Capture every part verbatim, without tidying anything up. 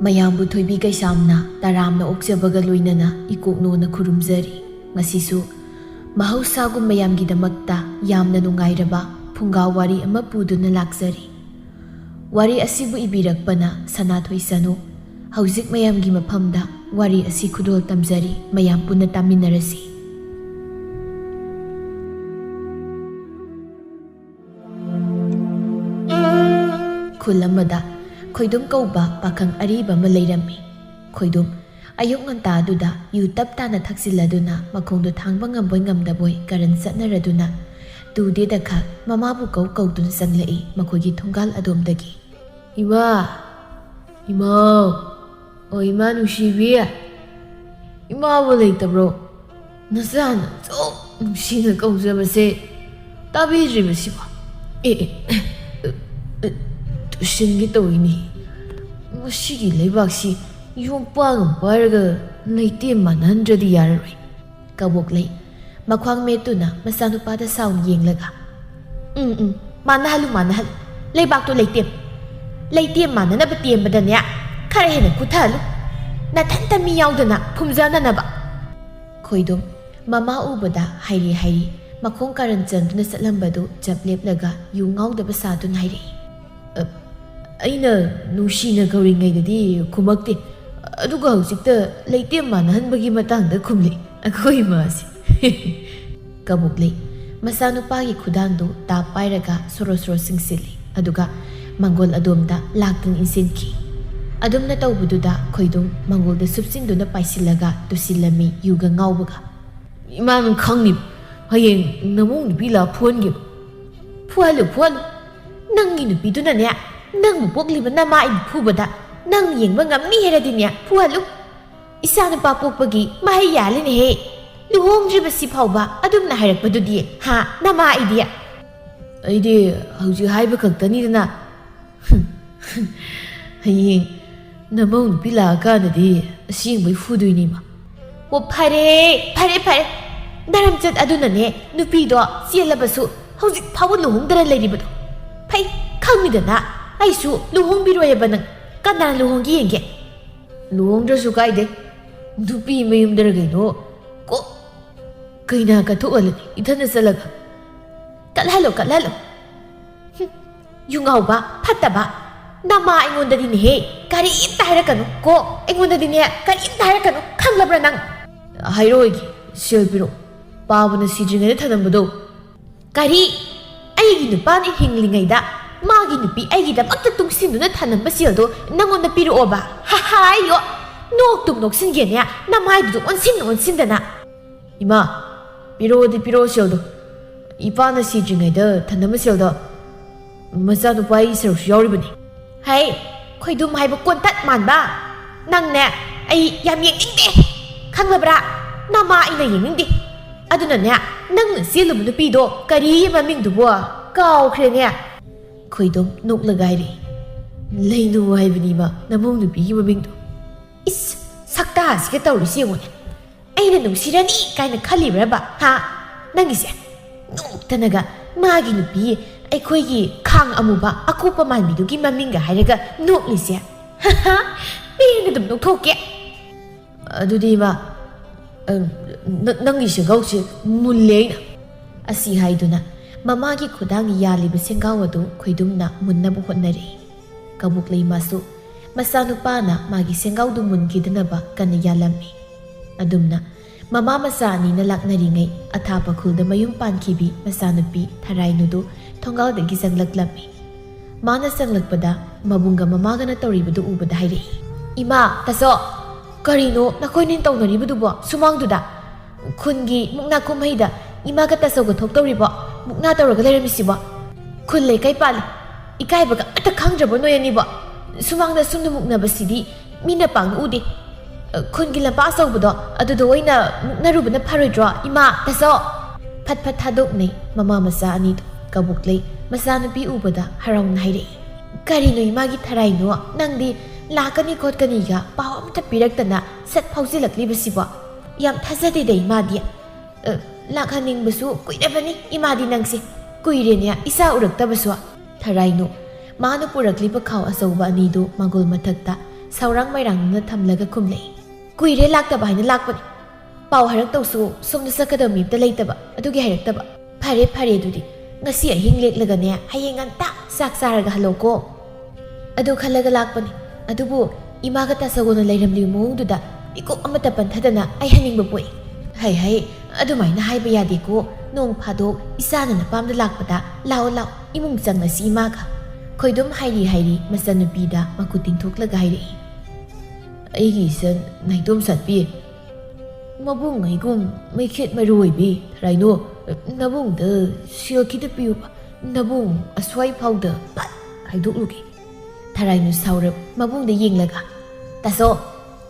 ꯃꯌꯥꯝꯕꯨ ꯊꯣꯏꯕꯤ ꯀꯩꯁꯥꯝꯅ ꯇꯔꯥꯝꯅ ꯑꯣꯛꯆꯕꯒ ꯂꯣꯏꯅꯅ ꯏꯀꯣꯛꯅꯣꯅ ꯈꯨꯔꯨꯝꯖꯔꯤ꯫ ꯉꯁꯤꯁꯨ ꯃꯍꯧꯁꯥꯒꯨꯝ ꯃꯌꯥꯝꯒꯤꯗꯃꯛꯇ ꯌꯥꯝꯅ ꯅꯨꯡꯉꯥꯏꯔꯕ ꯐꯨꯡꯒꯥ ꯋꯥꯔꯤ ꯑꯃ ꯄꯨꯗꯨꯅ ꯂꯥꯛꯆꯔꯤ꯫ ꯋꯥꯔꯤ ꯑꯁꯤꯕꯨ ꯏꯕꯤꯔꯛꯄꯅ ꯁꯅꯥꯊꯣꯏ ꯁꯅꯨ꯫ ꯍꯧꯖꯤꯛ ꯃꯌꯥꯝꯒꯤ ꯃꯐꯝꯗ ꯋꯥꯔꯤ ꯑꯁꯤ ꯈꯨꯗꯣꯜ ꯇꯝꯖꯔꯤ, ꯃꯌꯥꯝ ꯄꯨꯟꯅ ꯇꯥꯃꯤꯟꯅꯔꯁꯤ꯫ ꯈꯨꯜ ꯑꯃꯗ ꯈꯣꯏꯗꯨꯝ ꯀꯧꯕ ꯄꯥꯈꯪ ꯑꯔꯤꯕ ꯑꯃ ꯂꯩꯔꯝꯃꯤ꯫ ꯈꯣꯏꯗꯨꯝ ꯑꯌꯨꯛ ꯉꯟꯇꯥꯗꯨꯗ ꯌꯨ ꯇꯞ ꯇꯥꯅ ꯊꯛꯆꯤꯜꯂꯗꯨꯅ ꯃꯈꯣꯡꯗꯣ ꯊꯥꯡꯕ ꯉꯝꯕꯣꯏ ꯉꯝꯗꯕꯣꯏ ꯀꯔꯟ ꯆꯠꯅꯔꯗꯨꯅ ꯇꯨꯗꯦꯗ ꯈꯛ ꯃꯃꯥꯕꯨ ꯀꯧ ꯀꯧꯗꯨꯅ ꯆꯪꯂꯛꯏ ꯃꯈꯣꯏꯒꯤ ꯊꯣꯡꯒꯥꯜ ꯑꯗꯣꯝꯗꯒꯤ꯫ "ꯏꯃꯥ! ꯏꯃꯥꯎ! ꯑꯣ ꯏꯃꯥ ꯅꯨꯡꯁꯤꯕꯤ! ꯏꯃꯥꯕꯨ ꯂꯩꯇꯕ꯭ꯔꯣ? ꯅꯆꯥꯅ ꯑꯁꯨꯛ ꯅꯨꯡꯁꯤꯅ ꯀꯧꯖꯕꯁꯦ ꯇꯥꯕꯤꯗ꯭ꯔꯤꯕꯁꯤꯕꯣ? ꯑꯦ, ꯑꯦ, ꯑꯦ, ꯑꯦ, ꯇꯨꯁꯤꯟꯒꯦ ꯇꯧꯏꯅꯦ꯫ ꯃꯁꯤꯒꯤ ꯂꯩꯕꯥꯛꯁꯤ ꯌꯣꯝꯄꯥꯛ ꯑꯃ ꯄꯥꯏꯔꯒ ꯂꯩꯇꯦꯝ ꯃꯥꯟꯅꯍꯟꯗ꯭ꯔꯗꯤ ꯌꯥꯔꯔꯣꯏ꯫" ꯀꯕꯣꯛꯂꯩ ꯃꯈ꯭ꯋꯥꯡ ꯃꯦꯠꯇꯨꯅ ꯃꯆꯥꯅꯨꯄꯥꯗ ꯁꯥꯎꯅ ꯌꯦꯡꯂꯒ, "ꯎꯝ, ꯎꯝ, ꯃꯥꯟꯅꯍꯜꯂꯨ, ꯃꯥꯟꯅꯍꯜꯂꯨ꯫ ꯂꯩꯕꯥꯛꯇꯣ ꯂꯩꯇꯦꯝ, ꯂꯩꯇꯦꯝ ꯃꯥꯟꯅꯅꯕ ꯇꯦꯝꯕꯗꯅꯦ, ꯈꯔ ꯍꯦꯟꯅ ꯀꯨꯊꯍꯜꯂꯨ꯫ ꯅꯊꯟꯇ ꯃꯤ ꯌꯥꯎꯗꯅ ꯐꯨꯝꯖꯅꯅꯕ꯫" ꯈꯣꯏꯗꯨꯝ ꯃꯃꯥ ꯎꯕꯗ ꯍꯥꯏꯔꯤ ꯍꯥꯏꯔꯤ ꯃꯈꯣꯡ ꯀꯥꯔꯟ ꯆꯟꯗꯨꯅ ꯆꯠꯂꯝꯕꯗꯨ ꯆꯞ ꯂꯦꯞꯂꯒ ꯌꯨ ꯉꯥꯎꯗꯕ ꯁꯥꯗꯨꯅ ꯍꯥꯏꯔꯛꯏ꯫ "ꯑ, ꯑꯩꯅ ꯅꯨꯡꯁꯤꯅ ꯀꯧꯔꯤꯉꯩꯗꯗꯤ ꯈꯨꯝꯃꯛꯇꯦ, ꯑꯗꯨꯒ ꯍꯧꯖꯤꯛꯇ ꯂꯩꯇꯦꯝ ꯃꯥꯟꯅꯍꯟꯕꯒꯤ ꯃꯇꯥꯡꯗ ꯈꯨꯝꯂꯦ ꯑꯩꯈꯣꯏ ꯏꯃꯥꯁꯦ꯫" ꯀꯕꯣꯛꯂꯩ ꯃꯆꯥꯅꯨꯄꯥꯒꯤ ꯈꯨꯗꯥꯡꯗꯨ ꯇꯥꯞ ꯄꯥꯏꯔꯒ ꯁꯣꯔꯣ ꯁꯣꯔꯣ ꯆꯤꯡꯁꯤꯜꯂꯤ, ꯑꯗꯨꯒ ꯃꯪꯒꯣꯜ ꯑꯗꯣꯝꯗ ꯂꯥꯛꯇꯨꯅ ꯏꯟꯁꯤꯟꯈꯤ꯫ ꯑꯗꯨꯝꯅ ꯇꯧꯕꯗꯨꯗ ꯈꯣꯏꯗꯨꯝ ꯃꯪꯒꯣꯜꯗ ꯁꯨꯞꯆꯤꯟꯗꯨꯅ ꯄꯥꯏꯁꯤꯜꯂꯒ ꯇꯨꯁꯤꯜꯂꯝꯃꯤ ꯌꯨꯒ ꯉꯥꯎꯕꯒ꯫ "ꯏꯃꯥꯅ ꯈꯪꯅꯤꯕ, ꯍꯌꯦꯡ ꯅꯃꯧ ꯅꯨꯄꯤ ꯂꯥꯛ ꯐꯨꯍꯟꯒꯦꯕ꯫" "ꯐꯨꯍꯜꯂꯨ, ꯐꯨꯍꯜꯂꯨ꯫ ꯅꯪꯒꯤ ꯅꯨꯄꯤꯗꯨꯅꯅꯦ, ꯅꯪꯕꯨ ꯄꯣꯛꯂꯤꯕ ꯅꯃꯥ ꯑꯩꯕꯨ ꯐꯨꯕꯗ ꯅꯪ ꯌꯦꯡꯕ ꯉꯝꯅꯤ ꯍꯥꯏꯔꯗꯤꯅꯦ, ꯐꯨꯍꯜꯂꯨ꯫ ꯏꯆꯥ ꯅꯨꯄꯥ ꯄꯣꯛꯄꯒꯤ ꯃꯍꯩ ꯌꯥꯜꯂꯤꯅꯦꯍꯦ꯫ ꯂꯨꯍꯣꯡꯗ꯭ꯔꯤꯕꯁꯤ ꯐꯥꯎꯕ ꯑꯗꯨꯝꯅ ꯍꯥꯏꯔꯛꯄꯗꯨꯗꯤ, ꯍꯥ, ꯅꯃꯥ ꯑꯩꯗꯤ?" "ꯑꯩꯗꯤ ꯍꯧꯖꯤꯛ ꯍꯥꯏꯕ ꯈꯛꯇꯅꯤꯗꯅ꯫" "ꯍꯌꯦꯡ ꯅꯃꯧ ꯅꯨꯄꯤ ꯂꯥꯛꯑꯀꯥꯟꯗꯗꯤ ꯑꯁꯦꯡꯕꯩ ꯐꯨꯗꯣꯏꯅꯤꯃ꯫" "ꯑꯣ, ꯐꯔꯦ, ꯐꯔꯦ, ꯐꯔꯦ꯫ ꯅꯔꯝꯆꯠ ꯑꯗꯨꯅꯅꯦ ꯅꯨꯄꯤꯗꯣ ꯆꯦꯜꯂꯕꯁꯨ ꯍꯧꯖꯤꯛ ꯐꯥꯎꯕ ꯂꯨꯍꯣꯡꯗꯅ ꯂꯩꯔꯤꯕꯗꯣ꯫ ꯐꯩ, ꯈꯪꯉꯤꯗꯅ ꯑꯩꯁꯨ ꯂꯨꯍꯣꯡꯕꯤꯔꯣꯏꯑꯕ ꯅꯪ꯫ ꯀꯅꯥꯅ ꯂꯨꯍꯣꯡꯒꯦ ꯌꯦꯡꯒꯦ?" ꯂꯨꯍꯣꯡꯗ꯭ꯔꯁꯨ ꯀꯥꯏꯗꯦ꯫ ꯅꯨꯄꯤ ꯃꯌꯨꯝꯗꯔ ꯀꯩꯅꯣ ꯀꯣ ꯀꯩꯅꯥ ꯀꯠꯊꯣꯛꯍꯜꯂꯅꯤ ꯏꯊꯟꯗ ꯆꯠꯂꯒ꯫ ꯀꯠꯍꯜꯂꯣ, ꯀꯠꯍꯜꯂꯣ꯫ ꯍꯨꯝ, ꯌꯨ ꯉꯥꯎꯕ, ꯐꯠꯇꯕ꯫ ꯅꯃꯥ ꯑꯩꯉꯣꯟꯗꯗꯤꯅꯦꯍꯦ, ꯀꯔꯤꯝꯇ ꯍꯥꯏꯔꯛꯀꯅꯨ ꯀꯣ꯫ ꯑꯩꯉꯣꯟꯗꯗꯤꯅꯦ, ꯀꯔꯤꯝꯇ ꯍꯥꯏꯔꯛꯀꯅꯨ, ꯈꯪꯂꯕ꯭ꯔꯥ ꯅꯪ? ꯍꯥꯏꯔꯛꯑꯣꯏꯒꯦ, ꯁꯦꯜ ꯄꯤꯔꯛꯑꯣ꯫ ꯄꯥꯕꯅ ꯁꯤꯗ꯭ꯔꯤꯉꯩꯗ ꯊꯅꯝꯕꯗꯣ꯫ ꯀꯔꯤ? ꯑꯩꯒꯤ ꯅꯨꯄꯥꯅ ꯍꯤꯡꯂꯤꯉꯩꯗ ꯃꯥꯒꯤ ꯅꯨꯄꯤ ꯑꯩꯒꯤꯗꯃꯛꯇ ꯇꯨꯡꯁꯤꯟꯗꯨꯅ ꯊꯅꯝꯕ ꯁꯦꯜꯗꯣ ꯅꯪꯉꯣꯟꯗ ꯄꯤꯔꯛꯑꯣꯕ? ꯍꯥꯏꯌꯣ꯫ ꯅꯣꯛꯇꯨꯝ ꯅꯣꯛꯁꯤꯟꯒꯦꯅꯦ, ꯅꯃꯥꯏꯗꯨꯗ ꯑꯣꯟꯁꯤꯟ ꯑꯣꯟꯁꯤꯟꯗꯅ꯫ ꯏꯃꯥ, ꯄꯤꯔꯛꯑꯣꯗꯤ ꯄꯤꯔꯛꯑꯣ ꯁꯦꯜꯗꯣ꯫ ꯏꯄꯥꯅ ꯁꯤꯗ꯭ꯔꯤꯉꯩꯗ ꯊꯅꯝꯕ ꯁꯦꯜꯗꯣ ꯃꯆꯥꯅꯨꯄꯥ ꯑꯩꯒꯤ ꯁꯔꯨꯛꯁꯨ ꯌꯥꯎꯔꯤꯕꯅꯤ꯫ ꯍꯩ, ꯈꯣꯏꯗꯨꯝ ꯍꯥꯏꯕ ꯀꯣꯟꯇꯠ ꯃꯥꯟꯕ꯫ ꯅꯪꯅꯦ, ꯑꯩ ꯌꯥꯝ ꯌꯦꯡꯅꯤꯡꯗꯦ꯫ ꯈꯪꯂꯕ꯭ꯔꯥ? ꯅꯃꯥ ꯑꯩꯅ ꯌꯦꯡꯅꯤꯡꯗꯦ꯫ ꯑꯗꯨꯅꯅꯦ, ꯅꯪꯅ ꯆꯦꯜꯂꯨꯕ ꯅꯨꯄꯤꯗꯣ ꯀꯔꯤ ꯃꯃꯤꯡꯗꯨꯕꯣ? ꯀꯥꯎꯈ꯭ꯔꯦꯅꯦ꯫ ꯈꯣꯏꯗꯨꯝ ꯅꯣꯛꯂꯒ ꯍꯥꯏꯔꯛꯏ꯫ ꯂꯩꯅꯨ ꯍꯥꯏꯕꯅꯤ ꯏꯃꯥ, ꯅꯃꯧ ꯅꯨꯄꯤꯒꯤ ꯃꯃꯤꯡꯗꯣ꯫ ꯏꯁ, ꯁꯛꯇꯥꯁꯤꯒ ꯇꯧꯔꯤꯁꯤ ꯌꯦꯡꯉꯨꯅꯦ꯫ ꯑꯩꯅ ꯅꯨꯡꯁꯤꯔꯅꯤ ꯀꯥꯏꯅ ꯈꯜꯂꯤꯕ꯭ꯔꯕ? ꯍꯥ? ꯅꯪꯒꯤꯁꯦ ꯅꯣꯛꯇꯅꯒ ꯃꯥꯒꯤ ꯅꯨꯄꯤ ꯑꯩꯈꯣꯏꯒꯤ ꯈꯥꯡ ꯑꯃꯨꯕ ꯑꯀꯨꯞꯄ ꯃꯥꯟꯕꯤꯗꯨꯒꯤ ꯃꯃꯤꯡꯒ ꯍꯥꯏꯔꯒ ꯅꯣꯛꯂꯤꯁꯦ꯫ ꯍꯥ, ꯄꯦꯟꯅ ꯑꯗꯨꯝ ꯅꯣꯛꯊꯣꯛꯀꯦ꯫ ꯑꯗꯨꯗꯤ ꯏꯃꯥ, ꯑ, ꯅ-, ꯅꯪꯒꯤ ꯁꯦꯡꯒꯥꯎꯁꯦ ꯃꯨꯜꯂꯦ ꯑꯩꯅ꯫ ꯑꯁꯤ ꯍꯥꯏꯗꯨꯅ ꯃꯃꯥꯒꯤ ꯈꯨꯗꯥꯡ ꯌꯥꯜꯂꯤꯕ ꯁꯦꯡꯒꯥꯎ ꯑꯗꯨ ꯈꯣꯏꯗꯨꯝꯅ ꯃꯨꯟꯅꯕ ꯍꯣꯠꯅꯔꯦ꯫ ꯀꯕꯣꯛꯂꯩ ꯃꯥꯁꯨ ꯃꯆꯥꯅꯨꯄꯥꯅ ꯃꯥꯒꯤ ꯁꯦꯡꯒꯥꯎꯗꯨ ꯃꯨꯟꯈꯤꯗꯅꯕ ꯀꯟꯅ ꯌꯥꯜꯂꯝꯃꯤ꯫ ꯑꯗꯨꯝꯅ ꯃꯃꯥ ꯃꯆꯥ ꯑꯅꯤꯅ ꯂꯥꯛꯅꯔꯤꯉꯩ ꯑꯊꯥꯞꯄ ꯈꯨꯜꯗ ꯃꯌꯨꯝ ꯄꯥꯟꯈꯤꯕꯤ ꯃꯆꯥꯅꯨꯄꯤ ꯊꯔꯥꯏꯅꯨꯗꯨ ꯊꯣꯡꯒꯥꯜꯗꯒꯤ ꯆꯪꯂꯛꯂꯝꯃꯤ꯫ ꯃꯥꯅ ꯆꯪꯂꯛꯄꯗ ꯃꯕꯨꯡꯒ ꯃꯃꯥꯒꯅ ꯇꯧꯔꯤꯕꯗꯨ ꯎꯕꯗ ꯍꯥꯏꯔꯛꯏ, "ꯏꯃꯥ, ꯇꯥꯆꯧ, ꯀꯔꯤꯅꯣ ꯅꯈꯣꯏꯅꯤꯅ ꯇꯧꯅꯔꯤꯕꯗꯨꯕꯣ ꯁꯨꯃꯥꯡꯗꯨꯗ? ꯈꯨꯟꯒꯤ ꯃꯨꯛꯅꯥ ꯀꯨꯝꯍꯩꯗ ꯏꯃꯥꯒ ꯇꯥꯆꯧꯒ ꯊꯣꯛꯇꯧꯔꯤꯕꯣ? ꯃꯨꯛꯅꯥ ꯇꯧꯔꯒ ꯂꯩꯔꯝꯃꯤꯁꯤꯕꯣ? ꯈꯨꯜ ꯂꯩꯀꯥꯏ ꯄꯥꯜꯂꯤ꯫ ꯏꯀꯥꯏꯕꯒ ꯑꯃꯠꯇ ꯈꯪꯗ꯭ꯔꯕꯣ ꯅꯣꯏ ꯑꯅꯤꯕꯣ? ꯁꯨꯃꯥꯡꯗ ꯁꯨꯝꯅ ꯃꯨꯛꯅꯕꯁꯤꯗꯤ ꯃꯤꯅ ꯄꯥꯡꯅ ꯎꯗꯦ꯫ ꯈꯨꯟꯒꯤ ꯂꯝꯄꯥꯛ ꯑꯆꯧꯕꯗꯣ ꯑꯗꯨꯗ ꯑꯣꯏꯅ ꯃꯨꯛꯅꯔꯨꯕꯅ ꯐꯔꯣꯏꯗ꯭ꯔꯣ, ꯏꯃꯥ, ꯇꯥꯆꯧ?" ꯐꯠ ꯐꯠ ꯊꯥꯗꯣꯛꯅꯩ ꯃꯃꯥ ꯃꯆꯥ ꯑꯅꯤꯗꯨ꯫ ꯀꯕꯣꯛꯂꯩ ꯃꯆꯥꯅꯨꯄꯤ ꯎꯕꯗ ꯍꯔꯥꯎꯅ ꯍꯥꯏꯔꯛꯏ, "ꯀꯔꯤꯅꯣ ꯏꯃꯥꯒꯤ ꯊꯔꯥꯏꯅꯣ, ꯅꯪꯗꯤ ꯂꯥꯛꯀꯅꯤ ꯈꯣꯠꯀꯅꯤꯒ ꯄꯥꯎ ꯑꯃꯠꯇ ꯄꯤꯔꯛꯇꯅ ꯁꯠ ꯐꯥꯎꯖꯤꯜꯂꯛꯂꯤꯕꯁꯤꯕꯣ? ꯌꯥꯝ ꯊꯥꯖꯗꯦꯗ ꯏꯃꯥꯗꯤ꯫ ꯑ, ꯂꯥꯛꯍꯟꯅꯤꯡꯕꯁꯨ ꯀꯨꯏꯔꯕꯅꯤ ꯏꯃꯥꯗꯤ ꯅꯪꯁꯦ꯫ ꯀꯨꯏꯔꯦꯅꯦ ꯏꯆꯥ ꯎꯔꯛꯇꯕꯁꯨ꯫" ꯊꯔꯥꯏꯅꯨ ꯃꯥꯅ ꯄꯨꯔꯛꯂꯤꯕ ꯈꯥꯎ ꯑꯆꯧꯕ ꯑꯅꯤꯗꯨ ꯃꯥꯡꯒꯣꯜ ꯃꯊꯛꯇ ꯁꯧꯔꯥꯡ ꯃꯩꯔꯥꯡꯅ ꯊꯝꯂꯒ ꯈꯨꯝꯂꯛꯏ꯫ "ꯀꯨꯏꯔꯦ ꯂꯥꯛꯇꯕ ꯍꯥꯏꯅ ꯂꯥꯛꯄꯅꯤ꯫ ꯄꯥꯎ ꯍꯥꯏꯔꯛꯇꯧꯁꯨ ꯁꯣꯝꯗ ꯆꯠꯀꯗꯕ ꯃꯤ ꯑꯝꯇ ꯂꯩꯇꯕ, ꯑꯗꯨꯒꯤ ꯍꯥꯏꯔꯛꯇꯕ꯫ ꯐꯔꯦ ꯐꯔꯦ, ꯑꯗꯨꯗꯤ ꯉꯁꯤ ꯑꯍꯤꯡ ꯂꯦꯛꯂꯒꯅꯦ, ꯍꯌꯦꯡ ꯉꯟꯇꯥ ꯆꯥꯛ ꯆꯥꯔꯒ ꯍꯜꯂꯣꯀꯣ꯫ ꯑꯗꯨ ꯈꯜꯂꯒ ꯂꯥꯛꯄꯅꯤ꯫ ꯑꯗꯨꯕꯨ ꯏꯃꯥꯒ ꯇꯥꯆꯧꯒꯅ ꯂꯩꯔꯝꯂꯤꯕ ꯃꯑꯣꯡꯗꯨꯗ ꯏꯀꯣꯛ ꯑꯃꯠꯇ ꯄꯟꯊꯗꯅ ꯑꯩ ꯍꯟꯅꯤꯡꯕ ꯄꯣꯛꯏ꯫ ꯍꯩ ꯍꯩ, ꯑꯗꯨꯃꯥꯏꯅ ꯍꯥꯏꯕ ꯌꯥꯗꯦꯀꯣ꯫ ꯅꯣꯡ ꯐꯥꯗꯣꯛ ꯏꯆꯥꯅ ꯅꯄꯥꯝꯗ ꯂꯥꯛꯄꯗ ꯂꯥꯛꯑꯣ ꯂꯥꯛꯑꯣ, ꯏꯃꯨꯡ ꯆꯪꯉꯁꯤ ꯏꯃꯥꯒ꯫" ꯈꯣꯏꯗꯨꯝ ꯍꯥꯏꯔꯤ ꯍꯥꯏꯔꯤ ꯃꯆꯟꯅꯨꯄꯤꯗ ꯃꯈꯨꯠ ꯇꯤꯡꯊꯣꯛꯂꯒ ꯍꯥꯏꯔꯛꯏ꯫ "ꯑꯩꯒꯤ ꯏꯆꯟ ꯅꯥꯏꯇꯣꯝ ꯁꯥꯠꯄꯤ, ꯃꯕꯨꯡ ꯑꯩꯒꯨꯝ ꯃꯩꯈꯦꯠ ꯃꯔꯨ ꯑꯣꯏꯕꯤ ꯊꯔꯥꯏꯅꯣ, ꯅꯕꯨꯡꯗ ꯁꯦꯜ ꯈꯤꯇ ꯄꯤꯌꯨꯕ, ꯅꯕꯨꯡ ꯑꯁ꯭ꯋꯥꯏ ꯐꯥꯎꯗ ꯐꯠ ꯍꯥꯏꯗꯣꯛꯂꯨꯒꯦ꯫" ꯊꯔꯥꯏꯅꯨ ꯁꯥꯎꯔꯞ ꯃꯕꯨꯡꯗ ꯌꯦꯡꯂꯒ, "ꯇꯥꯆꯧ,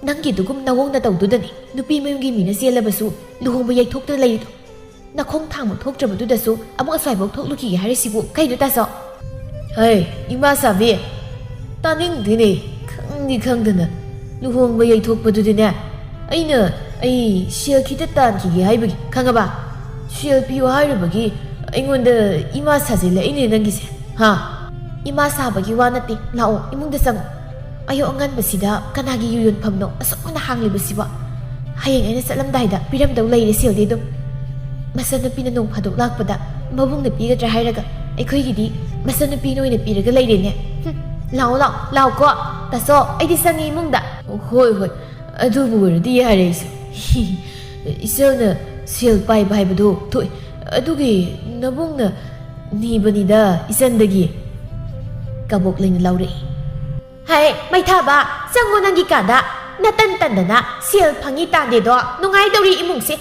ꯅꯪꯒꯤꯗꯨꯒꯨꯝ ꯅꯋꯣꯡ ꯅꯇꯧꯗꯨꯗꯅꯤ ꯅꯨꯄꯤ ꯃꯌꯨꯝꯒꯤ ꯃꯤꯅ ꯆꯦꯜꯂꯕꯁꯨ ꯂꯨꯍꯣꯡꯕ ꯌꯩꯊꯣꯛꯇꯅ ꯂꯩꯔꯤꯗꯣ꯫ ꯅꯈꯣꯡ ꯊꯥꯡꯕ ꯊꯣꯛꯇ꯭ꯔꯕꯗꯨꯗꯁꯨ ꯑꯃꯨꯛ ꯑꯁ꯭ꯋꯥꯏꯐꯥꯎ ꯊꯣꯛꯂꯨꯈꯤꯒꯦ ꯍꯥꯏꯔꯤꯁꯤꯕꯨ ꯀꯩꯅꯣ, ꯇꯥꯆꯧ?" "ꯍꯩ, ꯏꯃꯥ ꯁꯥꯕꯤ, ꯇꯥꯅꯤꯡꯗꯦꯅꯦ꯫ ꯈꯪꯗꯤ ꯈꯪꯗꯅ ꯂꯨꯍꯣꯡꯕ ꯌꯩꯊꯣꯛꯄꯗꯨꯗꯤꯅꯦ, ꯑꯩꯅ ꯑꯩ ꯁꯦꯜ ꯈꯤꯇ ꯇꯥꯟꯈꯤꯒꯦ ꯍꯥꯏꯕꯒꯤ, ꯈꯪꯉꯕ? ꯁꯦꯜ ꯄꯤꯌꯨ ꯍꯥꯏꯔꯨꯕꯒꯤ ꯑꯩꯉꯣꯟꯗ ꯏꯃꯥ ꯁꯥꯖꯤꯜꯂꯛꯏꯅꯦ ꯅꯪꯒꯤꯁꯦ, ꯍꯥ?" "ꯏꯃꯥ ꯁꯥꯕꯒꯤ ꯋꯥ ꯅꯠꯇꯦ, ꯂꯥꯛꯑꯣ, ꯏꯃꯨꯡꯗ ꯆꯪꯉꯣ꯫ ꯑꯌꯨꯛ ꯑꯉꯟꯕꯁꯤꯗ ꯀꯅꯥꯒꯤ ꯌꯨ ꯌꯣꯟꯐꯝꯅꯣ ꯑꯁꯨꯛ ꯉꯟꯅ ꯍꯥꯡꯂꯤꯕꯁꯤꯕꯣ? ꯍꯌꯦꯡ ꯑꯩꯅ ꯆꯠꯂꯝꯗꯥꯏꯗ ꯄꯤꯔꯝꯗꯧ ꯂꯩꯔꯦ ꯁꯦꯜꯗꯤ ꯑꯗꯨꯝ꯫ ꯃꯆꯟꯅꯨꯄꯤꯅ ꯅꯣꯡ ꯐꯥꯗꯣꯛ ꯂꯥꯛꯄꯗ ꯃꯕꯨꯡꯅ ꯄꯤꯒꯗ꯭ꯔꯥ ꯍꯥꯏꯔꯒ ꯑꯩꯈꯣꯏꯒꯤꯗꯤ ꯃꯆꯟꯅꯨꯄꯤꯅ ꯑꯣꯏꯅ ꯄꯤꯔꯒ ꯂꯩꯔꯦꯅꯦ꯫ ꯍꯨꯝ, ꯂꯥꯛꯑꯣ, ꯂꯥꯛꯑꯣ, ꯂꯥꯛꯑꯣꯀꯣ꯫ ꯇꯥꯆꯧ, ꯑꯩꯗꯤ ꯆꯪꯉꯦ ꯏꯃꯨꯡꯗ꯫" "ꯍꯣꯏ, ꯍꯣꯏ, ꯑꯗꯨꯕꯨ ꯑꯣꯏꯔꯗꯤ ꯌꯥꯔꯦ ꯑꯩꯁꯨ꯫ ꯏꯆꯜꯅ ꯁꯦꯜ ꯄꯥꯏꯕ ꯍꯥꯏꯕꯗꯨ ꯊꯣꯛꯏ, ꯑꯗꯨꯒꯤ ꯅꯕꯨꯡꯅ ꯅꯤꯕꯅꯤꯗ ꯏꯆꯟꯗꯒꯤ꯫" ꯀꯕꯣꯛ ꯂꯩꯅ ꯂꯥꯎꯔꯛꯏ꯫ "ꯍꯩ, ꯃꯩꯊꯥꯕ, ꯆꯪꯉꯣ ꯅꯪꯒꯤ ꯀꯥꯗ꯫ ꯅꯇꯟ ꯇꯟꯗꯅ ꯁꯦꯜ ꯐꯪꯉꯤ ꯇꯥꯟꯗꯦꯗꯣ ꯅꯨꯡꯉꯥꯏꯗꯧꯔꯤ ꯏꯃꯨꯡꯁꯦ꯫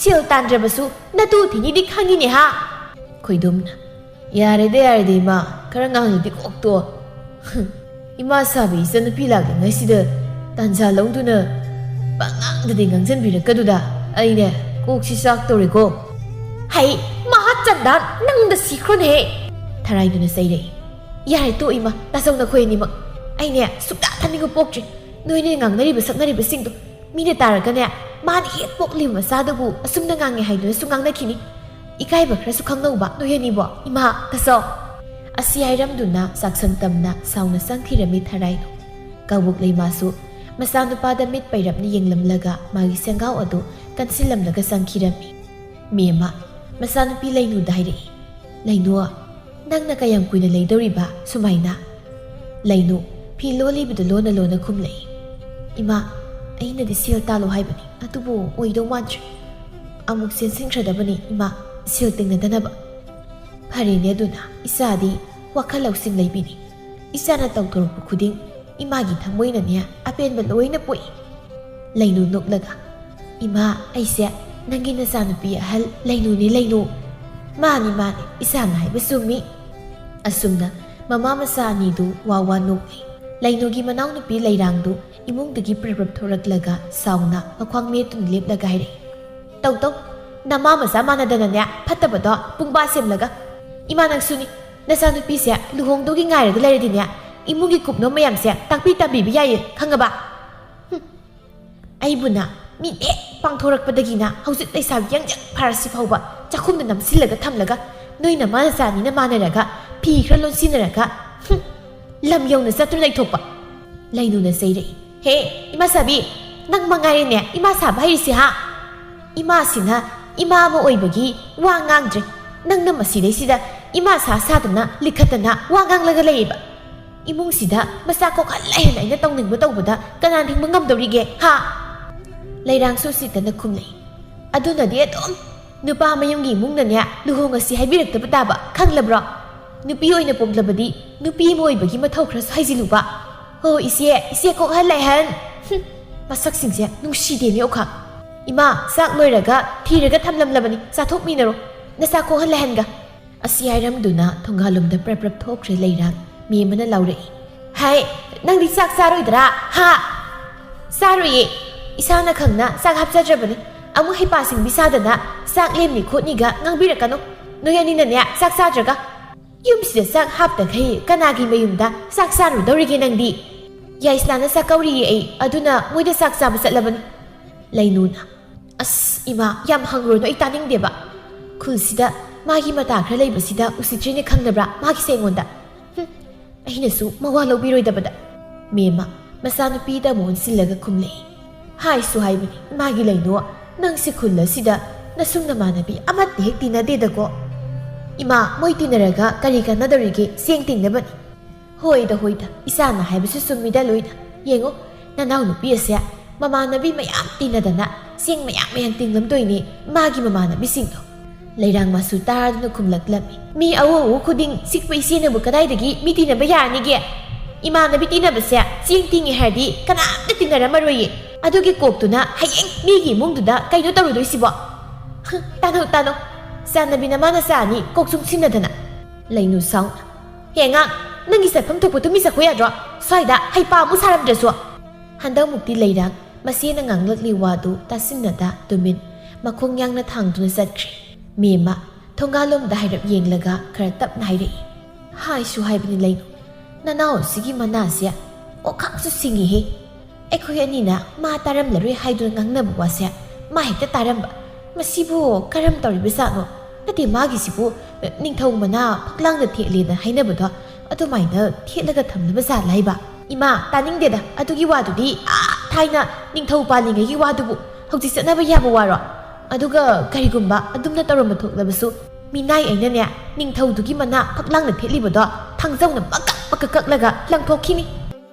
ꯁꯦꯜ ꯇꯥꯟꯗ꯭ꯔꯕꯁꯨ ꯅꯇꯨ ꯊꯤꯅꯤꯗꯤ ꯈꯪꯉꯤꯅꯦ ꯍꯥ?" ꯈꯣꯏꯗꯨꯝꯅ, "ꯌꯥꯔꯦꯗ, ꯌꯥꯔꯦꯗ ꯏꯃꯥ, ꯈꯔ ꯉꯥꯡꯂꯗꯤ ꯀꯣꯛꯇꯣ꯫ ꯏꯃꯥ ꯁꯥꯕꯤ ꯏꯆꯟꯅꯨꯄꯤ ꯂꯥꯛꯂꯤꯉꯩꯁꯤꯗ ꯇꯥꯟꯖꯥ ꯂꯧꯗꯨꯅ ꯄꯉꯥꯡꯗꯗꯤ ꯉꯥꯡꯁꯤꯟꯕꯤꯔꯛꯀꯗꯨꯗ ꯑꯩꯅꯦ ꯀꯣꯛꯁꯤ ꯆꯥꯛꯇꯧꯔꯦꯀꯣ꯫" "ꯍꯩ, ꯃꯍꯥ ꯆꯟꯗꯥꯟ, ꯅꯪꯗ ꯁꯤꯈ꯭ꯔꯣꯅꯦꯍꯦ!" ꯊꯔꯥꯏꯗꯨꯅ ꯆꯩꯔꯛꯏ꯫ "ꯌꯥꯔꯦ, ꯇꯣꯛ ꯏꯃꯥ, ꯇꯥꯆꯧ, ꯅꯈꯣꯏ ꯑꯅꯤꯃꯛ꯫ ꯑꯩꯅꯦ ꯁꯨꯛꯇꯥ ꯊꯥꯅꯤꯡꯕ ꯄꯣꯛꯇ꯭ꯔꯦ꯫ ꯅꯣꯏꯅ ꯉꯥꯡꯅꯔꯤꯕ ꯁꯛꯅꯔꯤꯕꯁꯤꯡꯗꯣ꯫ ꯃꯤꯅ ꯇꯥꯔꯒꯅꯦ, ꯃꯥꯅ ꯍꯦꯛ ꯄꯣꯛꯂꯤꯕ ꯃꯆꯥꯗꯨꯕꯨ ꯑꯁꯨꯝꯅ ꯉꯥꯡꯉꯦ ꯍꯥꯏꯗꯨꯅꯁꯨ ꯉꯥꯡꯅꯈꯤꯅꯤ꯫ ꯏꯀꯥꯏꯕ ꯈꯔꯁꯨ ꯈꯪꯅꯧꯕ ꯅꯣꯏ ꯑꯅꯤꯕꯣ, ꯏꯃꯥ, ꯇꯥꯆꯧ꯫" ꯑꯁꯤ ꯍꯥꯏꯔꯝꯗꯨꯅ ꯆꯥꯛꯁꯪ ꯇꯝꯅ ꯁꯥꯎꯅ ꯆꯪꯈꯤꯔꯝꯃꯤ ꯊꯔꯥꯏꯗꯣ꯫ ꯀꯕꯣꯛ ꯂꯩꯃꯥꯁꯨ ꯃꯆꯥꯅꯨꯄꯥꯗ ꯃꯤꯠ ꯄꯩꯔꯞꯅ ꯌꯦꯡꯂꯝꯂꯒ ꯃꯥꯒꯤ ꯁꯦꯡꯒꯥꯎ ꯑꯗꯨ ꯀꯟꯁꯤꯜꯂꯝꯂꯒ ꯆꯪꯈꯤꯔꯝꯃꯤ꯫ ꯃꯦꯝꯃ ꯃꯆꯥꯅꯨꯄꯤ ꯂꯩꯅꯨꯗ ꯍꯥꯏꯔꯛꯏ, "ꯂꯩꯅꯨ, ꯅꯪꯅ ꯀꯌꯥꯝ ꯀꯨꯏꯅ ꯂꯩꯗꯧꯔꯤꯕ ꯁꯨꯃꯥꯏꯅ?" ꯂꯩꯅꯨ ꯐꯤ ꯂꯣꯜꯂꯤꯕꯗꯨ ꯂꯣꯟꯅ ꯂꯣꯟꯅ ꯈꯨꯝꯂꯛꯏ, "ꯏꯃꯥ, ꯑꯩꯅꯗꯤ ꯁꯦꯜ ꯇꯥꯜꯂꯣ ꯍꯥꯏꯕꯅꯤ, ꯑꯗꯨꯕꯨ ꯑꯣꯏꯗꯧ ꯃꯥꯟꯗ꯭ꯔꯦ꯫ ꯑꯃꯨꯛ ꯆꯦꯟꯁꯤꯟꯈ꯭ꯔꯗꯕꯅꯤ ꯏꯃꯥ, ꯁꯦꯜ ꯇꯤꯡꯅꯗꯅꯕ꯫" "ꯐꯔꯦꯅꯦ ꯑꯗꯨꯅ, ꯏꯆꯥꯗꯤ ꯋꯥꯈꯜ ꯂꯧꯁꯤꯡ ꯂꯩꯕꯤꯅꯤ꯫ ꯏꯆꯥꯅ ꯇꯧꯊꯣꯔꯛꯄ ꯈꯨꯗꯤꯡ ꯏꯃꯥꯒꯤ ꯊꯃꯣꯏꯅꯅꯦ ꯑꯄꯦꯟꯕ ꯂꯣꯏꯅ ꯄꯣꯛꯏ꯫" ꯂꯩꯅꯨ ꯅꯣꯛꯂꯒ, "ꯏꯃꯥ, ꯑꯩꯁꯦ ꯅꯪꯒꯤ ꯅꯆꯥꯅꯨꯄꯤ ꯑꯍꯜ ꯂꯩꯅꯨꯅꯤ, ꯂꯩꯅꯨ꯫ ꯃꯥꯅꯤ, ꯃꯥꯅꯤ, ꯏꯆꯥꯅ ꯍꯥꯏꯕ ꯆꯨꯝꯃꯤ꯫" ꯑꯁꯨꯝꯅ ꯃꯃꯥ ꯃꯆꯥ ꯑꯅꯤꯗꯨ ꯋꯥ ꯋꯥ ꯅꯣꯛꯂꯤ꯫ ꯂꯩꯅꯨꯒꯤ ꯃꯅꯥꯎꯅꯨꯄꯤ ꯂꯩꯔꯥꯡꯗꯨ ꯏꯃꯨꯡꯗꯒꯤ ꯄ꯭ꯔꯞ ꯄ꯭ꯔꯞ ꯊꯣꯔꯛꯂꯒ ꯁꯥꯎꯅ ꯃꯈ꯭ꯋꯥꯡ ꯃꯦꯠꯇꯨꯅ ꯂꯦꯞꯂꯒ ꯍꯥꯏꯔꯛꯏ, "ꯇꯧ ꯇꯧ, ꯅꯃꯥ ꯃꯆꯥ ꯃꯥꯟꯅꯗꯅꯅꯦ ꯐꯠꯇꯕꯗꯣ ꯄꯨꯡꯕꯥ ꯁꯦꯝꯂꯒ꯫ ꯏꯃꯥ, ꯅꯪꯁꯨꯅꯤ, ꯅꯆꯥꯅꯨꯄꯤꯁꯦ ꯂꯨꯍꯣꯡꯗꯧꯒꯤ ꯉꯥꯏꯔꯒ ꯂꯩꯔꯗꯤꯅꯦ, ꯏꯃꯨꯡꯒꯤ ꯀꯨꯞꯅꯣꯝ ꯃꯌꯥꯝꯁꯦ ꯇꯥꯛꯄꯤ ꯇꯝꯕꯤꯕ ꯌꯥꯏꯌꯦ, ꯈꯪꯉꯕ? ꯍꯨꯝ, ꯑꯩꯕꯨꯅ ꯃꯤ ꯍꯦꯛ ꯄꯥꯡꯊꯣꯔꯛꯄꯗꯒꯤꯅ ꯍꯧꯖꯤꯛ ꯂꯩꯁꯥꯕꯤ ꯌꯥꯡꯖꯪ ꯐꯥꯔꯁꯤ ꯐꯥꯎꯕ ꯆꯥꯛꯈꯨꯝꯗ ꯅꯝꯁꯤꯜꯂꯒ ꯊꯝꯂꯒ ꯅꯣꯏ ꯅꯃꯥ ꯅꯆꯥ ꯑꯅꯤꯅ ꯃꯥꯟꯅꯔꯒ ꯐꯤ ꯈꯔ ꯂꯣꯟꯁꯤꯟꯅꯔꯒ, ꯍꯨꯝ, ꯂꯝ ꯌꯧꯅ ꯆꯠꯇꯨꯅ ꯂꯩꯊꯣꯛꯄ꯫" ꯂꯩꯅꯨꯅ ꯆꯩꯔꯛꯏ, "ꯍꯦ, ꯏꯃꯥ ꯁꯥꯕꯤ, ꯅꯪ ꯃꯉꯥꯏꯔꯦꯅꯦ ꯏꯃꯥ ꯁꯥꯕ ꯍꯩꯔꯤꯁꯦ, ꯍꯥ? ꯏꯃꯥꯁꯤꯅ ꯏꯃꯥ ꯑꯃ ꯑꯣꯏꯕꯒꯤ ꯋꯥ ꯉꯥꯡꯗ꯭ꯔꯦ꯫ ꯅꯪꯅ ꯃꯁꯤꯗꯩꯁꯤꯗ ꯏꯃꯥ ꯁꯥ ꯁꯥꯗꯅ ꯂꯤꯈꯠꯇꯅ ꯋꯥ ꯉꯥꯡꯂꯒ ꯂꯩꯌꯦꯕ꯫ ꯏꯃꯨꯡꯁꯤꯗ ꯃꯆꯥ ꯀꯣꯛꯍꯜꯂꯦ ꯍꯥꯏꯅ ꯑꯩꯅ ꯇꯧꯅꯤꯡꯕ ꯇꯧꯕꯗ ꯀꯅꯥ ꯊꯤꯡꯕ ꯉꯝꯗꯧꯔꯤꯒꯦ, ꯍꯥ?" ꯂꯩꯔꯥꯡꯁꯨ ꯎꯁꯤꯠꯇꯅ ꯈꯨꯝꯂꯛꯏ, "ꯑꯗꯨꯅꯗꯤ ꯑꯗꯨꯝ ꯅꯨꯄꯥ ꯃꯌꯨꯝꯒꯤ ꯏꯃꯨꯡꯅꯅꯦ ꯂꯨꯍꯣꯡꯉꯁꯤ ꯍꯥꯏꯕꯤꯔꯛꯇꯕ ꯇꯥꯕ, ꯈꯪꯂꯕ꯭ꯔꯣ? ꯅꯨꯄꯤ ꯑꯣꯏꯅ ꯄꯣꯛꯂꯕꯗꯤ ꯅꯨꯄꯤ ꯑꯃ ꯑꯣꯏꯕꯒꯤ ꯃꯊꯧ ꯈꯔꯁꯨ ꯍꯩꯖꯤꯜꯂꯨꯕ꯫ ꯍꯣ, ꯏꯆꯦ, ꯏꯆꯦ ꯀꯣꯛꯍꯜꯂꯦ ꯍꯟ꯫ ꯍꯨꯝ, ꯃꯁꯛꯁꯤꯡꯁꯦ ꯅꯨꯡꯁꯤꯗꯦꯅꯦ ꯑꯣꯈꯥꯛ꯫ ꯏꯃꯥ, ꯆꯥꯛ ꯂꯣꯏꯔꯒ ꯊꯤꯔꯒ ꯊꯝꯂꯝꯂꯕꯅꯤ, ꯆꯥꯊꯣꯛꯃꯤꯟꯅꯔꯣ꯫ ꯅꯆꯥ ꯀꯣꯛꯍꯜꯂꯦ ꯍꯟꯒ꯫" ꯑꯁꯤ ꯍꯥꯏꯔꯝꯗꯨꯅ ꯊꯣꯡꯒꯥꯜꯂꯣꯝꯗ ꯄ꯭ꯔꯞ ꯄ꯭ꯔꯞ ꯊꯣꯛꯈ꯭ꯔꯦ ꯂꯩꯔꯥꯡ꯫ ꯃꯦꯝꯃꯅ ꯂꯥꯎꯔꯛꯏ, "ꯍꯥꯏ, ꯅꯪꯗꯤ ꯆꯥꯛ ꯆꯥꯔꯣꯏꯗ꯭ꯔꯥ? ꯍꯥ?" "ꯆꯥꯔꯣꯏꯌꯦ꯫ ꯏꯁꯥꯅ ꯈꯪꯅ ꯆꯥꯛ ꯍꯥꯞꯆꯗ꯭ꯔꯕꯅꯤ꯫ ꯑꯃꯨꯛ ꯍꯩꯄꯥ ꯁꯤꯡꯕꯤ ꯁꯥꯗꯅ ꯆꯥꯛ ꯂꯦꯝꯅꯤ ꯈꯣꯠꯅꯤꯒ ꯉꯥꯡꯕꯤꯔꯛꯀꯅꯨ꯫ ꯅꯣꯏ ꯑꯅꯤꯅꯅꯦ ꯆꯥꯛ ꯆꯥꯗ꯭ꯔꯒ꯫ ꯌꯨꯝꯁꯤꯗ ꯆꯥꯛ ꯍꯥꯞꯇꯈꯩ ꯀꯅꯥꯒꯤ ꯃꯌꯨꯝꯗ ꯆꯥꯛ ꯆꯥꯔꯨꯗꯧꯔꯤꯒꯦ ꯅꯪꯗꯤ?" "ꯌꯥꯏꯁꯅꯥꯅ ꯆꯥꯛ ꯀꯧꯔꯤꯌꯦ ꯑꯩ, ꯑꯗꯨꯅ ꯃꯣꯏꯗ ꯆꯥꯛ ꯆꯥꯕ ꯆꯠꯂꯕꯅꯤ꯫" ꯂꯩꯅꯨꯅ, "ꯑꯁ ꯏꯃꯥ, ꯌꯥꯝ ꯍꯪꯉꯨꯔꯅꯨ, ꯑꯩ ꯇꯥꯅꯤꯡꯗꯦꯕ꯫ ꯈꯨꯜꯁꯤꯗ ꯃꯥꯒꯤ ꯃꯇꯥ ꯈꯔ ꯂꯩꯕꯁꯤꯗ ꯎꯁꯤꯠꯇ꯭ꯔꯤꯅꯦ ꯈꯪꯗꯕ꯭ꯔꯥ ꯃꯥꯒꯤꯁꯦ ꯑꯩꯉꯣꯟꯗ? ꯍꯨꯝ, ꯑꯩꯅꯁꯨ ꯃꯋꯥ ꯂꯧꯕꯤꯔꯣꯏꯗꯕꯗ꯫" ꯃꯦꯝꯃ, ꯃꯆꯥꯅꯨꯄꯤꯗ ꯑꯃꯨꯛ ꯑꯣꯟꯁꯤꯜꯂꯒ ꯈꯨꯝꯂꯛꯏ꯫ ꯍꯥꯏꯁꯨ ꯍꯥꯏꯕꯅꯤ, ꯏꯃꯥꯒꯤ ꯂꯩꯅꯨ, ꯅꯪꯁꯤ ꯈꯨꯜ ꯑꯁꯤꯗ ꯅꯁꯨꯡ ꯅꯃꯥꯟꯅꯕꯤ ꯑꯃꯠꯇ ꯍꯦꯛ ꯇꯤꯟꯅꯗꯦꯗꯀꯣ꯫ ꯏꯃꯥ, ꯃꯣꯏ ꯇꯤꯟꯅꯔꯒ ꯀꯔꯤ ꯀꯥꯟꯅꯗꯧꯔꯤꯒꯦ? ꯆꯦꯡ ꯇꯤꯡꯅꯕꯅꯤ꯫ ꯍꯣꯏꯗ, ꯍꯣꯏꯗ, ꯏꯆꯥꯅ ꯍꯥꯏꯕꯁꯨ ꯆꯨꯝꯃꯤꯗ ꯂꯣꯏꯅ꯫ ꯌꯦꯡꯉꯨ, ꯅꯅꯥꯎꯅꯨꯄꯤ ꯑꯁꯦ ꯃꯃꯥꯟꯅꯕꯤ ꯃꯌꯥꯝ ꯇꯤꯟꯅꯗꯅ ꯆꯦꯡ ꯃꯌꯥꯝ ꯃꯌꯥꯝ ꯇꯤꯡꯂꯝꯗꯣꯏꯅꯦ, ꯃꯥꯒꯤ ꯃꯃꯥꯟꯅꯕꯤꯁꯤꯡꯗꯣ꯫ ꯂꯩꯔꯥꯡ ꯃꯆꯨ ꯇꯥꯔꯗꯨꯅ ꯈꯨꯝꯂꯛꯂꯝꯃꯤ꯫ ꯃꯤ ꯑꯎ ꯑꯎ ꯈꯨꯗꯤꯡ ꯁꯤꯛꯄ ꯏꯆꯦꯅꯕꯨ ꯀꯗꯥꯏꯗꯒꯤ ꯃꯤ ꯇꯤꯟꯅꯕ ꯌꯥꯔꯅꯤꯒꯦ? ꯏꯃꯥꯟꯅꯕꯤ ꯇꯤꯟꯅꯕꯁꯦ ꯆꯦꯡ ꯇꯤꯡꯉꯦ ꯍꯥꯏꯔꯗꯤ ꯀꯅꯥꯝꯇ ꯇꯤꯟꯅꯔꯝꯃꯔꯣꯏꯌꯦ꯫ ꯑꯗꯨꯒꯤ ꯀꯣꯛꯇꯨꯅ ꯍꯌꯦꯡ ꯃꯤꯒꯤ ꯏꯃꯨꯡꯗꯨꯗ ꯀꯩꯅꯣ ꯇꯧꯔꯨꯗꯣꯏꯁꯤꯕꯣ? ꯍ, ꯇꯥꯅꯧ, ꯇꯥꯅꯧ, ꯆꯥꯟꯅꯕꯤ ꯅꯃꯥ ꯅꯆꯥ ꯑꯅꯤ ꯀꯣꯛ ꯆꯨꯡꯁꯤꯟꯅꯗꯅ꯫ ꯂꯩꯅꯨ ꯁꯥꯎꯅ꯫ ꯍꯦ ꯑꯉꯥꯡ, ꯅꯪꯒꯤ ꯆꯠꯐꯝ ꯊꯣꯛꯄ ꯇꯨꯃꯤꯟ ꯆꯠꯈꯣ ꯌꯥꯗ꯭ꯔꯣ? ꯁ꯭ꯋꯥꯏꯗ ꯍꯩꯄꯥ ꯑꯃꯨꯛ ꯁꯥꯔꯝꯗ꯭ꯔꯁꯨ꯫ ꯍꯟꯗꯛꯃꯨꯛꯇꯤ ꯂꯩꯔꯥꯡ ꯃꯆꯦꯅ ꯉꯥꯡꯂꯛꯂꯤ ꯋꯥꯗꯨ ꯇꯥꯁꯤꯟꯅꯗ ꯇꯨꯃꯤꯟ ꯃꯈꯣꯡ ꯌꯥꯡꯅ ꯊꯥꯡꯗꯨꯅ ꯆꯠꯈ꯭ꯔꯦ꯫ ꯃꯦꯝꯃ ꯊꯣꯡꯒꯥꯜꯂꯣꯝꯗ ꯍꯥꯏꯔꯞ ꯌꯦꯡꯂꯒ ꯈꯔ ꯇꯞꯅ ꯍꯥꯏꯔꯛꯏ꯫ ꯍꯥꯏꯁꯨ ꯍꯥꯏꯕꯅꯤ ꯂꯩꯅꯨ, ꯅꯅꯥꯎ ꯑꯁꯤꯒꯤ ꯃꯅꯥꯁꯦ ꯑꯣꯈꯥꯛꯁꯨ ꯁꯤꯡꯉꯤꯍꯦ꯫ ꯑꯩꯈꯣꯏ ꯑꯅꯤꯅ ꯃꯥ ꯇꯥꯔꯝꯂꯔꯣꯏ ꯍꯥꯏꯗꯨꯅ ꯉꯥꯡꯅꯕ ꯋꯥꯁꯦ ꯃꯥ ꯍꯦꯛꯇ ꯇꯥꯔꯝꯕ꯫ ꯃꯁꯤꯕꯨ ꯀꯔꯝ ꯇꯧꯔꯤꯕꯖꯥꯠꯅꯣ? ꯅꯠꯇꯦ, ꯃꯥꯒꯤꯁꯤꯕꯨ ꯅꯤꯡꯊꯧ ꯃꯅꯥ ꯐꯛꯂꯥꯡꯗ ꯊꯦꯠꯂꯦꯅ ꯍꯥꯏꯅꯕꯗꯣ ꯑꯗꯨꯃꯥꯏꯅ ꯊꯦꯠꯂꯒ ꯊꯝꯅꯕ ꯖꯥꯠꯂ ꯍꯥꯏꯕ? ꯏꯃꯥ, ꯇꯥꯅꯤꯡꯗꯦꯗ ꯑꯗꯨꯒꯤ ꯋꯥꯗꯨꯗꯤ꯫ ꯑꯥ, ꯊꯥꯏꯅ ꯅꯤꯡꯊꯧ ꯄꯥꯜꯂꯤꯉꯩꯒꯤ ꯋꯥꯗꯨꯕꯨ ꯍꯧꯖꯤꯛ ꯆꯠꯅꯕ ꯌꯥꯕ ꯋꯥꯔꯣ? ꯑꯗꯨꯒ ꯀꯔꯤꯒꯨꯝꯕ ꯑꯗꯨꯝꯅ ꯇꯧꯔꯝꯕ ꯊꯣꯛꯂꯕꯁꯨ, ꯃꯤꯅꯥꯏ ꯑꯩꯅꯅꯦ ꯅꯤꯡꯊꯧꯗꯨꯒꯤ ꯃꯅꯥ ꯐꯛꯂꯥꯡꯗ ꯊꯦꯠꯂꯤꯕꯗꯣ ꯊꯥꯡꯖꯧꯅ ꯃꯀꯛ ꯃꯀꯛ ꯀꯛꯂꯒ ꯂꯪꯊꯣꯛꯈꯤꯅꯤ꯫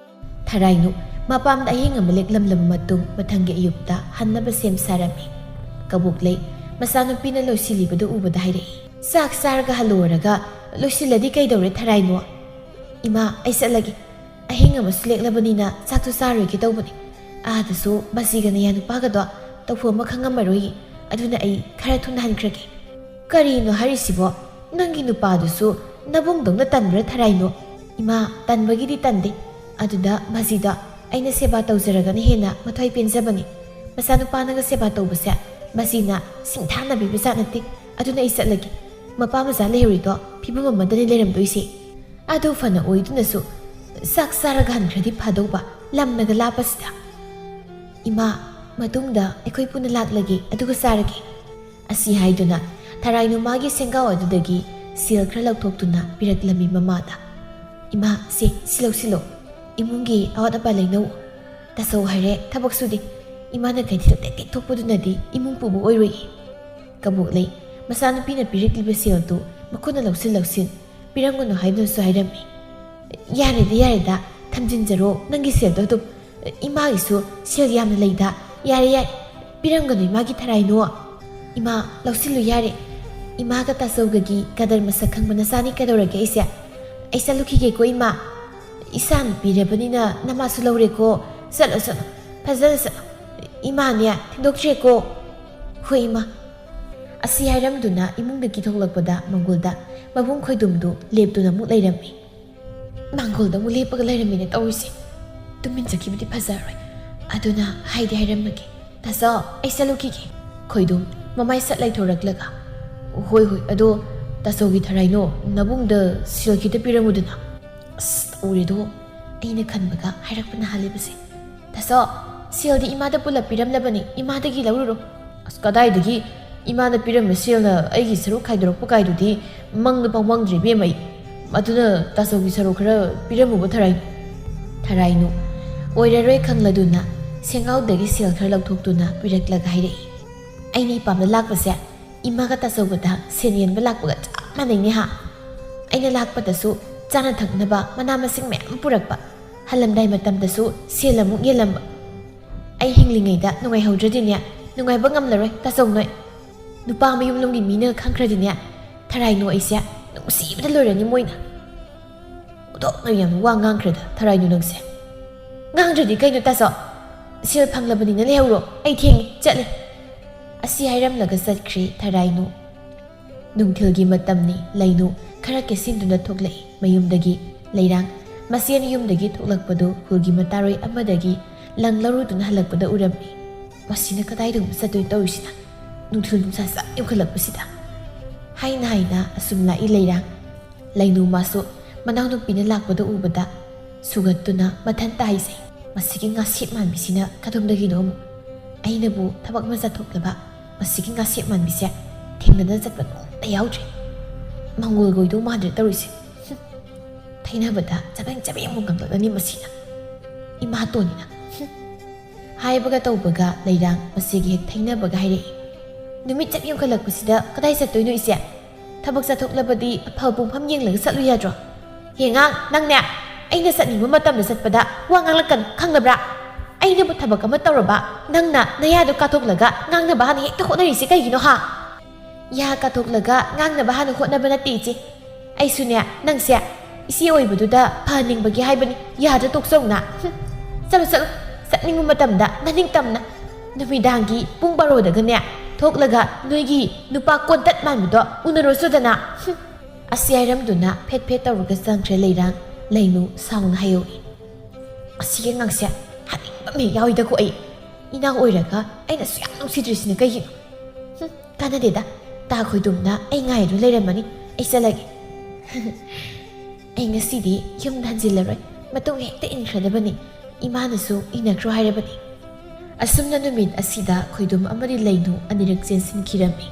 ꯊꯔꯥꯏꯅꯨ ꯃꯄꯥꯝꯗ ꯑꯍꯤꯡ ꯑꯃ ꯂꯦꯛꯂꯝꯂꯕ ꯃꯇꯨꯡ ꯃꯊꯪꯒꯤ ꯑꯌꯨꯛꯇ ꯍꯟꯅꯕ ꯁꯦꯝ ꯁꯥꯔꯝꯃꯤ꯫ ꯀꯕꯣꯛꯂꯩ ꯃꯆꯥꯅꯨꯄꯤꯅ ꯂꯣꯏꯁꯤꯜꯂꯤꯕꯗꯨ ꯎꯕꯗ ꯍꯥꯏꯔꯛꯏ, "ꯆꯥꯛ ꯆꯥꯔꯒ ꯍꯜꯂꯨꯔꯒ ꯂꯣꯏꯁꯤꯜꯂꯗꯤ ꯀꯩꯗꯧꯔꯦ ꯊꯔꯥꯏꯅꯨ?" "ꯏꯃꯥ, ꯑꯩ ꯆꯠꯂꯒꯦ꯫ ꯑꯍꯤꯡ ꯑꯃꯁꯨ ꯂꯦꯛꯂꯕꯅꯤꯅ ꯆꯥꯛꯇꯨ ꯆꯥꯔꯣꯏꯒꯦ ꯇꯧꯕꯅꯤ꯫ ꯑꯥꯗꯁꯨ ꯕꯥꯖꯤꯒ ꯅꯌꯥ ꯅꯨꯄꯥꯒꯗꯣ ꯇꯧꯐꯝ ꯑꯃ ꯈꯪꯉꯝꯃꯔꯣꯏꯌꯦ꯫ ꯑꯗꯨꯅ ꯑꯩ ꯈꯔ ꯊꯨꯅ ꯍꯟꯈ꯭ꯔꯒꯦ꯫" "ꯀꯔꯤꯅꯣ ꯍꯥꯏꯔꯤꯁꯤꯕꯣ? ꯅꯪꯒꯤ ꯅꯨꯄꯥꯗꯨꯁꯨ ꯅꯕꯨꯡꯗꯧꯅ ꯇꯟꯕ꯭ꯔꯥ ꯊꯔꯥꯏꯅꯣ?" "ꯏꯃꯥ, ꯇꯟꯕꯒꯤꯗꯤ ꯇꯟꯗꯦ꯫ ꯑꯗꯨꯗ ꯕꯥꯖꯤꯗꯣ ꯑꯩꯅ ꯁꯦꯕꯥ ꯇꯧꯖꯔꯒꯅ ꯍꯦꯟꯅ ꯃꯊ꯭ꯋꯥꯏ ꯄꯦꯟꯖꯕꯅꯤ꯫ ꯃꯆꯥꯅꯨꯄꯥꯅꯒ ꯁꯦꯕꯥ ꯇꯧꯕꯁꯦ ꯕꯥꯖꯤꯅ ꯁꯤꯡꯊꯥꯅꯕꯤꯕ ꯖꯥꯠ ꯅꯠꯇꯦ꯫ ꯑꯗꯨꯅ ꯑꯩ ꯆꯠꯂꯒꯦ꯫ ꯃꯄꯥ ꯃꯆꯥ ꯂꯩꯍꯧꯔꯤꯗꯣ ꯐꯤꯕꯝ ꯑꯃꯗꯅꯤ ꯂꯩꯔꯝꯗꯣꯏꯁꯦ꯫ ꯑꯗꯨ ꯐꯅ ꯑꯣꯏꯗꯨꯅꯁꯨ ꯆꯥꯛ ꯆꯥꯔꯒ ꯍꯟꯈ꯭ꯔꯗꯤ ꯐꯗꯧꯕ, ꯂꯝꯅꯒ ꯂꯥꯞꯄꯁꯤꯗ꯫ ꯏꯃꯥ, ꯃꯇꯨꯡꯗ ꯑꯩꯈꯣꯏ ꯄꯨꯟꯅ ꯂꯥꯛꯂꯒꯦ, ꯑꯗꯨꯒ ꯆꯥꯔꯒꯦ꯫" ꯑꯁꯤ ꯍꯥꯏꯗꯨꯅ ꯊꯔꯥꯏꯅꯨ ꯃꯥꯒꯤ ꯁꯦꯡꯒꯥꯎ ꯑꯗꯨꯗꯒꯤ ꯁꯦꯜ ꯈꯔ ꯂꯧꯊꯣꯛꯇꯨꯅ ꯄꯤꯔꯛꯂꯝꯃꯤ ꯃꯃꯥꯗ꯫ "ꯏꯃꯥ, ꯁꯦ, ꯁꯤ ꯂꯧꯁꯤꯜꯂꯣ꯫" "ꯏꯃꯨꯡꯒꯤ ꯑꯋꯥꯠ ꯑꯄꯥ ꯂꯩꯅꯧ꯫ ꯇꯥꯆꯧ ꯍꯥꯏꯔꯦ ꯊꯕꯛ ꯁꯨꯗꯦ꯫ ꯏꯃꯥꯅ ꯀꯩꯊꯦꯜ ꯇꯦꯛ ꯇꯦꯛ ꯊꯣꯛꯄꯗꯨꯅꯗꯤ ꯏꯃꯨꯡ ꯄꯨꯕ ꯑꯣꯏꯔꯣꯏꯌꯦ"꯫ ꯀꯕꯣꯛꯂꯩ ꯃꯆꯥꯅꯨꯄꯤꯅ ꯄꯤꯔꯛꯂꯤꯕ ꯁꯦꯜꯗꯨ ꯃꯈꯨꯠꯅ ꯂꯧꯁꯤꯟ ꯂꯧꯁꯤꯟ ꯄꯤꯔꯝꯒꯅꯨ ꯍꯥꯏꯗꯨꯅꯁꯨ ꯍꯥꯏꯔꯝꯃꯤ꯫ "ꯌꯥꯔꯦꯗ, ꯌꯥꯔꯦꯗ, ꯊꯝꯖꯤꯟꯖꯔꯣ ꯅꯪꯒꯤ ꯁꯦꯜꯗꯣ ꯑꯗꯨꯝ꯫ ꯏꯃꯥꯒꯤꯁꯨ ꯁꯦꯜ ꯌꯥꯝꯅ ꯂꯩꯗ꯫ ꯌꯥꯔꯦ, ꯌꯥꯔꯦ, ꯄꯤꯔꯝꯒꯅꯨ ꯏꯃꯥꯒꯤ ꯊꯔꯥꯏꯅꯣ꯫ ꯏꯃꯥ, ꯂꯧꯁꯤꯜꯂꯨ ꯌꯥꯔꯦ꯫ ꯏꯃꯥꯒ ꯇꯥꯆꯧꯒꯒꯤ ꯀꯗꯔ ꯃꯁꯛ ꯈꯪꯕ ꯅꯆꯥꯅꯤ ꯀꯩꯗꯧꯔꯒꯦ ꯑꯩꯁꯦ? ꯑꯩ ꯆꯠꯂꯨꯈꯤꯒꯦꯀꯣ ꯏꯃꯥ꯫ ꯏꯆꯥ ꯅꯨꯄꯤꯔꯕꯅꯤꯅ ꯅꯃꯥꯁꯨ ꯂꯧꯔꯦꯀꯣ꯫ ꯆꯠꯂꯣ, ꯆꯠꯂꯣ꯫ ꯐꯖꯅ ꯆꯠꯂꯣ꯫ ꯏꯃꯥꯅꯦ, ꯊꯤꯟꯗꯣꯛꯇ꯭ꯔꯦꯀꯣ"꯫ "ꯍꯣꯏ ꯏꯃꯥ"꯫ ꯑꯁꯤ ꯍꯥꯏꯔꯝꯗꯨꯅ ꯏꯃꯨꯡꯗꯒꯤ ꯊꯣꯛꯂꯛꯄꯗ ꯃꯪꯒꯣꯜꯗ ꯃꯕꯨꯡ ꯈꯣꯏꯗꯨꯝꯗꯨ ꯂꯦꯞꯇꯨꯅ ꯑꯃꯨꯛ ꯂꯩꯔꯝꯃꯤ꯫ ꯃꯪꯒꯣꯜꯗ ꯑꯃꯨꯛ ꯂꯦꯞꯄꯒ ꯂꯩꯔꯝꯃꯤꯅꯦ ꯇꯧꯔꯤꯁꯦ꯫ ꯇꯨꯃꯤꯟ ꯆꯠꯈꯤꯕꯗꯤ ꯐꯖꯔꯣꯏ꯫ ꯑꯗꯨꯅ ꯍꯥꯏꯗꯤ ꯍꯥꯏꯔꯝꯃꯒꯦ꯫ "ꯇꯥꯆꯧ, ꯑꯩ ꯆꯠꯂꯨꯈꯤꯒꯦ"꯫ ꯈꯣꯏꯗꯨꯝ ꯃꯃꯥꯏ ꯁꯠ ꯂꯩꯊꯣꯔꯛꯂꯒ, "ꯍꯣꯏ, ꯍꯣꯏ, ꯑꯗꯣ ꯇꯥꯆꯧꯒꯤ ꯊꯔꯥꯏꯅꯣ, ꯅꯕꯨꯡꯗ ꯁꯦꯜ ꯈꯤꯇ ꯄꯤꯔꯝꯃꯨꯗꯅ"꯫ ꯑꯁ, ꯇꯧꯔꯦꯗꯣ꯫ ꯑꯩꯅ ꯈꯟꯕꯒ ꯍꯥꯏꯔꯛꯄꯅ ꯍꯥꯜꯂꯤꯕꯁꯦ꯫ "ꯇꯥꯆꯧ, ꯁꯦꯜꯗꯤ ꯏꯃꯥꯗ ꯄꯨꯂꯞ ꯄꯤꯔꯝꯂꯕꯅꯤ, ꯏꯃꯥꯗꯒꯤ ꯂꯧꯔꯨꯔꯣ"꯫ "ꯑꯁ, ꯀꯗꯥꯏꯗꯒꯤ? ꯏꯃꯥꯅ ꯄꯤꯔꯝꯕ ꯁꯦꯜꯅ ꯑꯩꯒꯤ ꯁꯔꯨꯛ ꯈꯥꯏꯗꯣꯔꯛꯄ ꯀꯥꯏꯗꯨꯗꯤ ꯃꯪꯗ ꯐꯥꯎ ꯃꯪꯗ꯭ꯔꯤ ꯏꯕꯦꯝꯃ ꯑꯩ꯫ ꯑꯗꯨꯅ ꯇꯥꯆꯧꯒꯤ ꯁꯔꯨꯛ ꯈꯔ ꯄꯤꯔꯝꯃꯨꯕ ꯊꯔꯥꯏꯅꯨ"꯫ ꯊꯔꯥꯏꯅꯨ ꯑꯣꯏꯔꯔꯣꯏ ꯈꯪꯂꯗꯨꯅ ꯁꯦꯡꯒꯥꯎꯗꯒꯤ ꯁꯦꯜ ꯈꯔ ꯂꯧꯊꯣꯛꯇꯨꯅ ꯄꯤꯔꯛꯂꯒ ꯍꯥꯏꯔꯛꯏ꯫ "ꯑꯩꯅ ꯏꯄꯥꯝꯗ ꯂꯥꯛꯄꯁꯦ ꯏꯃꯥꯒ ꯇꯥꯆꯧꯒꯗ ꯁꯦꯟ ꯌꯦꯟꯕ ꯂꯥꯛꯄꯒ ꯆꯞ ꯃꯥꯟꯅꯩꯅꯦ ꯍꯥ꯫ ꯑꯩꯅ ꯂꯥꯛꯄꯗꯁꯨ ꯆꯥꯅ ꯊꯛꯅꯕ ꯃꯅꯥ ꯃꯁꯤꯡ ꯃꯌꯥꯝ ꯄꯨꯔꯛꯄ꯫ ꯍꯜꯂꯝꯗꯥꯏ ꯃꯇꯝꯗꯁꯨ ꯁꯦꯜ ꯑꯃꯨꯛ ꯌꯦꯜꯂꯝꯕ꯫ ꯑꯩ ꯍꯤꯡꯂꯤꯉꯩꯗ ꯅꯨꯡꯉꯥꯏꯍꯧꯗ꯭ꯔꯗꯤꯅꯦ, ꯅꯨꯡꯉꯥꯏꯕ ꯉꯝꯂꯔꯣꯏ ꯇꯥꯆꯧ ꯅꯣꯏ꯫ ꯅꯨꯄꯥ ꯃꯌꯨꯝꯂꯣꯝꯒꯤ ꯃꯤꯅ ꯈꯪꯈ꯭ꯔꯗꯤꯅꯦ, ꯊꯔꯥꯏꯅꯨ ꯑꯩꯁꯦ ꯅꯨꯡꯁꯤꯕꯗ ꯂꯣꯏꯔꯅꯤ ꯃꯣꯏꯅ"꯫ ꯑꯣꯟꯊꯣꯛꯅ ꯌꯥꯝ ꯋꯥ ꯉꯥꯡꯈ꯭ꯔꯦꯗ ꯊꯔꯥꯏꯅꯨ ꯅꯪꯁꯦ꯫ "ꯉꯥꯡꯗ꯭ꯔꯗꯤ ꯀꯩꯅꯣ ꯇꯥꯆꯧ? ꯁꯦꯜ ꯐꯪꯂꯕꯅꯤꯅ ꯂꯩꯍꯧꯔꯣ, ꯑꯩ ꯊꯦꯡꯉꯦ, ꯆꯠꯂꯦ"꯫ ꯑꯁꯤ ꯍꯥꯏꯔꯝꯂꯒ ꯆꯠꯈ꯭ꯔꯦ ꯊꯔꯥꯏꯅꯨ꯫ ꯅꯨꯡꯊꯤꯜꯒꯤ ꯃꯇꯝꯅꯤ꯫ ꯂꯩꯅꯨ ꯈꯔ ꯀꯦꯁꯤꯟꯗꯨꯅ ꯊꯣꯛꯂꯛꯏ ꯃꯌꯨꯝꯗꯒꯤ꯫ ꯂꯩꯔꯥꯡ ꯃꯁꯦꯟ ꯌꯨꯝꯗꯒꯤ ꯊꯣꯛꯂꯛꯄꯗꯨ ꯈꯨꯜꯒꯤ ꯃꯇꯥꯔꯣꯏ ꯑꯃꯗꯒꯤ ꯂꯪ ꯂꯧꯔꯨꯗꯨꯅ ꯍꯜꯂꯛꯄꯗ ꯎꯔꯝꯃꯤ꯫ "ꯃꯁꯤꯅ ꯀꯗꯥꯏꯗꯒꯨꯝꯕ ꯆꯠꯇꯣꯏ ꯇꯧꯔꯤꯁꯤꯅ? ꯅꯨꯡꯊꯤꯜ ꯅꯨꯡꯁꯥ ꯆꯥꯛ ꯌꯨꯡꯈꯠꯂꯛꯄꯁꯤꯗ"꯫ ꯍꯥꯏꯅ ꯍꯥꯏꯅ ꯑꯁꯨꯝ ꯂꯥꯛꯏ ꯂꯩꯔꯥꯡ꯫ ꯂꯩꯅꯨ ꯃꯥꯁꯨ ꯃꯅꯥꯎꯅꯨꯄꯤꯅ ꯂꯥꯛꯄꯗ ꯎꯕꯗ ꯁꯨꯒꯠꯇꯨꯅ ꯃꯊꯟꯇ ꯍꯥꯏꯖꯩ, "ꯃꯁꯤꯒꯤ ꯉꯥꯁꯤꯠ ꯃꯥꯟꯕꯤꯁꯤꯅ ꯀꯗꯣꯝꯗꯒꯤꯅꯣ ꯑꯃꯨꯛ? ꯑꯩꯅꯕꯨ ꯊꯕꯛ ꯑꯃ ꯆꯠꯊꯣꯛꯂꯕ ꯃꯁꯤꯒꯤ ꯉꯥꯁꯤꯠ ꯃꯥꯟꯕꯤꯁꯦ ꯊꯦꯡꯅꯗꯅ ꯆꯠꯄ ꯅꯣꯡꯃꯇ ꯌꯥꯎꯗ꯭ꯔꯤ꯫ ꯃꯪꯒꯣꯜꯒ ꯑꯣꯏꯗꯧ ꯃꯥꯟꯗ꯭ꯔꯦ ꯇꯧꯔꯤꯁꯦ"꯫ ꯍꯨꯝ꯫ ꯊꯩꯅꯕꯗ ꯆꯕꯦꯡ ꯆꯕꯦꯡ ꯑꯃꯨꯛ ꯉꯥꯡꯂꯛꯂꯅꯤ ꯃꯁꯤꯅ꯫ ꯏꯃꯥꯇꯣꯟꯅꯤꯅ꯫ ꯍꯨꯝ꯫ ꯍꯥꯏꯕꯒ ꯇꯧꯕꯒ ꯂꯩꯔꯥꯡ ꯃꯁꯤꯒꯤ ꯍꯦꯛ ꯊꯩꯅꯕꯒ ꯍꯥꯏꯔꯛꯏ꯫ ꯅꯨꯃꯤꯠ ꯆꯞ ꯌꯨꯡꯈꯠꯂꯛꯄꯁꯤꯗ ꯀꯗꯥꯏ ꯆꯠꯇꯣꯏꯅꯣ ꯏꯆꯦ? ꯊꯕꯛ ꯆꯠꯊꯣꯛꯂꯕꯗꯤ ꯑꯐꯕ ꯄꯨꯡꯐꯝ ꯌꯦꯡꯂꯒ ꯆꯠꯂꯨ ꯌꯥꯗ꯭ꯔꯣ? ꯍꯦꯉꯥꯡ, ꯅꯪꯅꯦ ꯑꯩꯅ ꯆꯠꯅꯤꯡꯕ ꯃꯇꯝꯗ ꯆꯠꯄꯗ ꯋꯥ ꯉꯥꯡꯂꯛꯀꯅꯨ, ꯈꯪꯉꯕ꯭ꯔꯥ? ꯑꯩꯅꯕꯨ ꯊꯕꯛ ꯑꯃ ꯇꯧꯔꯕ, ꯅꯪꯅ ꯅꯌꯥꯗꯣ ꯀꯥꯊꯣꯛꯂꯒ ꯉꯥꯡꯅꯕ ꯍꯥꯟꯅ ꯍꯦꯛꯇ ꯍꯣꯠꯅꯔꯤꯁꯦ ꯀꯩꯒꯤꯅꯣ ꯍꯥ? ꯌꯥ ꯀꯥꯊꯣꯛꯂꯒ ꯉꯥꯡꯅꯕ ꯍꯥꯟꯅ ꯍꯣꯠꯅꯕ ꯅꯠꯇꯦ ꯏꯆꯦ꯫ ꯑꯩꯁꯨꯅꯦ, ꯅꯪꯁꯦ ꯏꯆꯦ ꯑꯣꯏꯕꯗꯨꯗ ꯐꯍꯟꯅꯤꯡꯕꯒꯤ ꯍꯥꯏꯕꯅꯤ, ꯌꯥꯗ ꯇꯣꯛꯆꯧꯅ꯫ ꯍꯨꯝ, ꯆꯠꯂꯨ, ꯆꯠꯂꯨ, ꯆꯠꯅꯤꯡꯕ ꯃꯇꯝꯗ ꯅꯅꯤꯡꯇꯝꯅ꯫ ꯅꯨꯃꯤꯗꯥꯡꯒꯤ ꯄꯨꯡ ꯕꯥꯔꯣꯗꯒꯅꯦ ꯊꯣꯛꯂꯒ ꯅꯣꯏꯒꯤ ꯅꯨꯄꯥ ꯀꯣꯟꯇꯠ ꯃꯥꯟꯕꯗꯣ ꯎꯅꯔꯨꯆꯣꯗꯅ꯫ ꯍꯨꯝ꯫ ꯑꯁꯤ ꯍꯥꯏꯔꯝꯗꯨꯅ ꯐꯦꯠ ꯐꯦꯠ ꯇꯧꯔꯒ ꯆꯪꯈ꯭ꯔꯦ ꯂꯩꯔꯥꯡ꯫ ꯂꯩꯅꯨ ꯁꯥꯎꯅ ꯍꯥꯏꯍꯧꯏ꯫ ꯑꯁꯤꯒꯤ ꯑꯉꯥꯡꯁꯦ ꯍꯥꯠꯅꯤꯡꯕ ꯑꯃ ꯌꯥꯎꯏꯗꯀꯣ ꯑꯩ꯫ ꯏꯅꯥꯎ ꯑꯣꯏꯔꯒ ꯑꯩꯅ ꯑꯁꯨꯛ ꯌꯥꯝ ꯅꯨꯡꯁꯤꯗ꯭ꯔꯤꯁꯤꯅ ꯀꯩꯒꯤꯅꯣ? ꯍꯨꯝ, ꯀꯥꯟꯅꯗꯦꯗ꯫ ꯇꯥ ꯈꯣꯏꯗꯨꯝꯅ ꯑꯩ ꯉꯥꯏꯗꯨꯅ ꯂꯩꯔꯝꯃꯅꯤ꯫ ꯑꯩ ꯆꯠꯂꯒꯦ꯫ ꯑꯩ ꯉꯁꯤꯗꯤ ꯌꯨꯝꯗ ꯍꯟꯖꯤꯜꯂꯔꯣꯏ꯫ ꯃꯇꯨꯡ ꯍꯦꯛꯇ ꯏꯟꯈ꯭ꯔꯗꯕꯅꯤ꯫ ꯏꯃꯥꯅꯁꯨ ꯏꯟꯅꯈ꯭ꯔꯣ ꯍꯥꯏꯔꯕꯅꯤ꯫ ꯑꯁꯨꯝꯅ ꯅꯨꯃꯤꯠ ꯑꯁꯤꯗ ꯈꯣꯏꯗꯨꯝ ꯑꯃꯗꯤ ꯂꯩꯅꯨ ꯑꯅꯤꯔꯛ ꯆꯦꯟꯁꯤꯟꯈꯤꯔꯝꯃꯤ꯫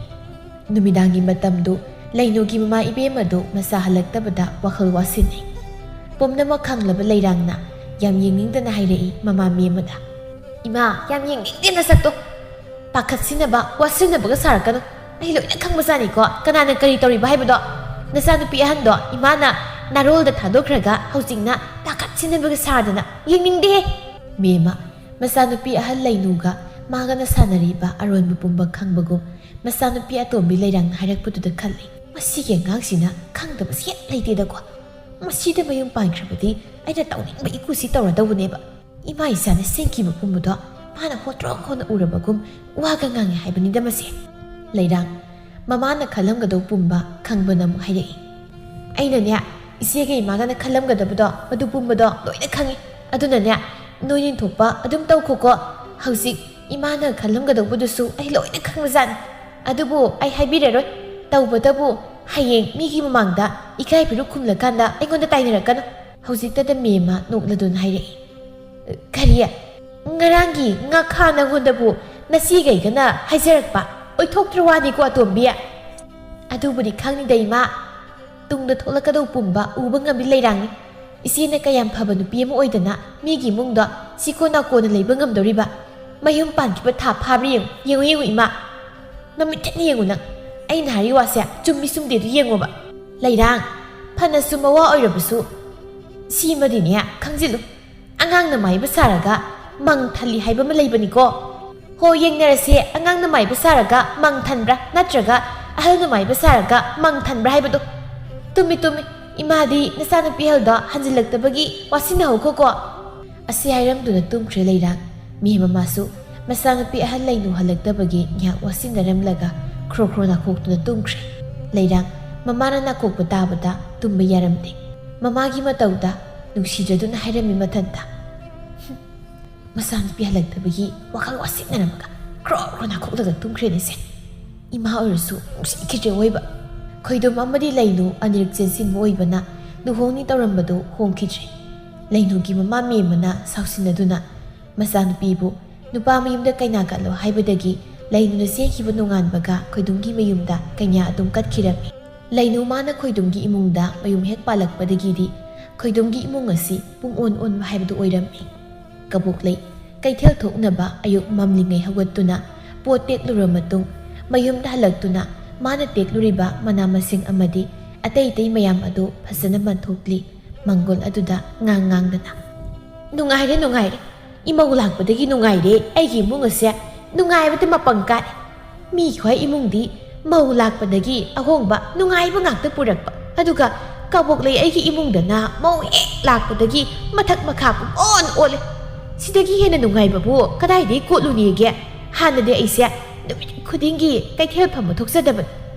ꯅꯨꯃꯤꯗꯥꯡꯒꯤ ꯃꯇꯝꯗꯨ ꯂꯩꯅꯨꯒꯤ ꯃꯃꯥ ꯏꯕꯦꯝ ꯑꯗꯨ ꯃꯆꯥ ꯍꯜꯂꯛꯇꯕꯗ ꯋꯥꯈꯜ ꯋꯥꯁꯤꯟꯅꯩ꯫ ꯄꯨꯝꯅꯃꯛ ꯈꯪꯂꯕ ꯂꯩꯔꯥꯡꯅ ꯌꯥꯝ ꯌꯦꯡꯅꯤꯡꯗꯅ ꯍꯥꯏꯔꯛꯏ ꯃꯃꯥ ꯃꯦꯝ ꯑꯃꯗ, "ꯏꯃꯥ, ꯌꯥꯝ ꯌꯦꯡꯅꯤꯡꯗꯦ ꯅꯁꯛꯇꯣ꯫ ꯄꯥꯈꯠꯁꯤꯟꯅꯕ, ꯋꯥꯁꯤꯟꯅꯕꯒ ꯁꯥꯔꯛꯀꯅꯨ꯫ ꯑꯩ ꯂꯣꯏꯅ ꯈꯪꯕꯖꯥꯠꯅꯤꯀꯣ ꯀꯅꯥꯅ ꯀꯔꯤ ꯇꯧꯔꯤꯕ ꯍꯥꯏꯕꯗꯣ꯫ ꯅꯆꯥꯅꯨꯄꯤ ꯑꯍꯟꯗꯣ ꯏꯃꯥꯅ ꯅꯥꯔꯣꯜꯗ ꯊꯥꯗꯣꯛꯈ꯭ꯔꯒ ꯍꯧꯖꯤꯛꯅ ꯄꯥꯈꯠꯁꯤꯟꯅꯕꯒ ꯁꯥꯗꯅ꯫ ꯌꯦꯡꯅꯤꯡꯗꯦꯍꯦ!" ꯃꯦꯝꯃ, ꯃꯆꯥꯅꯨꯄꯤ ꯑꯍꯜ ꯂꯩꯅꯨꯒ ꯃꯥꯒꯅ ꯁꯥꯟꯅꯔꯤꯕ ꯑꯔꯣꯟꯕ ꯄꯨꯝꯕ ꯈꯪꯕꯒꯨꯝ ꯃꯆꯥꯅꯨꯄꯤ ꯑꯇꯣꯝꯕꯤ ꯂꯩꯔꯥꯡꯅ ꯍꯥꯏꯔꯛꯄꯗꯨꯗ ꯈꯜꯂꯤ, "ꯃꯁꯤꯒꯤ ꯑꯉꯥꯡꯁꯤꯅ ꯈꯪꯗꯕꯁꯤ ꯍꯦꯛ ꯂꯩꯇꯦꯗꯀꯣ꯫ ꯃꯁꯤꯗ ꯃꯌꯨꯝ ꯄꯥꯟꯈ꯭ꯔꯕꯗꯤ ꯑꯩꯅ ꯇꯧꯅꯤꯡꯕ ꯏꯀꯨꯁꯤ ꯇꯧꯔꯗꯧꯕꯅꯦꯕ꯫ ꯏꯃꯥ ꯏꯆꯥꯅ ꯁꯦꯝꯈꯤꯕ ꯄꯨꯝꯕꯗꯣ ꯃꯥꯅ ꯍꯣꯠꯇ꯭ꯔꯣꯛ ꯍꯣꯠꯅ ꯎꯔꯕꯒꯨꯝ ꯋꯥꯒ ꯉꯥꯡꯉꯦ ꯍꯥꯏꯕꯅꯤꯗ ꯃꯁꯦ꯫" ꯂꯩꯔꯥꯡ, ꯃꯃꯥꯅ ꯈꯜꯂꯝꯒꯗꯧ ꯄꯨꯝꯕ ꯈꯪꯕꯅ ꯑꯃꯨꯛ ꯍꯥꯏꯔꯛꯏ, "ꯑꯩꯅꯅꯦ ꯏꯆꯦꯒ ꯏꯃꯥꯒꯅ ꯈꯜꯂꯝꯒꯗꯕꯗꯣ ꯃꯗꯨ ꯄꯨꯝꯕꯗꯣ ꯂꯣꯏꯅ ꯈꯪꯉꯤ꯫ ꯑꯗꯨꯅꯅꯦ ꯅꯣꯏ ꯅꯤꯡꯊꯣꯛꯄ ꯑꯗꯨꯝ ꯇꯧꯈꯣꯀꯣ꯫ ꯍꯧꯖꯤꯛ ꯏꯃꯥꯅ ꯈꯜꯂꯝꯒꯗꯧꯕꯗꯨꯁꯨ ꯑꯩ ꯂꯣꯏꯅ ꯈꯪꯕꯖꯥꯠꯅꯤ꯫ ꯑꯗꯨꯕꯨ ꯑꯩ ꯍꯥꯏꯕꯤꯔꯔꯣꯏ꯫ ꯇꯧꯕꯇꯕꯨ ꯍꯌꯦꯡ ꯃꯤꯒꯤ ꯃꯃꯥꯡꯗ ꯏꯀꯥꯏ ꯐꯤꯔꯨꯛ ꯈꯨꯝꯂꯀꯥꯟꯗ ꯑꯩꯉꯣꯟꯗ ꯇꯥꯏꯅꯔꯛꯀꯅꯨ꯫" ꯍꯧꯖꯤꯛꯇꯗ ꯃꯦꯝꯃ ꯅꯣꯛꯂꯗꯨꯅ ꯍꯥꯏꯔꯛꯏ, "ꯀꯔꯤ? ꯉꯔꯥꯡꯒꯤ ꯉꯥꯈꯥ ꯅꯪꯉꯣꯟꯗꯕꯨ ꯅꯆꯦꯒꯩꯒꯅ ꯍꯥꯏꯖꯔꯛꯄ ꯑꯣꯏꯊꯣꯛꯇ꯭ꯔ ꯋꯥꯅꯤꯀꯣ ꯑꯇꯣꯝꯕꯤ?" "ꯑꯗꯨꯕꯨꯗꯤ ꯈꯪꯅꯤꯗ ꯏꯃꯥ꯫ ꯇꯨꯡꯗ ꯊꯣꯛꯂꯛꯀꯗꯧꯕ ꯄꯨꯝꯕ ꯎꯕ ꯉꯝꯕꯤ ꯂꯩꯔꯥꯡꯅꯤ꯫ ꯏꯆꯦꯅ ꯀꯌꯥꯝ ꯐꯕ ꯅꯨꯄꯤ ꯑꯃ ꯑꯣꯏꯗꯅ ꯃꯤꯒꯤ ꯏꯃꯨꯡꯗ ꯁꯤꯀꯣ ꯅꯥꯀꯣꯟꯅ ꯂꯩꯕ ꯉꯝꯗꯧꯔꯤꯕ? ꯃꯌꯨꯝ ꯄꯥꯟꯈꯤꯕ ꯊꯥ ꯐꯥꯕ꯭ꯔꯥ ꯌꯦꯡꯉꯨ, ꯌꯦꯡꯉꯨ, ꯌꯦꯡꯉꯨ, ꯏꯃꯥ꯫ ꯃꯃꯤꯠ ꯊꯛꯅ ꯌꯦꯡꯉꯨ ꯅꯪ꯫ ꯑꯩꯅ ꯍꯥꯏꯔꯤ ꯋꯥꯁꯦ ꯆꯨꯝꯃꯤ ꯆꯨꯝꯗꯦꯗꯨ ꯌꯦꯡꯉꯣꯕ꯫ ꯂꯩꯔꯥꯡ, ꯐꯅꯁꯨ ꯃꯋꯥ ꯑꯣꯏꯔꯕꯁꯨ, ꯁꯤꯃꯗꯤꯅꯦ ꯈꯪꯖꯤꯜꯂꯨ꯫ ꯑꯉꯥꯡꯅ ꯃꯥꯏꯕ ꯁꯥꯔꯒ ꯃꯪ ꯊꯜꯂꯤ ꯍꯥꯏꯕ ꯑꯃ ꯂꯩꯕꯅꯤꯀꯣ꯫ ꯍꯣ, ꯌꯦꯡꯅꯔꯁꯦ, ꯑꯉꯥꯡꯅ ꯃꯥꯏꯕ ꯁꯥꯔꯒ ꯃꯪ ꯊꯟꯕ꯭ꯔꯥ, ꯅꯠꯇ꯭ꯔꯒ ꯑꯍꯜꯅ ꯃꯥꯏꯕ ꯁꯥꯔꯒ ꯃꯪ ꯊꯟꯕ꯭ꯔꯥ ꯍꯥꯏꯕꯗꯣ꯫ ꯇꯨꯝꯃꯤ, ꯇꯨꯝꯃꯤ꯫ ꯏꯃꯥꯗꯤ ꯅꯆꯥꯅꯨꯄꯤ ꯑꯍꯜꯗꯣ ꯍꯟꯖꯤꯜꯂꯛꯇꯕꯒꯤ ꯋꯥꯁꯤꯟꯅꯍꯧꯈꯣꯀꯣ꯫ ꯑꯁꯤ ꯍꯥꯏꯔꯝꯗꯨꯅ ꯇꯨꯝꯈ꯭ꯔꯦ ꯂꯩꯔꯥꯡ꯫ ꯃꯦꯝ ꯃꯃꯥꯁꯨ ꯃꯆꯥꯅꯨꯄꯤ ꯑꯍꯜ ꯂꯩꯅꯨ ꯍꯜꯂꯛꯇꯕꯒꯤ ꯉꯥꯏꯍꯥꯛ ꯋꯥꯁꯤꯟꯅꯔꯝꯂꯒ ꯈ꯭ꯔꯣ ꯈ꯭ꯔꯣ ꯅꯥꯈꯣꯛꯇꯨꯅ ꯇꯨꯝꯈ꯭ꯔꯦ꯫ ꯂꯩꯔꯥꯡ ꯃꯃꯥꯅ ꯅꯥꯀꯣꯛꯄ ꯇꯥꯕꯗ ꯇꯨꯝꯕ ꯌꯥꯔꯝꯗꯦ꯫ ꯃꯃꯥꯒꯤ ꯃꯇꯧꯗ ꯅꯨꯡꯁꯤꯗ꯭ꯔꯗꯨꯅ ꯍꯥꯏꯔꯝꯃꯤ ꯃꯊꯟꯇ, "ꯍꯨꯝ, ꯃꯆꯥꯅꯨꯄꯤ ꯍꯜꯂꯛꯇꯕꯒꯤ ꯋꯥꯈꯜ ꯋꯥꯁꯤꯟꯅꯔꯝꯃꯒ ꯈ꯭ꯔꯣ ꯈ꯭ꯔꯣ ꯅꯥꯈꯣꯛꯂꯒ ꯇꯨꯝꯈ꯭ꯔꯦꯅꯦꯁꯦ꯫ ꯏꯃꯥ ꯑꯣꯏꯔꯁꯨ ꯅꯨꯡꯁꯤꯈꯤꯗ꯭ꯔꯦ ꯑꯣꯏꯕ꯫" ꯈꯣꯏꯗꯣꯝ ꯑꯃꯗꯤ ꯂꯩꯅꯨ ꯑꯅꯤꯔꯛ ꯆꯦꯟꯁꯤꯟꯕ ꯑꯣꯏꯕꯅ ꯂꯨꯍꯣꯡꯅꯤ ꯇꯧꯔꯝꯕꯗꯨ ꯍꯣꯡꯈꯤꯗ꯭ꯔꯦ꯫ ꯂꯩꯅꯨꯒꯤ ꯃꯃꯥ ꯃꯦꯝꯃꯅ ꯁꯥꯎꯁꯤꯟꯅꯗꯨꯅ ꯃꯆꯥꯅꯨꯄꯤꯕꯨ ꯅꯨꯄꯥ ꯃꯌꯨꯝꯗ ꯀꯩꯅꯥ ꯀꯠꯂꯣ ꯍꯥꯏꯕꯗꯒꯤ ꯂꯩꯅꯨꯅ ꯆꯦꯟꯈꯤꯕ ꯅꯣꯡꯉꯥꯟꯕꯒ ꯈꯣꯏꯗꯣꯝꯒꯤ ꯃꯌꯨꯝꯗ ꯀꯩꯅꯥ ꯑꯗꯨꯝ ꯀꯠꯈꯤꯔꯝꯃꯤ꯫ ꯂꯩꯅꯨ ꯃꯥꯅ ꯈꯣꯏꯗꯣꯝꯒꯤ ꯏꯃꯨꯡꯗ ꯃꯌꯨꯝ ꯍꯦꯛ ꯄꯥꯜꯂꯛꯄꯗꯒꯤꯗꯤ ꯈꯣꯏꯗꯣꯝꯒꯤ ꯏꯃꯨꯡ ꯑꯁꯤ ꯄꯨꯝꯑꯣꯟ ꯑꯣꯟꯕ ꯍꯥꯏꯕꯗꯨ ꯑꯣꯏꯔꯝꯃꯤ꯫ ꯀꯕꯣꯛꯂꯩ ꯀꯩꯊꯦꯜ ꯊꯣꯛꯅꯕ ꯑꯌꯨꯛ ꯃꯝꯂꯤꯉꯩ ꯍꯧꯒꯠꯇꯨꯅ ꯄꯣꯠ ꯇꯦꯛꯂꯨꯔ ꯃꯇꯨꯡ ꯃꯌꯨꯝꯗ ꯍꯜꯂꯛꯇꯨꯅ ꯃꯥꯅ ꯇꯦꯛꯂꯨꯔꯤꯕ ꯃꯅꯥ ꯃꯁꯤꯡ ꯑꯃꯗꯤ ꯑꯇꯩ ꯑꯇꯩ ꯃꯌꯥꯝ ꯑꯗꯨ ꯐꯖꯅ ꯃꯟꯊꯣꯛꯂꯤ꯫ ꯃꯪꯒꯣꯜ ꯑꯗꯨꯗ ꯉꯥꯡ ꯉꯥꯡꯗꯅ, "ꯅꯨꯡꯉꯥꯏꯔꯦ, ꯅꯨꯡꯉꯥꯏꯔꯦ꯫ ꯏꯃꯧ ꯂꯥꯛꯄꯗꯒꯤ ꯅꯨꯡꯉꯥꯏꯔꯦ꯫ ꯑꯩꯒꯤ ꯏꯃꯨꯡ ꯑꯁꯦ ꯅꯨꯡꯉꯥꯏꯕꯗ ꯃꯄꯪ ꯀꯥꯔꯦ꯫ ꯃꯤ ꯈ꯭ꯋꯥꯏ ꯏꯃꯨꯡꯗꯤ ꯃꯧ ꯂꯥꯛꯄꯗꯒꯤ ꯑꯍꯣꯡꯕ ꯅꯨꯡꯉꯥꯏꯕ ꯉꯥꯛꯇ ꯄꯨꯔꯛꯄ꯫ ꯑꯗꯨꯒ ꯀꯕꯣꯛꯂꯩ ꯑꯩꯒꯤ ꯏꯃꯨꯡꯗꯅ ꯃꯧ ꯍꯦꯛ ꯂꯥꯛꯄꯗꯒꯤ ꯃꯊꯛ ꯃꯈꯥ ꯄꯨꯡꯑꯣꯟ ꯑꯣꯜꯂꯦ꯫ ꯁꯤꯗꯒꯤ ꯍꯦꯟꯅ ꯅꯨꯡꯉꯥꯏꯕꯕꯨ ꯀꯗꯥꯏꯗꯒꯤ ꯀꯣꯠꯂꯨꯅꯤꯒꯦ? ꯍꯥꯟꯅꯗꯤ ꯑꯩꯁꯦ ꯅꯨꯃꯤꯠ ꯈꯨꯗꯤꯡꯒꯤ ꯀꯩꯊꯦꯜ ꯐꯝꯕ ꯊꯣꯛꯆꯗꯕꯅꯤ꯫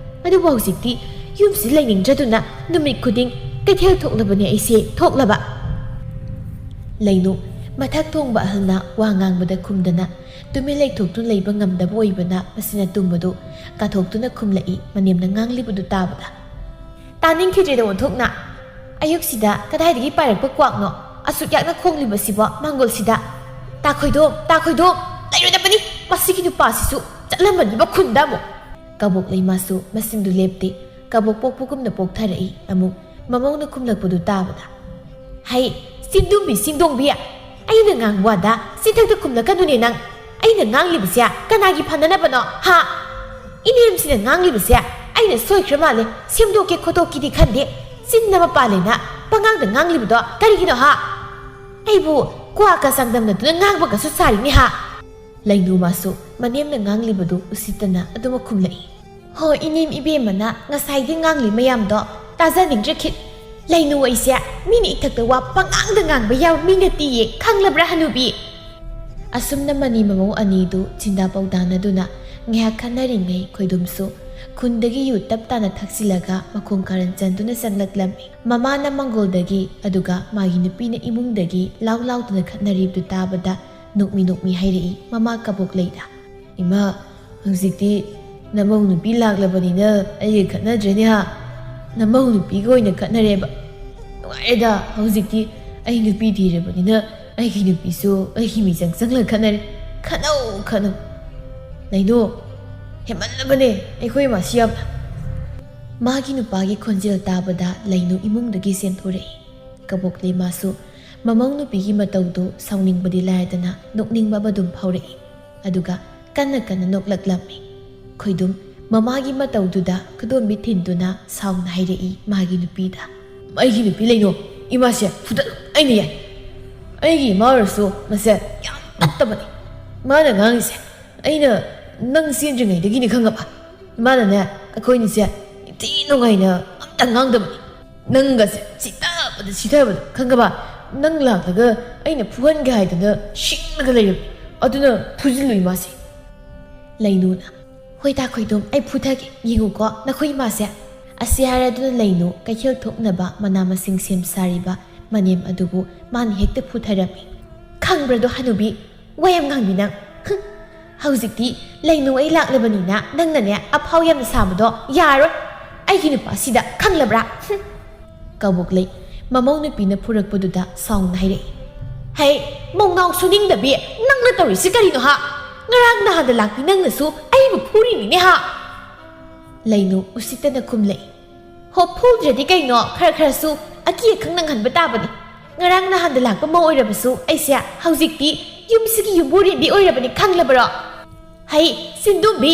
ꯑꯗꯨꯕꯨ ꯍꯧꯖꯤꯛꯇꯤ ꯌꯨꯝꯁꯤꯗ ꯂꯩꯅꯤꯡꯗ꯭ꯔꯗꯨꯅ ꯅꯨꯃꯤꯠ ꯈꯨꯗꯤꯡ ꯀꯩꯊꯦꯜ ꯊꯣꯛꯂꯕꯅꯦ ꯑꯩꯁꯦ, ꯊꯣꯛꯂꯕ꯫" ꯂꯩꯅꯨ ꯃꯊꯛ ꯊꯣꯡꯕ ꯑꯍꯜꯅ ꯋꯥ ꯉꯥꯡꯕꯗ ꯈꯨꯝꯗꯅ ꯇꯨꯃꯤꯟ ꯂꯩꯊꯣꯛꯇꯨꯅ ꯂꯩꯕ ꯉꯝꯗꯕ ꯑꯣꯏꯕꯅ ꯃꯁꯤꯅ ꯇꯨꯝꯕꯗꯨ ꯀꯥꯊꯣꯛꯇꯨꯅ ꯈꯨꯝꯂꯛꯏ꯫ ꯃꯅꯦꯝꯅ ꯉꯥꯡꯂꯤꯕꯗꯨ ꯇꯥꯕꯗ, "ꯇꯥꯅꯤꯡꯈꯤꯗ꯭ꯔꯦꯗ ꯑꯣꯟꯊꯣꯛꯅ꯫ ꯑꯌꯨꯛꯁꯤꯗ ꯀꯗꯥꯏꯗꯒꯤ ꯄꯥꯏꯔꯛꯄ ꯀ꯭ꯋꯥꯛꯅꯣ ꯑꯁꯨꯛ ꯌꯥꯛꯅ ꯈꯣꯡꯂꯤꯕꯁꯤꯕꯣ ꯃꯪꯒꯣꯜꯁꯤꯗ? ꯇꯥꯈꯣꯏꯗꯣꯝ, ꯇꯥꯈꯣꯏꯗꯣꯝ, ꯂꯩꯔꯣꯏꯗꯕꯅꯤ꯫ ꯃꯁꯤꯒꯤ ꯅꯨꯄꯥꯁꯤꯁꯨ ꯆꯠꯂꯝꯃꯅꯤ ꯃꯈꯨꯟꯗ ꯑꯃꯨꯛ꯫" ꯀꯕꯣꯛꯂꯩ ꯃꯥꯁꯨ ꯃꯁꯤꯡꯗꯨ ꯂꯦꯞꯇꯦ꯫ ꯀꯕꯣꯛ ꯄꯣꯛꯄꯒꯨꯝꯅ ꯄꯣꯛꯊꯔꯛꯏ꯫ ꯑꯃꯨꯛ ꯃꯃꯧꯅ ꯈꯨꯝꯂꯛꯄꯗꯨ ꯇꯥꯕꯗ, "ꯍꯩ, ꯆꯤꯟꯗꯨꯝꯕꯤ ꯆꯤꯟꯗꯣꯡꯕꯤ, ꯑꯩꯅ ꯉꯥꯡꯕ ꯋꯥꯗ ꯆꯤꯟꯊꯛꯇ ꯈꯨꯝꯂꯛꯀꯅꯨꯅꯦ ꯅꯪ꯫ ꯑꯩꯅ ꯉꯥꯡꯂꯤꯕꯁꯦ ꯀꯅꯥꯒꯤ ꯐꯅꯅꯕꯅꯣ, ꯍꯥ? ꯏꯅꯦꯝꯁꯤꯅ ꯉꯥꯡꯂꯤꯕꯁꯦ ꯑꯩꯅ ꯁꯣꯏꯈ꯭ꯔ ꯃꯥꯜꯂꯦ, ꯁꯦꯝꯗꯣꯛꯀꯦ ꯈꯣꯠꯇꯣꯛꯀꯦꯗꯤ ꯈꯟꯗꯦ꯫ ꯆꯤꯟ ꯑꯃ ꯄꯥꯜꯂꯦꯅ ꯄꯉꯥꯡꯗ ꯉꯥꯡꯂꯤꯕꯗꯣ ꯀꯔꯤꯒꯤꯅꯣ, ꯍꯥ? ꯑꯩꯕꯨ ꯀ꯭ꯋꯥꯀ ꯆꯥꯡꯗꯝꯅꯗꯨꯅ ꯉꯥꯡꯕꯒꯁꯨ ꯁꯥꯔꯤꯅꯦ, ꯍꯥ?" ꯂꯩꯅꯨ ꯃꯥꯁꯨ ꯃꯅꯦꯝꯅ ꯉꯥꯡꯂꯤꯕꯗꯨ ꯎꯁꯤꯠꯇꯅ ꯑꯗꯨꯃꯛ ꯈꯨꯝꯂꯛꯏ꯫ "ꯍꯣ, ꯏꯅꯦꯝ ꯏꯕꯦꯝꯃꯅ ꯉꯁꯥꯏꯗꯤ ꯉꯥꯡꯂꯤ ꯃꯌꯥꯝꯗꯣ ꯇꯥꯖꯅꯤꯡꯗ꯭ꯔꯦ ꯈꯤꯠ꯫ ꯂꯩꯅꯨ ꯑꯩꯁꯦ ꯃꯤꯅ ꯏꯊꯛꯇ ꯋꯥ ꯄꯉꯥꯡꯗ ꯉꯥꯡꯕ ꯌꯥꯕ ꯃꯤ ꯅꯠꯇꯤꯌꯦ, ꯈꯪꯂꯕ꯭ꯔꯥ ꯍꯅꯨꯕꯤ?" ꯑꯁꯨꯝꯅ ꯃꯅꯤ ꯃꯃꯧ ꯑꯅꯤꯗꯨ ꯆꯤꯟꯗꯥ ꯄꯥꯎꯗꯥꯅꯗꯨꯅ ꯉꯥꯏꯍꯥꯛ ꯈꯟꯅꯔꯤꯉꯩ ꯈꯣꯏꯗꯨꯝꯁꯨ ꯈꯨꯟꯗꯒꯤ ꯌꯨ ꯇꯞ ꯇꯥꯅ ꯊꯛꯆꯤꯜꯂꯒ ꯃꯈꯣꯡ ꯀꯥꯔꯟ ꯆꯟꯗꯨꯅ ꯆꯪꯂꯛꯂꯝꯃꯤ꯫ ꯃꯃꯥꯅ ꯃꯪꯒꯣꯜꯗꯒꯤ ꯑꯗꯨꯒ ꯃꯥꯒꯤ ꯅꯨꯄꯤꯅ ꯏꯃꯨꯡꯗꯒꯤ ꯂꯥꯎ ꯂꯥꯎꯗꯨꯅ ꯈꯠꯅꯔꯤꯕꯗꯨ ꯇꯥꯕꯗ ꯅꯣꯛꯃꯤ ꯅꯣꯛꯃꯤ ꯍꯥꯏꯔꯛꯏ ꯃꯃꯥ ꯀꯕꯣꯛꯂꯩꯗ꯫ "ꯏꯃꯥ, ꯍꯧꯖꯤꯛꯇꯤ ꯅꯃꯧ ꯅꯨꯄꯤ ꯂꯥꯛꯂꯕꯅꯤꯅ ꯑꯩꯒ ꯈꯠꯅꯗ꯭ꯔꯦꯅꯦ ꯍꯥ? ꯅꯃꯧ ꯅꯨꯄꯤꯒ ꯑꯣꯏꯅ ꯈꯠꯅꯔꯦꯕ꯫ ꯅꯨꯡꯉꯥꯏꯔꯦꯗ, ꯍꯧꯖꯤꯛꯇꯤ ꯑꯩ ꯅꯨꯄꯤ ꯊꯤꯔꯕꯅꯤꯅ ꯑꯩꯒꯤ ꯅꯨꯄꯤꯁꯨ ꯑꯩꯒꯤ ꯃꯤꯆꯪ ꯆꯪꯂꯒ ꯈꯠꯅꯔꯦ꯫ ꯈꯠꯅꯧ, ꯈꯠꯅꯧ꯫ ꯂꯩꯅꯨ, ꯍꯦꯟꯃꯜꯂꯕꯅꯦ ꯑꯩꯈꯣꯏ ꯃꯥꯁꯤ ꯌꯥꯝꯅ꯫" ꯃꯥꯒꯤ ꯅꯨꯄꯥꯒꯤ ꯈꯣꯟꯖꯦꯜ ꯇꯥꯕꯗ ꯂꯩꯅꯨ ꯏꯃꯨꯡꯗꯒꯤ ꯆꯦꯟꯊꯣꯔꯛꯏ꯫ ꯀꯕꯣꯛꯂꯩ ꯃꯥꯁꯨ ꯃꯃꯧ ꯅꯨꯄꯤꯒꯤ ꯃꯇꯧꯗꯨ ꯁꯥꯎꯅꯤꯡꯕꯗꯤ ꯂꯥꯏꯔꯗꯅ ꯅꯣꯛꯅꯤꯡꯕ ꯑꯃ ꯑꯗꯨꯝ ꯐꯥꯎꯔꯛꯏ꯫ ꯑꯗꯨꯒ ꯀꯟꯅ ꯀꯟꯅ ꯅꯣꯛꯂꯛꯂꯝꯃꯤ꯫ ꯈꯣꯏꯗꯨꯝ ꯃꯃꯥꯒꯤ ꯃꯇꯧꯗꯨꯗ ꯈꯨꯗꯣꯝꯕꯤ ꯊꯤꯟꯗꯨꯅ ꯁꯥꯎꯅ ꯍꯥꯏꯔꯛꯏ ꯃꯥꯒꯤ ꯅꯨꯄꯤꯗ꯫ "ꯑꯩꯒꯤ ꯅꯨꯄꯤ ꯂꯩꯅꯨ, ꯏꯃꯥꯁꯦ ꯐꯨꯗꯠꯂꯨ, ꯑꯩꯅ ꯌꯥꯏ꯫ ꯑꯩꯒꯤ ꯏꯃꯥ ꯑꯣꯏꯔꯁꯨ ꯃꯁꯦ ꯌꯥꯝ ꯐꯠꯇꯕꯅꯤ꯫ ꯃꯥꯅ ꯉꯥꯡꯉꯤꯁꯦ ꯑꯩꯅ ꯅꯪ ꯆꯦꯟꯗ꯭ꯔꯤꯉꯩꯗꯒꯤꯅꯤ, ꯈꯪꯉꯕ? ꯏꯃꯥꯅꯅꯦ ꯑꯩꯈꯣꯏꯅꯤꯁꯦ ꯏꯟꯊꯤ ꯅꯨꯡꯉꯥꯏꯅ ꯑꯝꯇ ꯉꯥꯡꯗꯕꯅꯤ꯫ ꯅꯪꯒꯁꯦ ꯁꯤꯊꯕꯗ ꯁꯤꯊꯕꯗ, ꯈꯪꯉꯕ? ꯅꯪ ꯂꯥꯛꯂꯒ ꯑꯩꯅ ꯐꯨꯍꯟꯒꯦ ꯍꯥꯏꯗꯅ ꯁꯤꯡꯂꯒ ꯂꯩꯔꯕꯅꯤ꯫ ꯑꯗꯨꯅ ꯐꯨꯖꯤꯜꯂꯨ ꯏꯃꯥꯁꯦ꯫" ꯂꯩꯅꯨꯅ, "ꯍꯣꯏ ꯇꯥ ꯈꯣꯏꯗꯨꯝ, ꯑꯩ ꯐꯨꯊꯒꯦ, ꯌꯦꯡꯉꯨꯀꯣ ꯅꯈꯣꯏ ꯏꯃꯥꯁꯦ꯫" ꯑꯁꯤ ꯍꯥꯏꯔꯗꯨꯅ ꯂꯩꯅꯨ ꯀꯩꯊꯦꯜ ꯊꯣꯛꯅꯕ ꯃꯅꯥ ꯃꯁꯤꯡ ꯁꯦꯝ ꯁꯥꯔꯤꯕ ꯃꯅꯦꯝ ꯑꯗꯨꯕꯨ ꯃꯥꯅ ꯍꯦꯛꯇ ꯐꯨꯊꯔꯝꯃꯤ꯫ "ꯈꯪꯕ꯭ꯔꯗꯣ ꯍꯅꯨꯕꯤ, ꯋꯥ ꯌꯥꯝ ꯉꯥꯡꯕꯤ ꯅꯪ꯫ ꯍꯨꯝ, ꯍꯧꯖꯤꯛꯇꯤ ꯂꯩꯅꯨ ꯑꯩ ꯂꯥꯛꯂꯕꯅꯤꯅ ꯅꯪꯅꯅꯦ ꯑꯐꯥꯎ ꯌꯥꯝꯅ ꯁꯥꯕꯗꯣ ꯌꯥꯔꯣꯏ꯫ ꯑꯩꯒꯤ ꯅꯨꯄꯥꯁꯤꯗ ꯈꯪꯂꯕ꯭ꯔꯥ?" ꯍꯨꯝ꯫ ꯀꯕꯣꯛꯂꯩ ꯃꯃꯧ ꯅꯨꯄꯤꯅ ꯐꯨꯔꯛꯄꯗꯨꯗ ꯁꯥꯎꯅ ꯍꯥꯏꯔꯛꯏ꯫ "ꯍꯩ, ꯃꯧꯅꯥꯎ ꯁꯨꯅꯤꯡꯗꯕꯤ, ꯅꯪꯅ ꯇꯧꯔꯤꯁꯤ ꯀꯔꯤꯅꯣ ꯍꯥ? ꯉꯔꯥꯡ ꯅꯍꯥꯟꯗ ꯂꯥꯛꯄꯤ ꯅꯪꯅꯁꯨ ꯑꯩꯕꯨ ꯐꯨꯔꯤꯅꯤꯅꯦ ꯍꯥ?" ꯂꯩꯅꯨ ꯎꯁꯤꯠꯇꯅ ꯈꯨꯝꯂꯛꯏ꯫ ꯍꯣ, ꯐꯨꯗ꯭ꯔꯗꯤ ꯀꯩꯅꯣ, ꯈꯔ ꯈꯔꯁꯨ ꯑꯀꯤ ꯑꯈꯪ ꯅꯪꯍꯟꯕ ꯇꯥꯕꯅꯤ꯫ ꯉꯔꯥꯡ ꯅꯍꯥꯟꯗ ꯂꯥꯛꯄ ꯃꯧ ꯑꯣꯏꯔꯕꯁꯨ ꯑꯩꯁꯦ ꯍꯧꯖꯤꯛꯇꯤ ꯌꯨꯝꯁꯤꯒꯤ ꯌꯨꯝꯕꯨꯔꯦꯟꯕꯤ ꯑꯣꯏꯔꯕꯅꯤ, ꯈꯪꯂꯕꯔꯣ? ꯍꯩ, ꯆꯤꯟꯗꯨꯝꯕꯤ,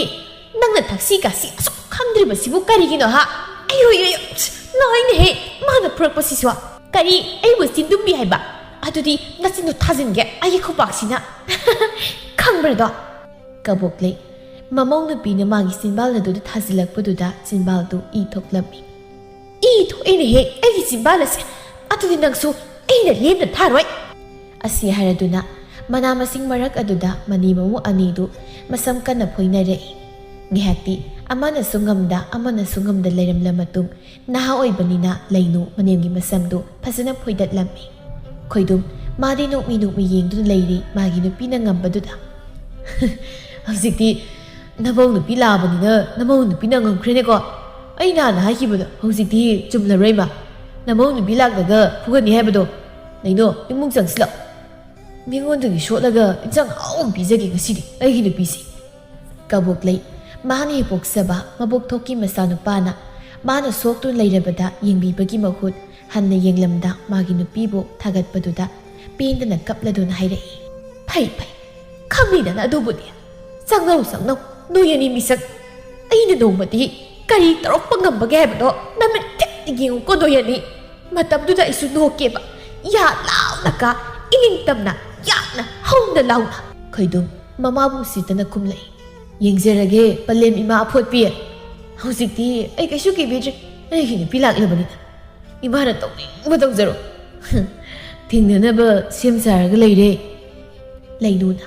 ꯅꯪꯅ ꯊꯛꯁꯤ ꯈꯥꯁꯤ ꯑꯁꯨꯛ ꯈꯪꯗ꯭ꯔꯤꯕꯁꯤꯕꯨ ꯀꯔꯤꯒꯤꯅꯣ, ꯍꯥ? ꯑꯩ, ꯍꯣꯏ, ꯍꯣꯏ, ꯂꯣꯏꯅꯦꯍꯦ, ꯃꯥꯅ ꯐꯨꯔꯛꯄꯁꯤꯁꯨ꯫ ꯀꯔꯤ, ꯑꯩꯕꯨ ꯆꯤꯟꯗꯨꯝꯕꯤ ꯍꯥꯏꯕ? ꯑꯗꯨꯗꯤ ꯅꯆꯤꯟꯗꯨ ꯊꯥꯖꯤꯟꯒꯦ ꯑꯩꯒꯤ ꯈꯨꯄꯥꯛꯁꯤꯅ꯫ ꯈꯪꯕ꯭ꯔꯗꯣ? ꯀꯕꯣꯛꯂꯩ, ꯃꯃꯧ ꯅꯨꯄꯤꯅ ꯃꯥꯒꯤ ꯆꯤꯟꯕꯥꯜ ꯑꯗꯨꯗ ꯊꯥꯖꯤꯜꯂꯛꯄꯗꯨꯗ ꯆꯤꯟꯕꯥꯜꯗꯨ ꯏ ꯊꯣꯛꯂꯝꯃꯤ꯫ ꯏ ꯊꯣꯛꯏꯅꯦꯍꯦ ꯑꯩꯒꯤ ꯆꯤꯟꯕꯥꯜ ꯑꯁꯦ꯫ ꯑꯗꯨꯗꯤ ꯅꯪꯁꯨ ꯑꯩꯅ ꯂꯦꯝꯅ ꯊꯥꯔꯣꯏ꯫ ꯑꯁꯤ ꯍꯥꯏꯔꯗꯨꯅ ꯃꯅꯥ ꯃꯁꯤꯡ ꯃꯔꯛ ꯑꯗꯨꯗ ꯃꯅꯦꯝ ꯃꯃꯧ ꯑꯅꯤꯗꯨ ꯃꯁꯝ ꯀꯟꯅ ꯐꯣꯏꯅꯔꯛꯏ꯫ ꯉꯥꯏꯍꯥꯛꯇꯤ ꯑꯃꯅꯁꯨ ꯉꯝꯗ ꯑꯃꯅꯁꯨ ꯉꯝꯗ ꯂꯩꯔꯝꯂ ꯃꯇꯨꯡ, ꯅꯍꯥ ꯑꯣꯏꯕꯅꯤꯅ ꯂꯩꯅꯨ ꯃꯅꯦꯝꯒꯤ ꯃꯁꯝꯗꯨ ꯐꯖꯅ ꯐꯣꯏꯗꯠꯂꯝꯃꯤ꯫ ꯈꯣꯏꯗꯨꯝ, ꯃꯥꯗꯤ ꯅꯣꯛꯃꯤ ꯅꯣꯛꯃꯤ ꯌꯦꯡꯗꯨꯅ ꯂꯩꯔꯤ ꯃꯥꯒꯤ ꯅꯨꯄꯤꯅ ꯉꯝꯕꯗꯨꯗ꯫ "ꯍꯧꯖꯤꯛꯇꯤ ꯅꯃꯧ ꯅꯨꯄꯤ ꯂꯥꯛꯑꯕꯅꯤꯅ ꯅꯃꯧ ꯅꯨꯄꯤꯅ ꯉꯝꯈ꯭ꯔꯦꯅꯦꯀꯣ꯫ ꯑꯩ ꯅꯍꯥꯟ ꯍꯥꯏꯈꯤꯕꯗꯣ ꯍꯧꯖꯤꯛꯇꯤ ꯆꯨꯝꯂꯔꯣꯏ ꯃꯥ꯫ ꯅꯃꯧ ꯅꯨꯄꯤ ꯂꯥꯛꯂꯒ ꯐꯨꯒꯅꯤ ꯍꯥꯏꯕꯗꯣ꯫ ꯂꯩꯅꯨ, ꯏꯃꯨꯡ ꯆꯪꯁꯤꯜꯂꯣ꯫ ꯃꯤꯉꯣꯟꯗꯒꯤ ꯁꯣꯠꯂꯒ ꯏꯟꯁꯥꯡ ꯑꯍꯥꯎꯕ ꯄꯤꯖꯒꯦ ꯉꯁꯤꯗꯤ ꯑꯩꯒꯤ ꯅꯨꯄꯤꯁꯦ꯫" ꯀꯕꯣꯛꯂꯩ, ꯃꯍꯥꯛꯅ ꯍꯦꯛ ꯄꯣꯛꯆꯕ ꯃꯕꯣꯛ ꯊꯣꯛꯀꯤ ꯃꯆꯥꯅꯨꯄꯥꯅ ꯃꯥꯅ ꯁꯣꯛꯇꯨꯅ ꯂꯩꯔꯕꯗ ꯌꯦꯡꯕꯤꯕꯒꯤ ꯃꯍꯨꯠ ꯍꯟꯅ ꯌꯦꯡꯂꯝꯗ ꯃꯥꯒꯤ ꯅꯨꯄꯤꯕꯨ ꯊꯥꯒꯠꯄꯗꯨꯗ ꯄꯦꯟꯗꯅ ꯀꯞꯂꯗꯨꯅ ꯍꯥꯏꯔꯛꯏ꯫ "ꯐꯩ, ꯐꯩ, ꯈꯪꯂꯤꯗꯅ ꯑꯗꯨꯕꯨꯗꯤ꯫ ꯆꯪꯅꯧ, ꯆꯪꯅꯧ, ꯅꯣꯏ ꯑꯅꯤ ꯃꯤꯁꯛ꯫ ꯑꯩꯅ ꯅꯣꯡꯃꯗꯤ ꯀꯔꯤ ꯇꯧꯔꯛꯄ ꯉꯝꯕꯒꯦ ꯍꯥꯏꯕꯗꯣ ꯅꯃꯤꯠ ꯊꯤꯛ ꯌꯦꯡꯉꯨꯀꯣ ꯅꯣꯏ ꯑꯅꯤ꯫" ꯃꯇꯝꯗꯨꯗ ꯑꯩꯁꯨ ꯅꯣꯛꯀꯦꯕ꯫ ꯌꯥ ꯂꯥꯎꯅ ꯀꯥ, ꯏꯅꯤꯡ ꯇꯝꯅ, ꯌꯥꯝꯅ ꯍꯧꯅ ꯂꯥꯎꯅ꯫ ꯈꯣꯏꯗꯨꯝ, ꯃꯃꯥꯕꯨ ꯎꯁꯤꯠꯇꯅ ꯈꯨꯝꯂꯛꯏ꯫ "ꯌꯦꯡꯖꯔꯒꯦ, ꯄꯂꯦꯝ ꯏꯃꯥ ꯑꯐꯣꯠꯄꯤ꯫ ꯍꯧꯖꯤꯛꯇꯤ ꯑꯩ ꯀꯩꯁꯨ ꯀꯤꯕꯤꯗ꯭ꯔꯦ꯫ ꯑꯩꯒꯤ ꯅꯨꯄꯤ ꯂꯥꯛꯂꯕꯅꯤꯅ ꯏꯃꯥꯅ ꯇꯧꯅꯤꯡꯕ ꯇꯧꯖꯔꯣ꯫ ꯊꯦꯡꯅꯅꯕ ꯁꯦꯝ ꯁꯥꯔꯒ ꯂꯩꯔꯦ꯫" ꯂꯩꯅꯨꯅ,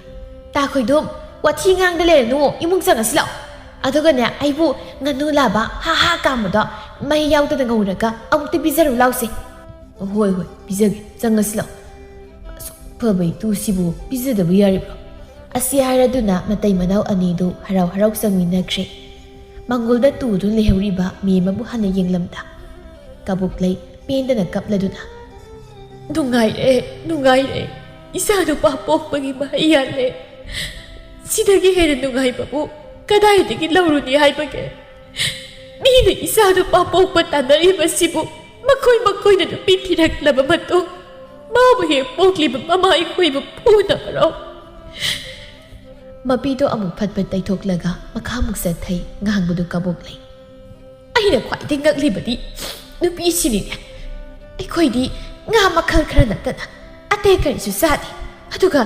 "ꯇꯥ ꯈꯣꯏꯗꯨꯝ, ꯋꯥꯊꯤ ꯉꯥꯡꯗ ꯂꯩꯔꯅꯨ, ꯏꯃꯨꯡ ꯆꯪꯉꯁꯤ ꯂꯥꯛꯑꯣ꯫ ꯑꯗꯨꯒꯅꯦ, ꯑꯩꯕꯨ ꯉꯥꯅꯨ ꯂꯥꯕ ꯍꯥ ꯍꯥ ꯀꯥꯝꯕꯗꯣ ꯃꯍꯤ ꯌꯥꯎꯗꯅ ꯉꯧꯔꯒ ꯑꯃꯨꯛꯇ ꯄꯤꯖꯔꯨ ꯂꯥꯎꯁꯦ꯫" "ꯍꯣꯏ, ꯍꯣꯏ, ꯄꯤꯖꯒꯦ, ꯆꯪꯉꯁꯤ ꯂꯥꯛꯑꯣ꯫ ꯑꯁꯨꯛ ꯐꯕ ꯏꯇꯨꯁꯤꯕꯨ ꯄꯤꯖꯗꯕ ꯌꯥꯔꯤꯕ꯭ꯔꯣ?" ꯑꯁꯤ ꯍꯥꯏꯔꯗꯨꯅ ꯃꯇꯩ ꯃꯅꯥꯎ ꯑꯅꯤꯗꯨ ꯍꯔꯥꯎ ꯍꯔꯥꯎ ꯆꯪꯃꯤꯟꯅꯈ꯭ꯔꯦ꯫ ꯃꯪꯒꯣꯜꯗ ꯇꯨꯗꯨꯅ ꯂꯩꯍꯧꯔꯤꯕ ꯃꯦꯝꯃꯕꯨ ꯍꯥꯟꯅ ꯌꯦꯡꯂꯝꯗ ꯀꯕꯣꯛꯂꯩ ꯄꯦꯟꯗꯅ ꯀꯞꯂꯗꯨꯅ, "ꯅꯨꯡꯉꯥꯏꯔꯦ, ꯅꯨꯡꯉꯥꯏꯔꯦ꯫ ꯏꯆꯥ ꯅꯨꯄꯥ ꯄꯣꯛꯄꯒꯤ ꯃꯍꯩ ꯌꯥꯜꯂꯦ꯫ ꯁꯤꯗꯒꯤ ꯍꯦꯟꯅ ꯅꯨꯡꯉꯥꯏꯕꯕꯨ ꯀꯗꯥꯏꯗꯒꯤ ꯂꯧꯔꯨꯅꯤ ꯍꯥꯏꯕꯒꯦ?" ꯃꯤꯅ ꯏꯆꯥ ꯅꯨꯄꯥ ꯄꯣꯛꯄ ꯇꯥꯟꯅꯔꯤꯕꯁꯤꯕꯨ ꯃꯈꯣꯏ ꯃꯈꯣꯏꯅ ꯅꯨꯄꯤ ꯊꯤꯔꯛꯂꯕ ꯃꯇꯨꯡ ꯃꯥꯕꯨ ꯍꯦꯛ ꯄꯣꯛꯂꯤꯕ ꯃꯃꯥ ꯑꯩꯈꯣꯏꯕꯨ ꯐꯨꯅꯕꯔꯣ? ꯃꯄꯤꯗꯣ ꯑꯃꯨꯛ ꯐꯠ ꯐꯠ ꯇꯩꯊꯣꯛꯂꯒ ꯃꯈꯥꯃꯨꯛ ꯆꯠꯊꯩ꯫ ꯉꯥꯡꯕꯗꯨ ꯀꯕꯣꯛ ꯂꯩ꯫ ꯑꯩꯅ ꯈ꯭ꯋꯥꯏꯗꯒꯤ ꯉꯛꯂꯤꯕꯗꯤ ꯅꯨꯄꯤꯁꯤꯅꯤꯅꯦ꯫ ꯑꯩꯈꯣꯏꯗꯤ ꯉꯥ ꯃꯈꯜ ꯈꯔ ꯅꯠꯇꯅ ꯑꯇꯩ ꯀꯔꯤꯁꯨ ꯆꯥꯗꯦ꯫ ꯑꯗꯨꯒ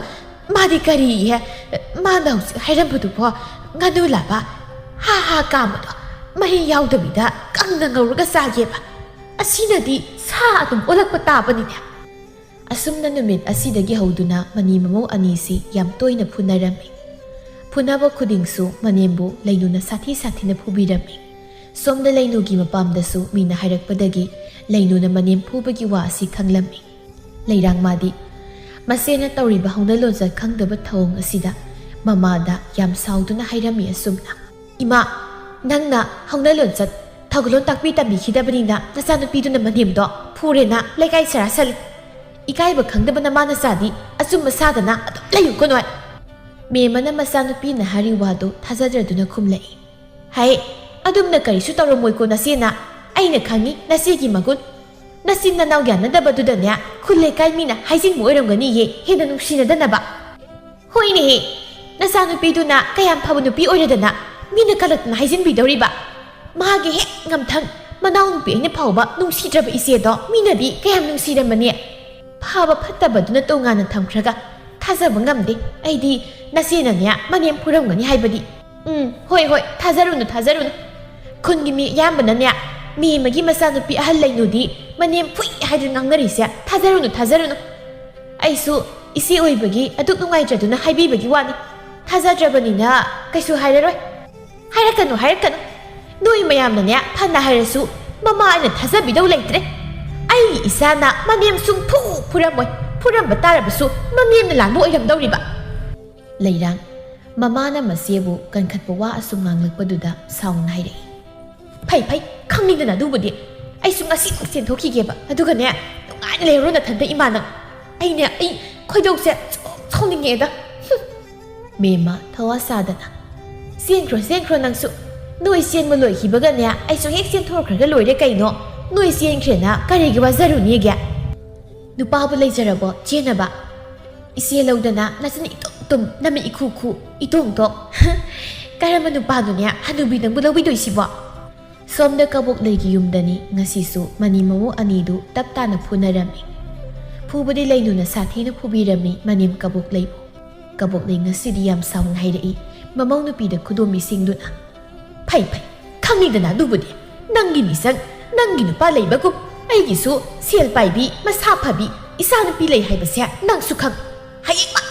ꯃꯥꯗꯤ ꯀꯔꯤꯌꯦ? ꯃꯥꯅ ꯍꯧꯖꯤꯛ ꯍꯥꯏꯔꯝꯕꯗꯨꯕꯣ, ꯉꯥꯅꯨ ꯂꯥꯕ ꯍꯥ ꯍꯥ ꯀꯥꯝꯕꯗꯣ, ꯃꯍꯤ ꯌꯥꯎꯗꯕꯤꯗ ꯀꯪꯅ ꯉꯧꯔꯒ ꯆꯥꯒꯦꯕ꯫ ꯑꯁꯤꯅꯗꯤ ꯁꯥ ꯑꯗꯨꯝ ꯑꯣꯜꯂꯛꯄ ꯇꯥꯕꯅꯤꯅꯦ꯫ ꯑꯁꯨꯝꯅ ꯅꯨꯃꯤꯠ ꯑꯁꯤꯗꯒꯤ ꯍꯧꯗꯨꯅ ꯃꯅꯤ ꯃꯃꯧ ꯑꯅꯤꯁꯤ ꯌꯥꯝ ꯇꯣꯏꯅ ꯐꯨꯅꯔꯝꯃꯤ꯫ ꯐꯨꯅꯕ ꯈꯨꯗꯤꯡꯁꯨ ꯃꯅꯦꯝꯕꯨ ꯂꯩꯅꯨꯅ ꯁꯥꯊꯤ ꯁꯥꯊꯤꯅ ꯐꯨꯕꯤꯔꯝꯃꯤ꯫ ꯁꯣꯝꯗ ꯂꯩꯅꯨꯒꯤ ꯃꯄꯥꯝꯗꯁꯨ ꯃꯤꯅ ꯍꯥꯏꯔꯛꯄꯗꯒꯤ ꯂꯩꯅꯨꯅ ꯃꯅꯦꯝ ꯐꯨꯕꯒꯤ ꯋꯥ ꯑꯁꯤ ꯈꯪꯂꯝꯃꯤ꯫ ꯂꯩꯔꯥꯡ ꯃꯥꯗꯤ ꯃꯆꯦꯅ ꯇꯧꯔꯤꯕ ꯍꯧꯅ ꯂꯣꯟꯆꯠ ꯈꯪꯗꯕ ꯊꯧꯑꯣꯡ ꯑꯁꯤꯗ ꯃꯃꯥꯗ ꯌꯥꯝ ꯁꯥꯎꯗꯨꯅ ꯍꯥꯏꯔꯝꯃꯤ ꯑꯁꯨꯝꯅ, "ꯏꯃꯥ, ꯅꯪꯅ ꯍꯧꯅ ꯂꯣꯟꯆꯠ ꯊꯧꯒꯜꯂꯣꯟ ꯇꯥꯛꯄꯤ ꯇꯝꯕꯤꯈꯤꯗꯕꯅꯤꯅ ꯅꯆꯥꯅꯨꯄꯤꯗꯨꯅ ꯃꯅꯦꯝꯗꯣ ꯐꯨꯔꯦꯅ ꯂꯩꯀꯥꯏ ꯁꯔꯥ ꯁꯜꯂꯤ꯫ ꯏꯀꯥꯏꯕ ꯈꯪꯗꯕ ꯅꯃꯥ ꯅꯆꯥꯗꯤ ꯑꯆꯨꯝꯕ ꯁꯥꯗꯅ ꯑꯗꯨꯝ ꯂꯩꯌꯨꯀꯣ ꯅꯣꯏ꯫" ꯃꯦꯝꯃꯅ ꯃꯆꯥꯅꯨꯄꯤꯅ ꯍꯥꯏꯔꯤ ꯋꯥꯗꯨ ꯊꯥꯖꯗ꯭ꯔꯗꯨꯅ ꯈꯨꯝꯂꯛꯏ, "ꯍꯥꯏ, ꯑꯗꯨꯝꯅ ꯀꯔꯤꯁꯨ ꯇꯧꯔꯝꯃꯣꯏꯀꯣ ꯅꯆꯦꯅ꯫ ꯑꯩꯅ ꯈꯪꯉꯤ ꯅꯆꯦꯒꯤ ꯃꯒꯨꯟ꯫ ꯅꯆꯤꯟ ꯅꯅꯥꯎ ꯌꯥꯅꯗꯕꯗꯨꯗꯅꯦ ꯈꯨꯜ ꯂꯩꯀꯥꯏ ꯃꯤꯅ ꯍꯥꯏꯖꯤꯟꯕ ꯑꯣꯏꯔꯝꯒꯅꯤꯌꯦ ꯍꯦꯟꯅ ꯅꯨꯡꯁꯤꯅꯗꯅꯕ꯫" "ꯍꯣꯏꯅꯦꯍꯦ, ꯅꯆꯥꯅꯨꯄꯤꯗꯨꯅ ꯀꯌꯥꯝ ꯐꯕ ꯅꯨꯄꯤ ꯑꯣꯏꯔꯗꯅ ꯃꯤꯅ ꯀꯂꯛꯇꯅ ꯍꯥꯏꯖꯤꯟꯕꯤꯗꯧꯔꯤꯕ? ꯃꯥꯒꯤ ꯍꯦꯛ ꯉꯝꯊꯪ ꯃꯅꯥꯎꯅꯨꯄꯤ ꯑꯩꯅ ꯐꯥꯎꯕ ꯅꯨꯡꯁꯤꯗ꯭ꯔꯕ ꯏꯆꯦꯗꯣ ꯃꯤꯅꯗꯤ ꯀꯌꯥꯝ ꯅꯨꯡꯁꯤꯔꯝꯃꯅꯤ?" ꯐꯕ ꯐꯠꯇꯕꯗꯨꯅ ꯇꯣꯉꯥꯟꯅ ꯊꯝꯈ꯭ꯔꯒ ꯊꯥꯖꯕ ꯉꯝꯗꯦ꯫ ꯑꯩꯗꯤ ꯅꯆꯦꯅꯅꯦ ꯃꯅꯦꯝ ꯐꯨꯔꯝꯒꯅꯤ ꯍꯥꯏꯕꯗꯤ꯫ ꯎꯝ, ꯍꯣꯏ, ꯍꯣꯏ, ꯊꯥꯖꯔꯨꯅꯨ, ꯊꯥꯖꯔꯨꯅꯨ꯫ ꯈꯨꯟꯒꯤ ꯃꯤ ꯑꯌꯥꯝꯕꯅꯅꯦ ꯃꯦꯝꯃꯒꯤ ꯃꯆꯥꯅꯨꯄꯤ ꯑꯍꯜ ꯂꯩꯅꯨꯗꯤ ꯃꯅꯦꯝ ꯐꯨꯏ ꯍꯥꯏꯗꯨꯅ ꯉꯥꯡꯅꯔꯤꯁꯦ꯫ ꯊꯥꯖꯔꯨꯅꯨ, ꯊꯥꯖꯔꯨꯅꯨ꯫ ꯑꯩꯁꯨ ꯏꯆꯦ ꯑꯣꯏꯕꯒꯤ ꯑꯗꯨꯛ ꯅꯨꯡꯉꯥꯏꯇ꯭ꯔꯗꯨꯅ ꯍꯥꯏꯕꯤꯕꯒꯤ ꯋꯥꯅꯤ꯫ ꯊꯥꯖꯗ꯭ꯔꯕꯅꯤꯅ ꯀꯩꯁꯨ ꯍꯥꯏꯔꯔꯣꯏ꯫ ꯍꯥꯏꯔꯛꯀꯅꯨ, ꯍꯥꯏꯔꯛꯀꯅꯨ꯫ ꯅꯣꯏ ꯃꯌꯥꯝꯅꯅꯦ ꯐꯅ ꯍꯥꯏꯔꯁꯨ ꯃꯃꯥ ꯑꯩꯅ ꯊꯥꯖꯕꯤꯗꯧ ꯂꯩꯇ꯭ꯔꯦ꯫ ꯑꯩꯒꯤ ꯏꯆꯥꯅ ꯃꯅꯦꯝ ꯁꯨꯡꯐꯨ ꯐꯨꯔꯝꯃꯣꯏ꯫ ꯐꯨꯔꯝꯕ ꯇꯥꯔꯕꯁꯨ ꯃꯅꯦꯝꯅ ꯂꯥꯟꯕ ꯑꯣꯏꯔꯝꯗꯧꯔꯤꯕ꯫ ꯂꯩꯔꯥꯡ ꯃꯃꯥꯅ ꯃꯆꯦꯕꯨ ꯀꯟꯈꯠꯄ ꯋꯥ ꯑꯁꯨꯝ ꯉꯥꯡꯂꯛꯄꯗꯨꯗ ꯁꯥꯎꯅ ꯍꯥꯏꯔꯛꯏ, "ꯐꯩ, ꯐꯩ, ꯈꯪꯅꯤꯡꯗꯅ ꯑꯗꯨꯕꯨꯗꯤ꯫ ꯑꯩꯁꯨ ꯉꯁꯤꯃꯛ ꯆꯦꯟꯊꯣꯛꯈꯤꯒꯦꯕ꯫ ꯑꯗꯨꯒꯅꯦ, ꯅꯨꯡꯉꯥꯏꯅ ꯂꯩꯍꯧꯔꯣ ꯅꯊꯟꯗ ꯏꯃꯥ ꯅꯪ꯫ ꯑꯩꯅꯦ, ꯑꯩ ꯈꯣꯏꯗꯧꯁꯦ ꯁꯥꯎ-, ꯁꯥꯎꯅꯤꯡꯉꯛꯑꯦꯗ꯫" ꯍꯨꯝ꯫ ꯃꯦꯝꯃ ꯊꯋꯥ ꯁꯥꯗꯅ, "ꯆꯦꯟꯈ꯭ꯔꯣ, ꯆꯦꯟꯈ꯭ꯔꯣ ꯅꯪꯁꯨ꯫ ꯅꯣꯏ ꯆꯦꯟꯕ ꯂꯣꯏꯈꯤꯕꯒꯅꯦ ꯑꯩꯁꯨ ꯍꯦꯛ ꯆꯦꯟꯊꯣꯛꯈ꯭ꯔꯒ ꯂꯣꯏꯔꯦ ꯀꯩꯅꯣ꯫ ꯅꯣꯏ ꯆꯦꯟꯈ꯭ꯔꯦꯅ ꯀꯔꯤꯒꯤ ꯋꯥꯖꯔꯨꯅꯤꯒꯦ? ꯅꯨꯄꯥꯕꯨ ꯂꯩꯖꯔꯕꯣ ꯆꯦꯟꯅꯕ? ꯏꯆꯦ ꯂꯧꯗꯅ ꯅꯆꯤꯟ ꯏꯇꯨꯝ ꯇꯨꯝ, ꯅꯃꯤꯠ ꯏꯈꯨ ꯈꯨ, ꯏꯇꯣꯡ ꯇꯣꯛ꯫ ꯀꯔꯝꯕ ꯅꯨꯄꯥꯅꯣꯅꯦ ꯍꯅꯨꯕꯤ ꯅꯪꯕꯨ ꯂꯧꯕꯤꯗꯣꯏꯁꯤꯕꯣ? ꯁꯣꯝꯗ ꯀꯕꯣꯛꯂꯩꯒꯤ ꯌꯨꯝꯗꯅꯤ ꯉꯁꯤꯁꯨ ꯃꯅꯤ ꯃꯃꯧ ꯑꯅꯤꯗꯨ ꯇꯞ ꯇꯥꯅ ꯐꯨꯅꯔꯝꯃꯤ꯫ ꯐꯨꯕꯗꯤ ꯂꯩꯅꯨꯅ ꯁꯥꯊꯤꯅ ꯐꯨꯕꯤꯔꯝꯃꯤ ꯃꯅꯦꯝ ꯀꯕꯣꯛꯂꯩꯕꯨ꯫ ꯀꯕꯣꯛꯂꯩ ꯉꯁꯤꯗꯤ ꯌꯥꯝ ꯁꯥꯎꯅ ꯍꯥꯏꯔꯛꯏ ꯃꯃꯧ ꯅꯨꯄꯤꯗ ꯈꯨꯗꯣꯝꯕꯤꯁꯤꯡꯗꯨꯅ꯫ ꯐꯩ ꯐꯩ, ꯈꯪꯉꯤꯗꯅ ꯑꯗꯨꯕꯨꯗꯤ꯫ ꯅꯪꯒꯤ ꯃꯤꯁꯪ, ꯅꯪꯒꯤ ꯅꯨꯄꯥ ꯂꯩꯕꯒꯨꯝ ꯑꯩꯒꯤꯁꯨ ꯁꯦꯜ ꯄꯥꯏꯕꯤ, ꯃꯁꯥ ꯐꯕꯤ ꯏꯆꯥ ꯅꯨꯄꯤ ꯂꯩ ꯍꯥꯏꯕꯁꯦ ꯅꯪꯁꯨ ꯈꯪ꯫ ꯍꯌꯦꯡꯃꯛ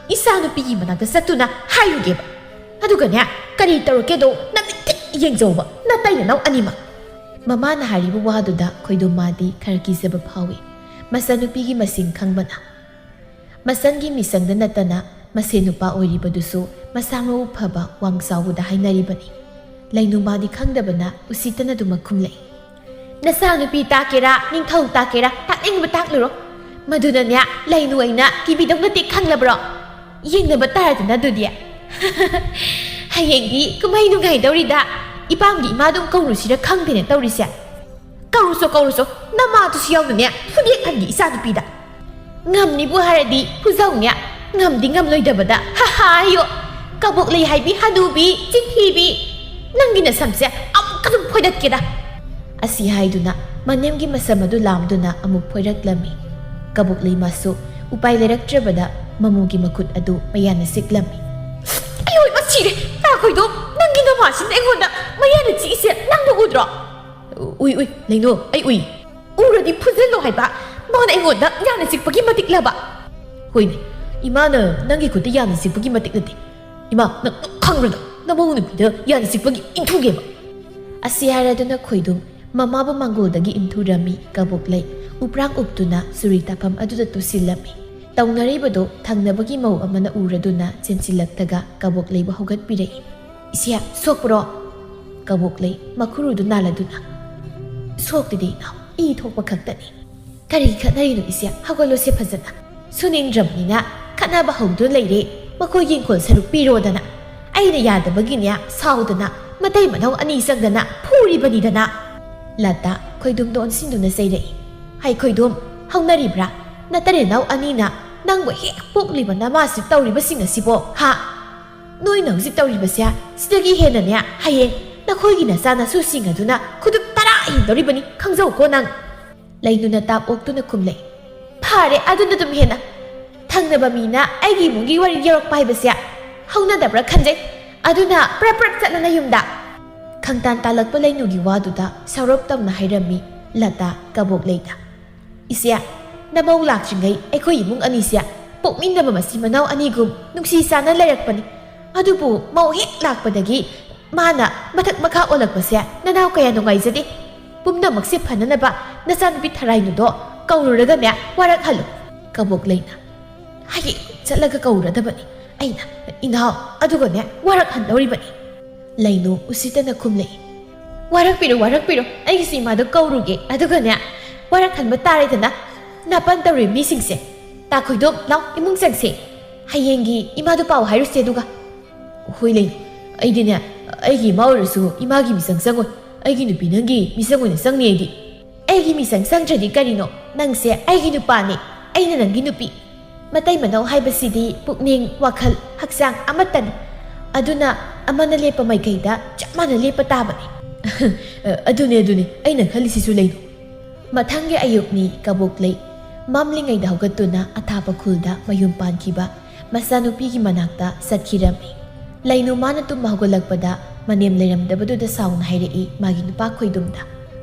ꯏꯆꯥ ꯅꯨꯄꯤꯒꯤ ꯃꯅꯥꯛꯇ ꯆꯠꯇꯨꯅ ꯍꯥꯏꯔꯨꯒꯦꯕ꯫ ꯑꯗꯨꯒꯅꯦ, ꯀꯔꯤ ꯇꯧꯔꯛꯀꯦꯗꯣ ꯅꯃꯤꯠꯇ ꯌꯦꯡꯖꯧꯕ, ꯅꯇꯩ ꯅꯅꯥꯎ ꯑꯅꯤꯃꯛ꯫ ꯃꯃꯥꯅ ꯍꯥꯏꯔꯤꯕ ꯋꯥꯗꯨꯗ ꯈꯣꯏꯗꯣꯝ ꯃꯥꯗꯤ ꯈꯔ ꯀꯤꯖꯕ ꯐꯥꯎꯏ꯫ ꯃꯆꯟꯅꯨꯄꯤꯒꯤ ꯃꯁꯤꯡ ꯈꯪꯕꯅ꯫ ꯃꯆꯟꯒꯤ ꯃꯤꯁꯪꯗ ꯅꯠꯇꯅ ꯃꯁꯦꯟ ꯅꯨꯄꯥ ꯑꯣꯏꯔꯤꯕꯗꯨꯁꯨ ꯃꯁꯥ ꯃꯎ ꯐꯕ ꯋꯥꯡ ꯆꯥꯎꯕꯗ ꯍꯥꯏꯅꯔꯤꯕꯅꯤ꯫ ꯂꯩꯅꯨ ꯃꯥꯗꯤ ꯈꯪꯗꯕꯅ ꯎꯁꯤꯠꯇꯅ ꯑꯗꯨꯃꯛ ꯈꯨꯝꯂꯛꯏ꯫ ꯅꯆꯥ ꯅꯨꯄꯤ ꯇꯥꯛꯀꯦꯔꯥ, ꯅꯤꯡꯊꯧ ꯇꯥꯛꯀꯦꯔꯥ, ꯇꯥꯛꯅꯤꯡꯕ ꯇꯥꯛꯂꯨꯔꯣ꯫ ꯃꯗꯨꯅꯅꯦ, ꯂꯩꯅꯨ ꯑꯩꯅ ꯀꯤꯕꯤꯗꯧ ꯅꯠꯇꯦ ꯈꯪꯂꯕ꯭ꯔꯣ? ꯌꯦꯡꯅꯕ ꯇꯥꯔꯗꯅ ꯑꯗꯨꯗꯤ꯫ ꯍꯌꯦꯡꯗꯤ ꯀꯨꯝꯍꯩ ꯅꯨꯡꯉꯥꯏꯗꯧꯔꯤꯗ꯫ ꯏꯄꯥꯝꯒꯤ ꯏꯃꯥꯗꯨꯝ ꯀꯧꯔꯨꯁꯤꯔ ꯈꯪꯗꯦꯅꯦ ꯇꯧꯔꯤꯁꯦ꯫ ꯀꯧꯔꯨꯁꯣ, ꯀꯧꯔꯨꯁꯣ, ꯅꯃꯥꯗꯨꯁꯨ ꯌꯥꯎꯅꯅꯦ ꯐꯨꯗꯦꯛꯍꯟꯒꯦ ꯏꯆꯥ ꯅꯨꯄꯤꯗ꯫ ꯉꯝꯅꯤꯕꯨ ꯍꯥꯏꯔꯗꯤ ꯐꯨꯖꯧꯅꯦ, ꯉꯝꯗꯤ ꯉꯝꯂꯣꯏꯗꯕꯗ꯫ ꯍꯥ ꯍꯥ, ꯑꯌꯣ, ꯀꯕꯣꯛ ꯂꯩ ꯍꯥꯏꯕꯤ, ꯍꯅꯨꯕꯤ, ꯆꯤꯟꯊꯤꯕꯤ, ꯅꯪꯒꯤ ꯅꯁꯝꯁꯦ ꯑꯃꯨꯛꯀ ꯑꯗꯨꯝ ꯐꯣꯏꯗꯠꯀꯦꯗ꯫ ꯑꯁꯤ ꯍꯥꯏꯗꯨꯅ ꯃꯅꯦꯝꯒꯤ ꯃꯁꯝ ꯑꯗꯨ ꯂꯥꯝꯗꯨꯅ ꯑꯃꯨꯛ ꯐꯣꯏꯔꯛꯂꯝꯃꯤ꯫ ꯀꯕꯣꯛ ꯂꯩ ꯃꯥꯁꯨ ꯎꯄꯥꯏ ꯂꯩꯔꯛꯇ꯭ꯔꯕꯗ ꯃꯃꯧꯒꯤ ꯃꯈꯨꯠ ꯑꯗꯨ ꯃꯌꯥꯅ ꯆꯤꯛꯂꯝꯃꯤ꯫ ꯑꯌꯣ, ꯏꯃꯥ ꯁꯤꯔꯦ! ꯇꯥꯈꯣꯏꯗꯣ, ꯅꯪꯒꯤ ꯅꯃꯥꯁꯤꯅ ꯑꯩꯉꯣꯟꯗ ꯃꯌꯥꯅ ꯆꯤꯛꯏꯁꯦ ꯅꯪꯅ ꯎꯗ꯭ꯔꯣ? ꯎꯏ, ꯎꯏ, ꯂꯩꯅꯣ, ꯑꯩ ꯎꯏ꯫ ꯎꯔꯗꯤ ꯐꯨꯖꯜꯂꯣ ꯍꯥꯏꯕ꯫ ꯃꯥꯅ ꯑꯩꯉꯣꯟꯗ ꯌꯥꯅ ꯆꯤꯛꯄꯒꯤ ꯃꯇꯤꯛꯂꯕ? ꯍꯣꯏꯅꯦ, ꯏꯃꯥꯅ ꯅꯪꯒꯤ ꯈꯨꯠꯇ ꯌꯥꯅ ꯆꯤꯛꯄꯒꯤ ꯃꯇꯤꯛ ꯅꯠꯇꯦ꯫ ꯏꯃꯥ, ꯅꯪ ꯈꯪꯕ꯭ꯔꯥ? ꯅꯃꯧ ꯅꯨꯄꯤꯗ ꯌꯥꯅ ꯆꯤꯛꯄꯒꯤ ꯏꯟꯊꯨꯒꯦꯕ꯫ ꯑꯁꯤ ꯍꯥꯏꯔꯗꯨꯅ ꯈꯣꯏꯗꯨꯝ ꯃꯃꯥꯕꯨ ꯃꯥꯡꯒꯣꯜꯗꯒꯤ ꯏꯟꯊꯨꯔꯝꯃꯤ꯫ ꯀꯕꯣꯛ ꯂꯩ ꯎꯄ꯭ꯔꯥꯡ ꯎꯞꯇꯨꯅ ꯆꯨꯔꯤ ꯇꯥꯐꯝ ꯑꯗꯨꯗ ꯇꯨꯁꯤꯜꯂꯝꯃꯤ꯫ ꯇꯧꯅꯔꯤꯕꯗꯨ ꯊꯪꯅꯕꯒꯤ ꯃꯧ ꯑꯃꯅ ꯎꯔꯗꯨꯅ ꯆꯦꯟꯁꯤꯜꯂꯛꯂꯒ ꯀꯕꯣꯛ ꯂꯩꯕꯨ ꯍꯧꯒꯠꯄꯤꯔꯛꯏ꯫ "ꯏꯆꯦ, ꯁꯣꯛꯄ꯭ꯔꯣ?" ꯀꯕꯣꯛ ꯂꯩ ꯃꯈꯨꯔꯨꯗꯨ ꯅꯥꯜꯂꯗꯨꯅ, "ꯁꯣꯛꯇꯦꯗ ꯏꯅꯥꯎ, ꯏ ꯊꯣꯛꯄ ꯈꯛꯇꯅꯤ꯫" "ꯀꯔꯤ ꯈꯠꯅꯔꯤꯅꯣ ꯏꯆꯦ? ꯍꯧꯒꯠꯂꯣꯁꯦ ꯐꯖꯅ꯫" "ꯁꯨꯅꯤꯡꯗ꯭ꯔꯕꯅꯤꯅ ꯈꯠꯅꯕ ꯍꯧꯗꯨꯅ ꯂꯩꯔꯦ꯫ ꯃꯈꯣꯏꯒꯤ ꯏꯪꯈꯣꯜ ꯁꯔꯨꯛ ꯄꯤꯔꯣꯗꯅ꯫ ꯑꯩꯅ ꯌꯥꯗꯕꯒꯤꯅꯦ ꯁꯥꯎꯗꯅ ꯃꯇꯩ ꯃꯅꯥꯎ ꯑꯅꯤ ꯆꯪꯗꯅ ꯐꯨꯔꯤꯕꯅꯤꯗꯅ꯫ ꯂꯇꯥ ꯈꯣꯏꯗꯨꯝꯗ ꯑꯣꯟꯁꯤꯟꯗꯨꯅ ꯆꯩꯔꯛꯏ꯫ "ꯍꯩ ꯈꯣꯏꯗꯨꯝ, ꯍꯧꯅꯔꯤꯕ꯭ꯔꯥ? ꯅꯇꯩ ꯅꯅꯥꯎ ꯑꯅꯤꯅ ꯅꯪꯕꯨ ꯍꯦꯛ ꯄꯣꯛꯂꯤꯕ ꯅꯃꯥꯁꯤ ꯇꯧꯔꯤꯕꯁꯤꯡ ꯑꯁꯤꯕꯣ, ꯍꯥ? ꯅꯣꯏꯅ ꯍꯧꯖꯤꯛ ꯇꯧꯔꯤꯕꯁꯦ, ꯁꯤꯗꯒꯤ ꯍꯦꯟꯅꯅꯦ, ꯍꯌꯦꯡ ꯅꯈꯣꯏꯒꯤ ꯅꯆꯥ ꯅꯁꯨꯁꯤꯡ ꯑꯗꯨꯅ ꯈꯨꯗꯨꯞ ꯇꯔꯥ ꯍꯦꯟꯗꯧꯔꯤꯕꯅꯤ, ꯈꯪꯖꯧꯀꯣ ꯅꯪ꯫" ꯂꯩꯅꯨꯅ ꯇꯥꯞ ꯑꯣꯛꯇꯨꯅ ꯈꯨꯝꯂꯛꯏ꯫ "ꯐꯔꯦ, ꯑꯗꯨꯅ ꯑꯗꯨꯝ ꯍꯦꯟꯅ꯫ ꯊꯪꯅꯕ ꯃꯤꯅ ꯑꯩꯒꯤ ꯏꯃꯨꯡꯒꯤ ꯋꯥꯔꯤ ꯌꯧꯔꯛꯄ ꯍꯥꯏꯕꯁꯦ ꯍꯧꯅꯗꯕ꯭ꯔꯥ ꯈꯟꯖꯩ꯫ ꯑꯗꯨꯅ ꯄ꯭ꯔꯞ ꯄ꯭ꯔꯞ ꯆꯠꯂꯅ ꯌꯨꯝꯗ꯫" ꯈꯪꯇꯥꯟ ꯇꯥꯜꯂꯛꯄ ꯂꯩꯅꯨꯒꯤ ꯋꯥꯗꯨꯗ ꯁꯥꯎꯔꯞ ꯇꯧꯅ ꯍꯥꯏꯔꯝꯃꯤ ꯂꯇꯥ ꯀꯕꯣꯛꯂꯩꯗ꯫ "ꯏꯆꯦ, ꯅꯃꯧ ꯂꯥꯛꯇ꯭ꯔꯤꯉꯩ ꯑꯩꯈꯣꯏ ꯏꯃꯨꯡ ꯑꯅꯤꯁꯦ ꯄꯣꯛꯃꯤꯟꯅꯕ ꯃꯆꯤꯟ ꯃꯅꯥꯎ ꯑꯅꯤꯒꯨꯝ ꯅꯨꯡꯁꯤ ꯆꯥꯟꯅ ꯂꯩꯔꯛꯄꯅꯤ꯫ ꯑꯗꯨꯕꯨ ꯃꯧ ꯍꯦꯛ ꯂꯥꯛꯄꯗꯒꯤ ꯃꯥꯅ ꯃꯊꯛ ꯃꯈꯥ ꯑꯣꯜꯂꯛꯄꯁꯦ ꯅꯅꯥꯎ ꯀꯌꯥ ꯅꯨꯡꯉꯥꯏꯖꯗꯦ꯫ ꯄꯨꯝꯅꯃꯛꯁꯦ ꯐꯅꯅꯕ ꯅꯆꯥꯅꯨꯄꯤ ꯊꯔꯥꯏꯅꯨꯗꯣ ꯀꯧꯔꯨꯔꯒꯅꯦ ꯋꯥꯔꯛꯍꯜꯂꯨ꯫" ꯀꯕꯣꯛꯂꯩꯅ, "ꯍꯌꯦꯡ ꯆꯠꯂꯒ ꯀꯧꯔꯗꯕꯅꯤ ꯑꯩꯅ, ꯏꯅꯥꯎ, ꯑꯗꯨꯒꯅꯦ ꯋꯥꯔꯛꯍꯟꯗꯧꯔꯤꯕꯅꯤ꯫" ꯂꯩꯅꯨ ꯎꯁꯤꯠꯇꯅ ꯈꯨꯝꯂꯛꯏ꯫ "ꯋꯥꯔꯛꯄꯤꯔꯣ, ꯋꯥꯔꯛꯄꯤꯔꯣ, ꯑꯩꯒꯤꯁꯨ ꯏꯃꯥꯗꯣ ꯀꯧꯔꯨꯒꯦ, ꯑꯗꯨꯒꯅꯦ ꯋꯥꯔꯛꯍꯟꯕ ꯇꯥꯔꯦꯗꯅ꯫ ꯅꯥꯄꯟ ꯇꯧꯔꯦ ꯃꯤꯁꯤꯡꯁꯦ꯫ ꯇꯥ ꯈꯣꯏꯗꯣꯝ, ꯂꯥꯎ, ꯏꯃꯨꯡ ꯆꯪꯁꯦ꯫ ꯍꯌꯦꯡꯒꯤ ꯏꯃꯥꯗꯣ ꯄꯥꯎ ꯍꯥꯏꯔꯨꯁꯦ ꯑꯗꯨꯒ꯫" "ꯍꯣꯏ ꯂꯩꯅꯨ, ꯑꯩꯗꯤꯅꯦ, ꯑꯩꯒꯤ ꯏꯃꯥ ꯑꯣꯏꯔꯁꯨ ꯏꯃꯥꯒꯤ ꯃꯤꯆꯪ ꯆꯪꯉꯣꯏ꯫ ꯑꯩꯒꯤ ꯅꯨꯄꯤ ꯅꯪꯒꯤ ꯃꯤꯆꯪ ꯑꯣꯏꯅ ꯆꯪꯅꯤ ꯑꯩꯗꯤ꯫" "ꯑꯩꯒꯤ ꯃꯤꯆꯪ ꯆꯪꯗ꯭ꯔꯗꯤ ꯀꯔꯤꯅꯣ? ꯅꯪꯁꯦ ꯑꯩꯒꯤ ꯅꯨꯄꯥꯅꯤ, ꯑꯩꯅ ꯅꯪꯒꯤ ꯅꯨꯄꯤ꯫ ꯃꯇꯩ ꯃꯅꯥꯎ ꯍꯥꯏꯕꯁꯤꯗꯤ ꯄꯨꯛꯅꯤꯡ, ꯋꯥꯈꯜ, ꯍꯛꯆꯥꯡ ꯑꯃꯠꯇꯅꯤ꯫ ꯑꯗꯨꯅ ꯑꯃꯅ ꯂꯦꯞꯄ ꯃꯥꯏꯀꯩꯗ ꯆꯞ ꯃꯥꯟꯅ ꯂꯦꯞꯄ ꯇꯥꯕꯅꯤ꯫" "ꯑꯗꯨꯅꯦ, ꯑꯗꯨꯅꯦ ꯑꯩꯅ ꯈꯜꯂꯤꯁꯤꯁꯨ ꯂꯩꯅꯨ꯫" ꯃꯊꯪꯒꯤ ꯑꯌꯨꯛꯅꯤ ꯀꯕꯣꯛꯂꯩ ꯃꯝꯂꯤꯉꯩꯗ ꯍꯧꯒꯠꯇꯨꯅ ꯑꯊꯥꯞꯄ ꯈꯨꯜꯗ ꯃꯌꯨꯝ ꯄꯥꯟꯈꯤꯕ ꯃꯆꯥꯅꯨꯄꯤꯒꯤ ꯃꯅꯥꯛꯇ ꯆꯠꯈꯤꯔꯝꯃꯤ꯫ ꯂꯩꯅꯨ ꯃꯥꯅ ꯇꯨꯝꯕ ꯍꯧꯒꯠꯂꯛꯄꯗ ꯃꯅꯦꯝ ꯂꯩꯔꯝꯗꯕꯗꯨꯗ ꯁꯥꯎꯅ ꯍꯥꯏꯔꯛꯏ ꯃꯥꯒꯤ ꯅꯨꯄꯥ ꯈꯣꯏꯗꯨꯝꯗ꯫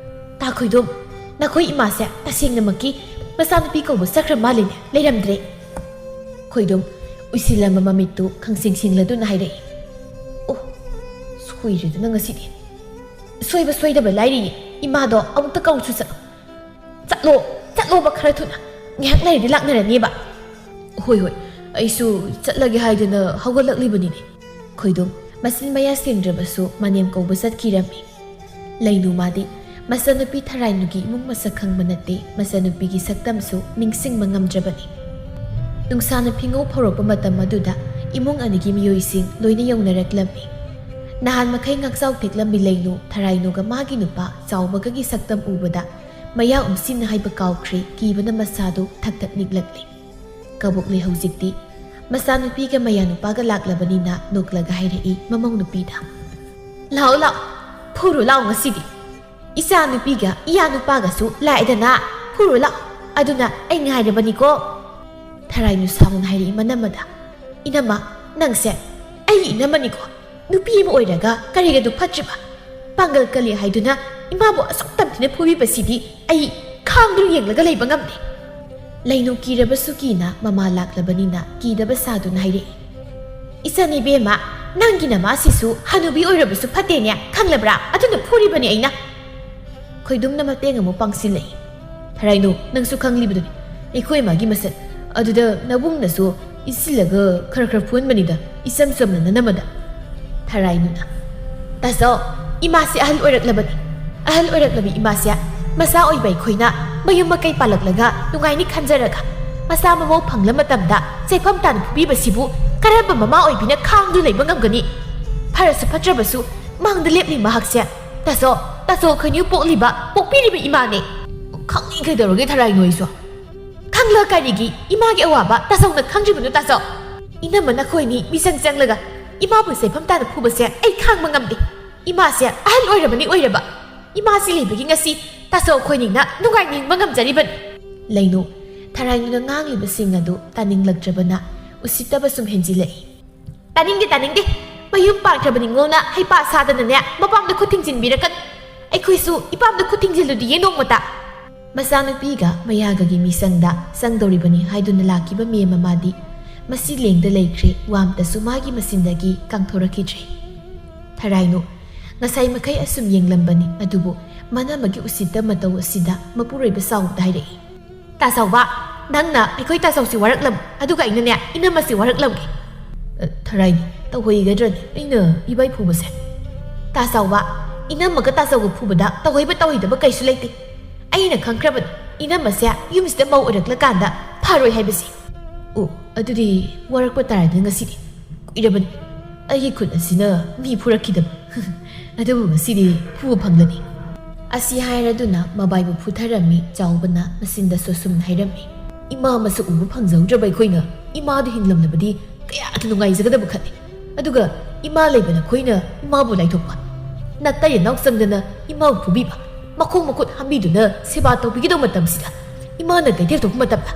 "ꯇꯥ ꯈꯣꯏꯗꯨꯝ, ꯅꯈꯣꯏ ꯏꯃꯥꯁꯦ ꯇꯁꯦꯡꯅꯃꯛꯀꯤ ꯃꯆꯥꯅꯨꯄꯤ ꯀꯧꯕ ꯆꯠꯈ꯭ꯔ ꯃꯥꯜꯂꯤꯅꯦ, ꯂꯩꯔꯝꯗ꯭ꯔꯦ꯫" ꯈꯣꯏꯗꯨꯝ ꯎꯏꯁꯤꯜꯂꯝꯕ ꯃꯃꯤꯠꯇꯨ ꯈꯪꯁꯤꯡ ꯁꯤꯡꯂꯗꯨꯅ ꯍꯥꯏꯔꯛꯏ꯫ "ꯑꯣ, ꯁꯣꯏꯔꯦꯗꯅ ꯉꯁꯤꯗꯤ꯫ ꯁꯣꯏꯕ ꯁꯣꯏꯗꯕ ꯂꯥꯏꯔꯤꯌꯦ, ꯏꯃꯥꯗꯣ ꯑꯃꯨꯛꯇ ꯀꯧꯔꯨꯁꯨ ꯆꯠꯂꯣ꯫ ꯆꯠꯂꯣ, ꯆꯠꯂꯣꯕ ꯈꯔ ꯊꯨꯅ꯫ ꯉꯥꯏꯍꯥꯛ ꯂꯩꯔꯗꯤ ꯂꯥꯛꯅꯔꯅꯦꯕ꯫" "ꯍꯣꯏ, ꯍꯣꯏ, ꯑꯩꯁꯨ ꯆꯠꯂꯒꯦ ꯍꯥꯏꯗꯅ ꯍꯧꯒꯠꯂꯛꯂꯤꯕꯅꯤꯅꯦ꯫" ꯈꯣꯏꯗꯨꯝ ꯃꯆꯤꯟ ꯃꯌꯥ ꯁꯦꯡꯗ꯭ꯔꯕꯁꯨ ꯃꯅꯦꯝ ꯀꯧꯕ ꯆꯠꯈꯤꯔꯝꯃꯤ꯫ ꯂꯩꯅꯨ ꯃꯥꯗꯤ ꯃꯆꯥꯅꯨꯄꯤ ꯊꯔꯥꯏꯅꯨꯒꯤ ꯏꯃꯨꯡ ꯃꯁꯛ ꯈꯪꯕ ꯅꯠꯇꯦ, ꯃꯆꯥꯅꯨꯄꯤꯒꯤ ꯁꯛꯇꯝꯁꯨ ꯅꯤꯡꯁꯤꯡꯕ ꯉꯝꯗ꯭ꯔꯕꯅꯤ꯫ ꯅꯨꯡꯁꯥꯅ ꯐꯤꯉꯧ ꯐꯧꯔꯛꯄ ꯃꯇꯝ ꯑꯗꯨꯗ ꯏꯃꯨꯡ ꯑꯅꯤꯒꯤ ꯃꯤꯑꯣꯏꯁꯤꯡ ꯂꯣꯏꯅ ꯌꯧꯅꯔꯛꯂꯝꯃꯤ꯫ ꯅꯍꯥꯟ ꯃꯈꯩ ꯉꯥꯛꯆꯥꯎ ꯇꯦꯛꯂꯝꯃꯤ ꯂꯩꯅꯨ, ꯊꯔꯥꯏꯅꯨꯒ ꯃꯥꯒꯤ ꯅꯨꯄꯥ ꯆꯥꯎꯕꯒꯒꯤ ꯁꯛꯇꯝ ꯎꯕꯗ ꯃꯌꯥ ꯎꯝꯁꯤꯟꯅ ꯍꯥꯏꯕ ꯀꯥꯎꯈ꯭ꯔꯦ, ꯀꯤꯕꯅ ꯃꯁꯥꯗꯨ ꯊꯛ ꯊꯛ ꯅꯤꯛꯂꯛꯂꯤ꯫ ꯀꯕꯣꯛꯂꯩ ꯍꯧꯖꯤꯛꯇꯤ ꯃꯆꯥꯅꯨꯄꯤꯒ ꯃꯌꯥꯅꯨꯄꯥꯒ ꯂꯥꯛꯂꯕꯅꯤꯅ ꯅꯣꯛꯂꯒ ꯍꯥꯏꯔꯛꯏ ꯃꯃꯧ ꯅꯨꯄꯤꯗ, "ꯂꯥꯛꯑꯣ ꯂꯥꯛꯑꯣ, ꯐꯨꯔꯨ ꯂꯥꯛꯑꯣ ꯉꯁꯤꯗꯤ꯫ ꯏꯆꯥ ꯅꯨꯄꯤꯒ ꯏꯌꯥ ꯅꯨꯄꯥꯒꯁꯨ ꯂꯥꯛꯑꯦꯗꯅ, ꯐꯨꯔꯨ ꯂꯥꯛꯑꯣ꯫ ꯑꯗꯨꯅ ꯑꯩ ꯉꯥꯏꯔꯕꯅꯤꯀꯣ꯫" ꯊꯔꯥꯏꯅꯨ ꯁꯥꯎꯅ ꯍꯥꯏꯔꯛꯏ ꯃꯅꯝꯃꯗ, "ꯏꯅꯝꯃ, ꯅꯪꯁꯦ ꯑꯩꯒꯤ ꯏꯅꯝꯃꯅꯤꯀꯣ꯫ ꯅꯨꯄꯤ ꯑꯃ ꯑꯣꯏꯔꯒ ꯀꯔꯤꯒꯗꯨ ꯐꯠꯇ꯭ꯔꯤꯕ? ꯄꯥꯡꯒꯜ ꯀꯜꯂꯤ ꯍꯥꯏꯗꯨꯅ ꯏꯃꯥꯕꯨ ꯑꯁꯨꯛ ꯇꯝꯊꯤꯅ ꯐꯨꯕꯤꯕꯁꯤꯗꯤ ꯑꯩ ꯈꯥꯡꯗꯨꯅ ꯌꯦꯡꯂꯒ ꯂꯩꯕ ꯉꯝꯗꯦ꯫" ꯂꯩꯅꯨ ꯀꯤꯔꯕꯁꯨ ꯀꯤꯅ ꯃꯃꯥ ꯂꯥꯛꯂꯕꯅꯤꯅ ꯀꯤꯗꯕ ꯁꯥꯗꯨꯅ ꯍꯥꯏꯔꯛꯏ, "ꯏꯆꯟ ꯏꯕꯦꯝꯃ, ꯅꯪꯒꯤ ꯅꯃꯥꯁꯤꯁꯨ ꯍꯅꯨꯕꯤ ꯑꯣꯏꯔꯕꯁꯨ ꯐꯠꯇꯦꯅꯦ, ꯈꯪꯂꯕ꯭ꯔꯥ? ꯑꯗꯨꯅ ꯐꯨꯔꯤꯕꯅꯤ ꯑꯩꯅ꯫" ꯈꯣꯏꯗꯨꯝꯅ ꯃꯇꯦꯡ ꯑꯃꯨꯛ ꯄꯥꯡꯁꯤꯜꯂꯛꯏ꯫ "ꯊꯔꯥꯏꯅꯨ, ꯅꯪꯁꯨ ꯈꯪꯂꯤꯕꯗꯨꯅꯤ ꯑꯩꯈꯣꯏ ꯏꯃꯥꯒꯤ ꯃꯁꯛ꯫ ꯑꯗꯨꯗ ꯅꯕꯨꯡꯅꯁꯨ ꯏꯟꯁꯤꯜꯂꯒ ꯈꯔ ꯈꯔ ꯐꯨꯍꯟꯕꯅꯤꯗ, ꯏꯆꯝ ꯆꯝꯅ ꯅꯅꯝꯃꯗ꯫" ꯊꯔꯥꯏꯅꯨꯅ, "ꯇꯥꯆꯧ, ꯏꯃꯥꯁꯦ ꯑꯍꯜ ꯑꯣꯏꯔꯛꯂꯕꯅꯤ꯫ ꯑꯍꯜ ꯑꯣꯏꯔꯛꯂꯕꯤ ꯏꯃꯥꯁꯦ ꯃꯆꯥ ꯑꯣꯏꯕ ꯑꯩꯈꯣꯏꯅ ꯃꯌꯨꯝ ꯃꯀꯩ ꯄꯥꯜꯂꯛꯂꯒ ꯅꯨꯡꯉꯥꯏꯅꯤ ꯈꯟꯖꯔꯒ ꯃꯆꯥ ꯃꯃꯧ ꯐꯪꯂ ꯃꯇꯝꯗ ꯆꯩꯐꯝ ꯇꯥꯅ ꯐꯨꯕꯤꯕꯁꯤꯕꯨ ꯀꯔꯝꯕ ꯃꯃꯥ ꯑꯣꯏꯕꯤꯅ ꯈꯥꯡꯗꯨꯅ ꯂꯩꯕ ꯉꯝꯒꯅꯤ? ꯐꯔꯁꯨ ꯐꯠꯇ꯭ꯔꯕꯁꯨ ꯃꯥꯡꯗ ꯂꯦꯞꯂꯤ ꯃꯍꯥꯛꯁꯦ ꯇꯥꯆꯧ, ꯇꯥꯆꯧ ꯑꯩꯈꯣꯏꯅ ꯄꯣꯛꯂꯤꯕ, ꯄꯣꯛꯄꯤꯔꯤꯕ ꯏꯃꯥꯅꯦ꯫" "ꯈꯪꯉꯤ ꯀꯩꯗꯧꯔꯒꯦ ꯊꯔꯥꯏꯅꯨ ꯑꯩꯁꯨ꯫ ꯈꯪꯂ ꯀꯔꯤꯒꯤ ꯏꯃꯥꯒꯤ ꯑꯋꯥꯕ ꯇꯥꯆꯧꯅ ꯈꯪꯗ꯭ꯔꯤꯕꯅꯣ ꯇꯥꯆꯧ? ꯏꯅꯝꯃ ꯅꯈꯣꯏꯅꯤ ꯃꯤꯆꯪ ꯆꯪꯂꯒ ꯏꯃꯥꯕꯨ ꯆꯩꯐꯝ ꯇꯥꯅ ꯐꯨꯕꯁꯦ ꯑꯩ ꯈꯥꯡꯕ ꯉꯝꯗꯦ꯫ ꯏꯃꯥꯁꯦ ꯑꯍꯜ ꯑꯣꯏꯔꯕꯅꯤ ꯑꯣꯏꯔꯕ꯫ ꯏꯃꯥꯁꯤ ꯂꯩꯕꯒꯤ ꯉꯁꯤ ꯇꯥꯆꯧ ꯑꯩꯈꯣꯏꯅꯤꯅ ꯅꯨꯡꯉꯥꯏꯅ ꯍꯤꯡꯕ ꯉꯝꯖꯔꯤꯕꯅꯤ꯫" ꯂꯩꯅꯨ, ꯊꯔꯥꯏꯅꯨꯅ ꯉꯥꯡꯂꯤꯕꯁꯤꯡ ꯑꯗꯨ ꯇꯥꯅꯤꯡꯂꯛꯇ꯭ꯔꯕꯅ ꯎꯁꯤꯠꯇꯕ ꯁꯨꯝ ꯍꯦꯟꯖꯤꯜꯂꯛꯏ꯫ "ꯇꯥꯅꯤꯡꯗꯦ, ꯇꯥꯅꯤꯡꯗꯦ꯫ ꯃꯌꯨꯝ ꯄꯥꯟꯈ꯭ꯔꯕ ꯅꯤꯉꯣꯜꯅ ꯍꯩꯄꯥ ꯁꯥꯗꯅꯅꯦ ꯃꯄꯥꯝꯗ ꯈꯨꯠ ꯊꯤꯡꯖꯤꯟꯕꯤꯔꯛꯀꯅꯨ꯫ ꯑꯩꯈꯣꯏꯁꯨ ꯏꯄꯥꯝꯗ ꯈꯨꯠ ꯊꯤꯡꯖꯤꯜꯂꯨꯗꯤꯌꯦ ꯅꯣꯡꯃꯇ꯫" ꯃꯆꯥꯅꯨꯄꯤꯒ ꯃꯌꯥꯒꯒꯤ ꯃꯤꯆꯪꯗ ꯆꯪꯗꯧꯔꯤꯕꯅꯤ ꯍꯥꯏꯗꯨꯅ ꯂꯥꯛꯈꯤꯕ ꯃꯦꯝ ꯃꯃꯥꯗꯤ ꯃꯁꯤ ꯂꯦꯡꯗ ꯂꯩꯈ꯭ꯔꯦ, ꯋꯥꯝꯇꯁꯨ ꯃꯥꯒꯤ ꯃꯆꯤꯟꯗꯒꯤ ꯀꯥꯡꯊꯣꯔꯛꯈꯤꯗ꯭ꯔꯦ꯫ ꯊꯔꯥꯏꯅꯨ, ꯉꯁꯥꯏ ꯃꯈꯩ ꯑꯁꯨꯝ ꯌꯦꯡꯂꯝꯕꯅꯤ, ꯑꯗꯨꯕꯨ ꯃꯅꯝꯃꯒꯤ ꯎꯁꯤꯠꯇ ꯃꯇꯧ ꯑꯁꯤꯗ ꯃꯄꯨꯔꯣꯏꯕ ꯁꯥꯎꯕꯗ ꯍꯥꯏꯔꯛꯏ, "ꯇꯥꯆꯧꯕ, ꯅꯪꯅ ꯑꯩꯈꯣꯏ ꯇꯥꯆꯧꯁꯤ ꯋꯥꯔꯛꯂꯝꯃꯨ, ꯑꯗꯨꯒ ꯑꯩꯅꯅꯦ ꯏꯅꯝꯃꯁꯤ ꯋꯥꯔꯛꯂꯝꯒꯦ꯫" "ꯑ, ꯊꯔꯥꯏꯅꯨ, ꯇꯧꯍꯩꯒꯗ꯭ꯔꯅꯦ ꯑꯩꯅ ꯏꯕꯥꯏ ꯐꯨꯕꯁꯦ?" "ꯇꯥꯆꯧꯕ, ꯏꯅꯝꯃꯒ ꯇꯥꯆꯧꯒ ꯐꯨꯕꯗ ꯇꯧꯍꯩꯕ ꯇꯧꯍꯩꯗꯕ ꯀꯩꯁꯨ ꯂꯩꯇꯦ꯫ ꯑꯩꯅ ꯈꯪꯈ꯭ꯔꯕꯅꯤ ꯏꯅꯝꯃꯁꯦ ꯌꯨꯝꯁꯤꯗ ꯃꯧ ꯑꯣꯏꯔꯛꯂꯀꯥꯟꯗ ꯐꯔꯣꯏ ꯍꯥꯏꯕꯁꯤ꯫" "ꯑꯣ, ꯑꯗꯨꯗꯤ ꯋꯥꯔꯛꯄ ꯇꯥꯔꯗꯤ ꯉꯁꯤꯗꯤ꯫ ꯀꯨꯏꯔꯕꯅꯤ꯫" ꯑꯩꯒꯤ ꯈꯨꯠ ꯑꯁꯤꯅ ꯃꯤ ꯐꯨꯔꯛꯈꯤꯗꯕ꯫ ꯑꯗꯨꯕꯨ ꯉꯁꯤꯗꯤ ꯐꯨꯕ ꯐꯪꯂꯅꯤ꯫ ꯑꯁꯤ ꯍꯥꯏꯔꯗꯨꯅ ꯃꯕꯥꯏꯕꯨ ꯐꯨꯊꯔꯝꯃꯤ꯫ ꯆꯥꯎꯕꯅ ꯃꯆꯤꯟꯗꯁꯨ ꯑꯁꯨꯝꯅ ꯍꯥꯏꯔꯝꯃꯤ, "ꯏꯃꯥ ꯃꯁꯛ ꯎꯕ ꯐꯪꯖꯍꯧꯗ꯭ꯔꯕ ꯑꯩꯈꯣꯏꯅ ꯏꯃꯥꯗꯨ ꯍꯤꯡꯂꯝꯂꯕꯗꯤ ꯀꯌꯥꯗ ꯅꯨꯡꯉꯥꯏꯖꯒꯗꯕ ꯈꯜꯂꯤ꯫ ꯑꯗꯨꯒ ꯏꯃꯥ ꯂꯩꯕ ꯅꯈꯣꯏꯅ ꯏꯃꯥꯕꯨ ꯂꯥꯏꯊꯣꯛꯄ, ꯅꯇꯩ ꯅꯅꯥꯎ ꯆꯪꯗꯅ ꯏꯃꯥꯕꯨ ꯐꯨꯕꯤꯕ, ꯃꯈꯣꯡ ꯃꯈꯨꯠ ꯍꯥꯝꯕꯤꯗꯨꯅ ꯁꯦꯕꯥ ꯇꯧꯕꯤꯒꯗꯧꯕ ꯃꯇꯝꯁꯤꯗ ꯏꯃꯥꯅ ꯀꯩꯊꯦꯜ ꯊꯣꯛꯄ ꯃꯇꯝꯗ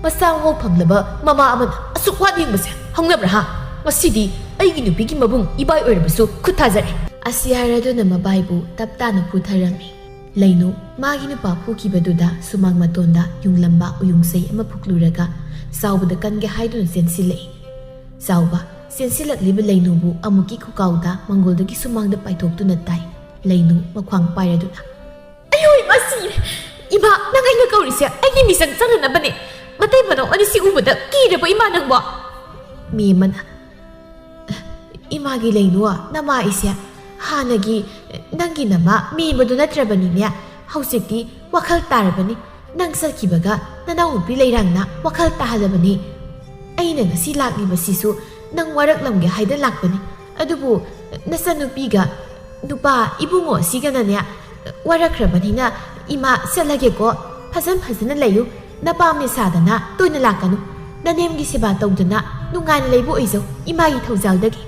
ꯃꯆꯥ ꯃꯎ ꯐꯪꯂꯕ ꯃꯃꯥ ꯑꯃꯅ ꯑꯁꯨꯛ ꯋꯥꯅ ꯍꯤꯡꯕꯁꯦ ꯍꯧꯅꯕ꯭ꯔꯥ ꯍꯥ? ꯉꯁꯤꯗꯤ ꯑꯩꯒꯤ ꯅꯨꯄꯤꯒꯤ ꯃꯕꯨꯡ ꯏꯕꯥꯏ ꯑꯣꯏꯔꯕꯁꯨ ꯈꯨꯠ ꯊꯥꯖꯔꯦ"꯫ ꯑꯁꯤ ꯍꯥꯏꯔꯗꯨꯅ ꯃꯕꯥꯏꯕꯨ ꯇꯞ ꯇꯥꯅ ꯐꯨꯊꯔꯝꯃꯤ꯫ ꯂꯩꯅꯨ ꯃꯥꯒꯤ ꯅꯨꯄꯥ ꯐꯨꯈꯤꯕꯗꯨꯗ ꯁꯨꯃꯥꯡ ꯃꯇꯣꯟꯗ ꯌꯨꯡꯂꯝꯕ ꯎꯌꯨꯡꯁꯩ ꯑꯃ ꯐꯨꯛꯂꯨꯔꯒ ꯆꯥꯎꯕꯗ ꯀꯟꯒꯦ ꯍꯥꯏꯗꯨꯅ ꯆꯦꯟꯁꯤꯜꯂꯛꯏ꯫ ꯆꯥꯎꯕ ꯆꯦꯟꯁꯤꯜꯂꯛꯂꯤꯕ ꯂꯩꯅꯨꯕꯨ ꯑꯃꯨꯛꯀꯤ ꯈꯨꯀꯥꯎꯗ ꯃꯪꯒꯣꯜꯗꯒꯤ ꯁꯨꯃꯥꯡꯗ ꯄꯥꯏꯊꯣꯛꯇꯨꯅ ꯇꯥꯏ꯫ ꯂꯩꯅꯨ ꯃꯈ꯭ꯋꯥꯡ ꯄꯥꯏꯔꯗꯨꯅ, "ꯑꯌꯣ, ꯏꯃꯥ ꯁꯤꯔꯦ! ꯏꯃꯥ, ꯅꯪ ꯑꯩꯅ ꯀꯧꯔꯤꯁꯦ ꯑꯩꯒꯤ ꯃꯤꯆꯪ ꯆꯪꯅꯅꯕꯅꯦ꯫ ꯃꯇꯩ ꯃꯅꯥꯎ ꯑꯅꯤꯁꯤ ꯎꯕꯗ ꯀꯤꯔꯕ ꯏꯃꯥ ꯅꯪꯕꯣ?" ꯃꯦꯝꯃꯅ, "ꯏꯃꯥꯒꯤ ꯂꯩꯅꯨ, ꯅꯃꯥ ꯑꯩꯁꯦ ꯍꯥꯟꯅꯒꯤ ꯅꯪꯒꯤ ꯅꯃꯥ ꯃꯦꯝꯕꯗꯨ ꯅꯠꯇ꯭ꯔꯕꯅꯤꯅꯦ꯫ ꯍꯧꯖꯤꯛꯇꯤ ꯋꯥꯈꯜ ꯇꯥꯔꯕꯅꯤ꯫ ꯅꯪ ꯆꯠꯈꯤꯕꯒ ꯅꯅꯥꯎꯅꯨꯄꯤ ꯂꯩꯔꯥꯡꯅ ꯋꯥꯈꯜ ꯇꯥꯍꯜꯂꯕꯅꯤ꯫ ꯑꯩꯅ ꯉꯁꯤ ꯂꯥꯛꯂꯤꯕꯁꯤꯁꯨ ꯅꯪ ꯋꯥꯔꯛꯂꯝꯒꯦ ꯍꯥꯏꯗ ꯂꯥꯛꯄꯅꯤ꯫ ꯑꯗꯨꯕꯨ ꯅꯆꯟꯅꯨꯄꯤꯒ ꯅꯨꯄꯥ ꯏꯕꯨꯡꯉꯣ ꯑꯁꯤꯒꯅꯅꯦ ꯋꯥꯔꯛꯈ꯭ꯔꯕꯅꯤꯅ ꯏꯃꯥ ꯆꯠꯂꯒꯦꯀꯣ꯫ ꯐꯖꯟ ꯐꯖꯅ ꯂꯩꯌꯨ꯫ ꯅꯄꯥꯝꯅꯦ ꯁꯥꯗꯅ ꯇꯣꯏꯅ ꯂꯥꯛꯀꯅꯨ꯫ ꯅꯅꯦꯝꯒꯤ ꯁꯦꯕꯥ ꯇꯧꯗꯅ ꯅꯨꯡꯉꯥꯏꯅ ꯂꯩꯕ ꯑꯣꯏꯖꯧ ꯏꯃꯥꯒꯤ ꯊꯧꯖꯥꯜꯗꯒꯤ"꯫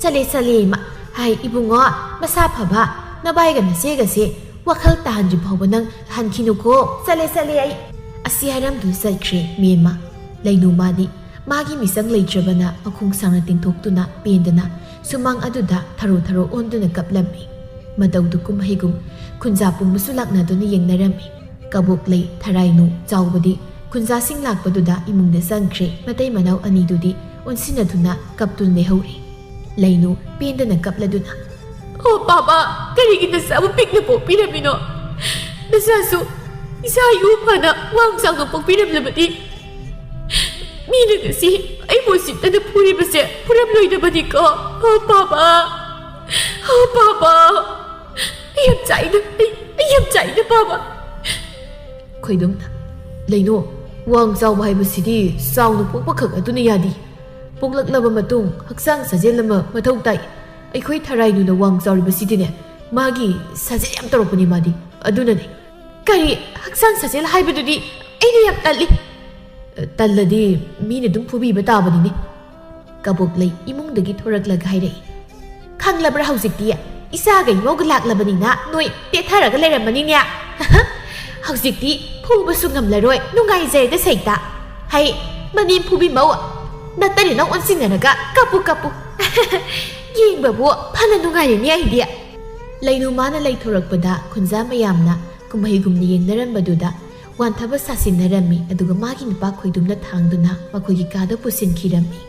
"ꯆꯠꯂꯦ, ꯆꯠꯂꯦ ꯏꯃꯥ꯫ ꯍꯥꯏ ꯏꯕꯨꯡꯉꯣ, ꯃꯁꯥ ꯐꯕ ꯅꯕꯥꯏꯒ ꯅꯆꯦꯒꯁꯦ ꯋꯥꯈꯜ ꯇꯥꯍꯟꯗ꯭ꯔꯤ ꯐꯥꯎꯕ ꯅꯪ ꯍꯟꯈꯤꯅꯨꯀꯣ꯫ ꯆꯠꯂꯦ, ꯆꯠꯂꯦ ꯑꯩ"꯫ ꯑꯁꯤ ꯍꯥꯏꯔꯝꯗꯨꯅ ꯆꯠꯈ꯭ꯔꯦ ꯃꯦꯝꯃ꯫ ꯂꯩꯅꯨ ꯃꯥꯗꯤ ꯃꯥꯒꯤ ꯃꯤꯆꯪ ꯂꯩꯇ꯭ꯔꯕꯅ ꯃꯈꯣꯡ ꯁꯥꯡꯅ ꯇꯤꯡꯊꯣꯛꯇꯨꯅ ꯄꯦꯟꯗꯅ ꯁꯨꯃꯥꯡ ꯑꯗꯨꯗ ꯊꯔꯣ ꯊꯔꯣ ꯑꯣꯟꯗꯨꯅ ꯀꯞꯂꯝꯃꯤ꯫ ꯃꯇꯧꯗꯨ ꯀꯨꯝꯍꯩꯒꯨꯝ ꯈꯨꯟꯖꯥ ꯄꯨꯝꯕꯁꯨ ꯂꯥꯛꯅꯗꯨꯅ ꯌꯦꯡꯅꯔꯝꯃꯤ꯫ ꯀꯕꯣꯛꯂꯩ, ꯊꯔꯥꯏꯅꯨ, ꯆꯥꯎꯕꯗꯤ ꯈꯨꯟꯖꯥꯁꯤꯡ ꯂꯥꯛꯄꯗꯨꯗ ꯏꯃꯨꯡꯗ ꯆꯪꯈ꯭ꯔꯦ꯫ ꯃꯇꯩ ꯃꯅꯥꯎ ꯑꯅꯤꯗꯨꯗꯤ ꯑꯣꯟꯁꯤꯟꯅꯗꯨꯅ ꯀꯞꯇꯨꯅ ꯂꯩꯍꯧꯔꯤ꯫ ꯂꯩꯅꯨ ꯄꯦꯟꯗꯅ ꯀꯞꯂꯗꯨꯅ, "ꯑꯣ ꯄꯥꯕ, ꯀꯔꯤꯒꯤ ꯅꯆꯥꯕꯨ ꯄꯤꯛꯅ ꯄꯣꯛꯄꯤꯔꯝꯃꯤꯅꯣ? ꯅꯆꯥꯁꯨ ꯏꯁꯥ ꯏꯎ ꯐꯅ ꯋꯥꯡ ꯆꯥꯎꯅ ꯄꯣꯛꯄꯤꯔꯝꯂꯕꯗꯤ ꯃꯤꯅ ꯉꯁꯤ ꯑꯩꯕꯨ ꯎꯁꯤꯠꯇꯅ ꯐꯨꯔꯤꯕꯁꯦ ꯐꯨꯔꯝꯂꯣꯏꯗꯕꯅꯤꯀꯣ꯫ ꯑꯣ ꯄꯥꯕ, ꯑꯣ ꯄꯥꯕ, ꯑꯩ ꯌꯥꯝ ꯆꯥꯛꯏꯗ, ꯑꯩ, ꯑꯩ ꯌꯥꯝ ꯆꯥꯛꯏꯗ ꯄꯥꯕ"꯫ ꯈꯣꯏꯗꯨꯝꯅ, "ꯂꯩꯅꯨ, ꯋꯥꯡ ꯆꯥꯎꯕ ꯍꯥꯏꯕꯁꯤꯗꯤ ꯆꯥꯎꯅ ꯄꯣꯛꯄ ꯈꯛ ꯑꯗꯨꯅ ꯌꯥꯗꯦ꯫ ꯄꯣꯛꯂꯛꯂꯕ ꯃꯇꯨꯡ ꯍꯛꯆꯥꯡ ꯁꯥꯖꯦꯜ ꯑꯃ ꯃꯊꯧ ꯇꯥꯏ꯫ ꯑꯩꯈꯣꯏ ꯊꯔꯥꯏꯗꯨꯅ ꯋꯥꯡ ꯆꯥꯎꯔꯤꯕꯁꯤꯗꯤꯅꯦ, ꯃꯥꯒꯤ ꯁꯥꯖꯦꯜ ꯌꯥꯝ ꯇꯧꯔꯛꯄꯅꯤ ꯃꯥꯗꯤ꯫ ꯑꯗꯨꯅꯅꯦ꯫ ꯀꯔꯤ? ꯍꯛꯆꯥꯡ ꯁꯥꯖꯦꯜ ꯍꯥꯏꯕꯗꯨꯗꯤ ꯑꯩꯗꯤ ꯌꯥꯝ ꯇꯜꯂꯤ꯫ ꯇꯜꯂꯗꯤ ꯃꯤꯅ ꯑꯗꯨꯝ ꯐꯨꯕꯤꯕ ꯇꯥꯕꯅꯤꯅꯦ꯫ ꯀꯕꯣꯛꯂꯩ ꯏꯃꯨꯡꯗꯒꯤ ꯊꯣꯔꯛꯂꯒ ꯍꯥꯏꯔꯛꯏ꯫ "ꯈꯪꯂꯕ꯭ꯔꯥ ꯍꯧꯖꯤꯛꯇꯤ? ꯏꯆꯥꯒ ꯏꯃꯧꯒ ꯂꯥꯛꯂꯕꯅꯤꯅ ꯅꯣꯏ ꯄꯦꯊꯔꯒ ꯂꯩꯔꯝꯃꯅꯤꯅꯦ꯫ ꯍꯧꯖꯤꯛꯇꯤ ꯐꯨꯕꯁꯨ ꯉꯝꯂꯔꯣꯏ, ꯅꯨꯡꯉꯥꯏꯖꯔꯦꯗ ꯁꯩꯇ꯫ ꯍꯩ, ꯃꯅꯦꯝ ꯐꯨꯕꯤ ꯃꯧ, ꯅꯇꯩ ꯅꯅꯥꯎ ꯑꯣꯟꯁꯤꯟꯅꯔꯒ ꯀꯞꯄꯨ ꯀꯞꯄꯨ꯫ ꯌꯦꯡꯕꯕꯨ ꯐꯅ ꯅꯨꯡꯉꯥꯏꯔꯦꯅꯦ ꯑꯩꯗꯤ꯫" ꯂꯩꯅꯨ ꯃꯥꯅ ꯂꯩꯊꯣꯔꯛꯄꯗ ꯈꯨꯟꯖꯥ ꯃꯌꯥꯝꯅ ꯀꯨꯝꯍꯩꯒꯨꯝꯅ ꯌꯦꯡꯅꯔꯝꯕꯗꯨꯗ ꯋꯥꯟꯊꯕ ꯁꯥꯁꯤꯟꯅꯔꯝꯃꯤ, ꯑꯗꯨꯒ ꯃꯥꯒꯤ ꯅꯨꯄꯥ ꯈꯣꯏꯗꯨꯝꯅ ꯊꯥꯡꯗꯨꯅ ꯃꯈꯣꯏꯒꯤ ꯀꯥꯗ ꯄꯨꯁꯤꯟꯈꯤꯔꯝꯃꯤ꯫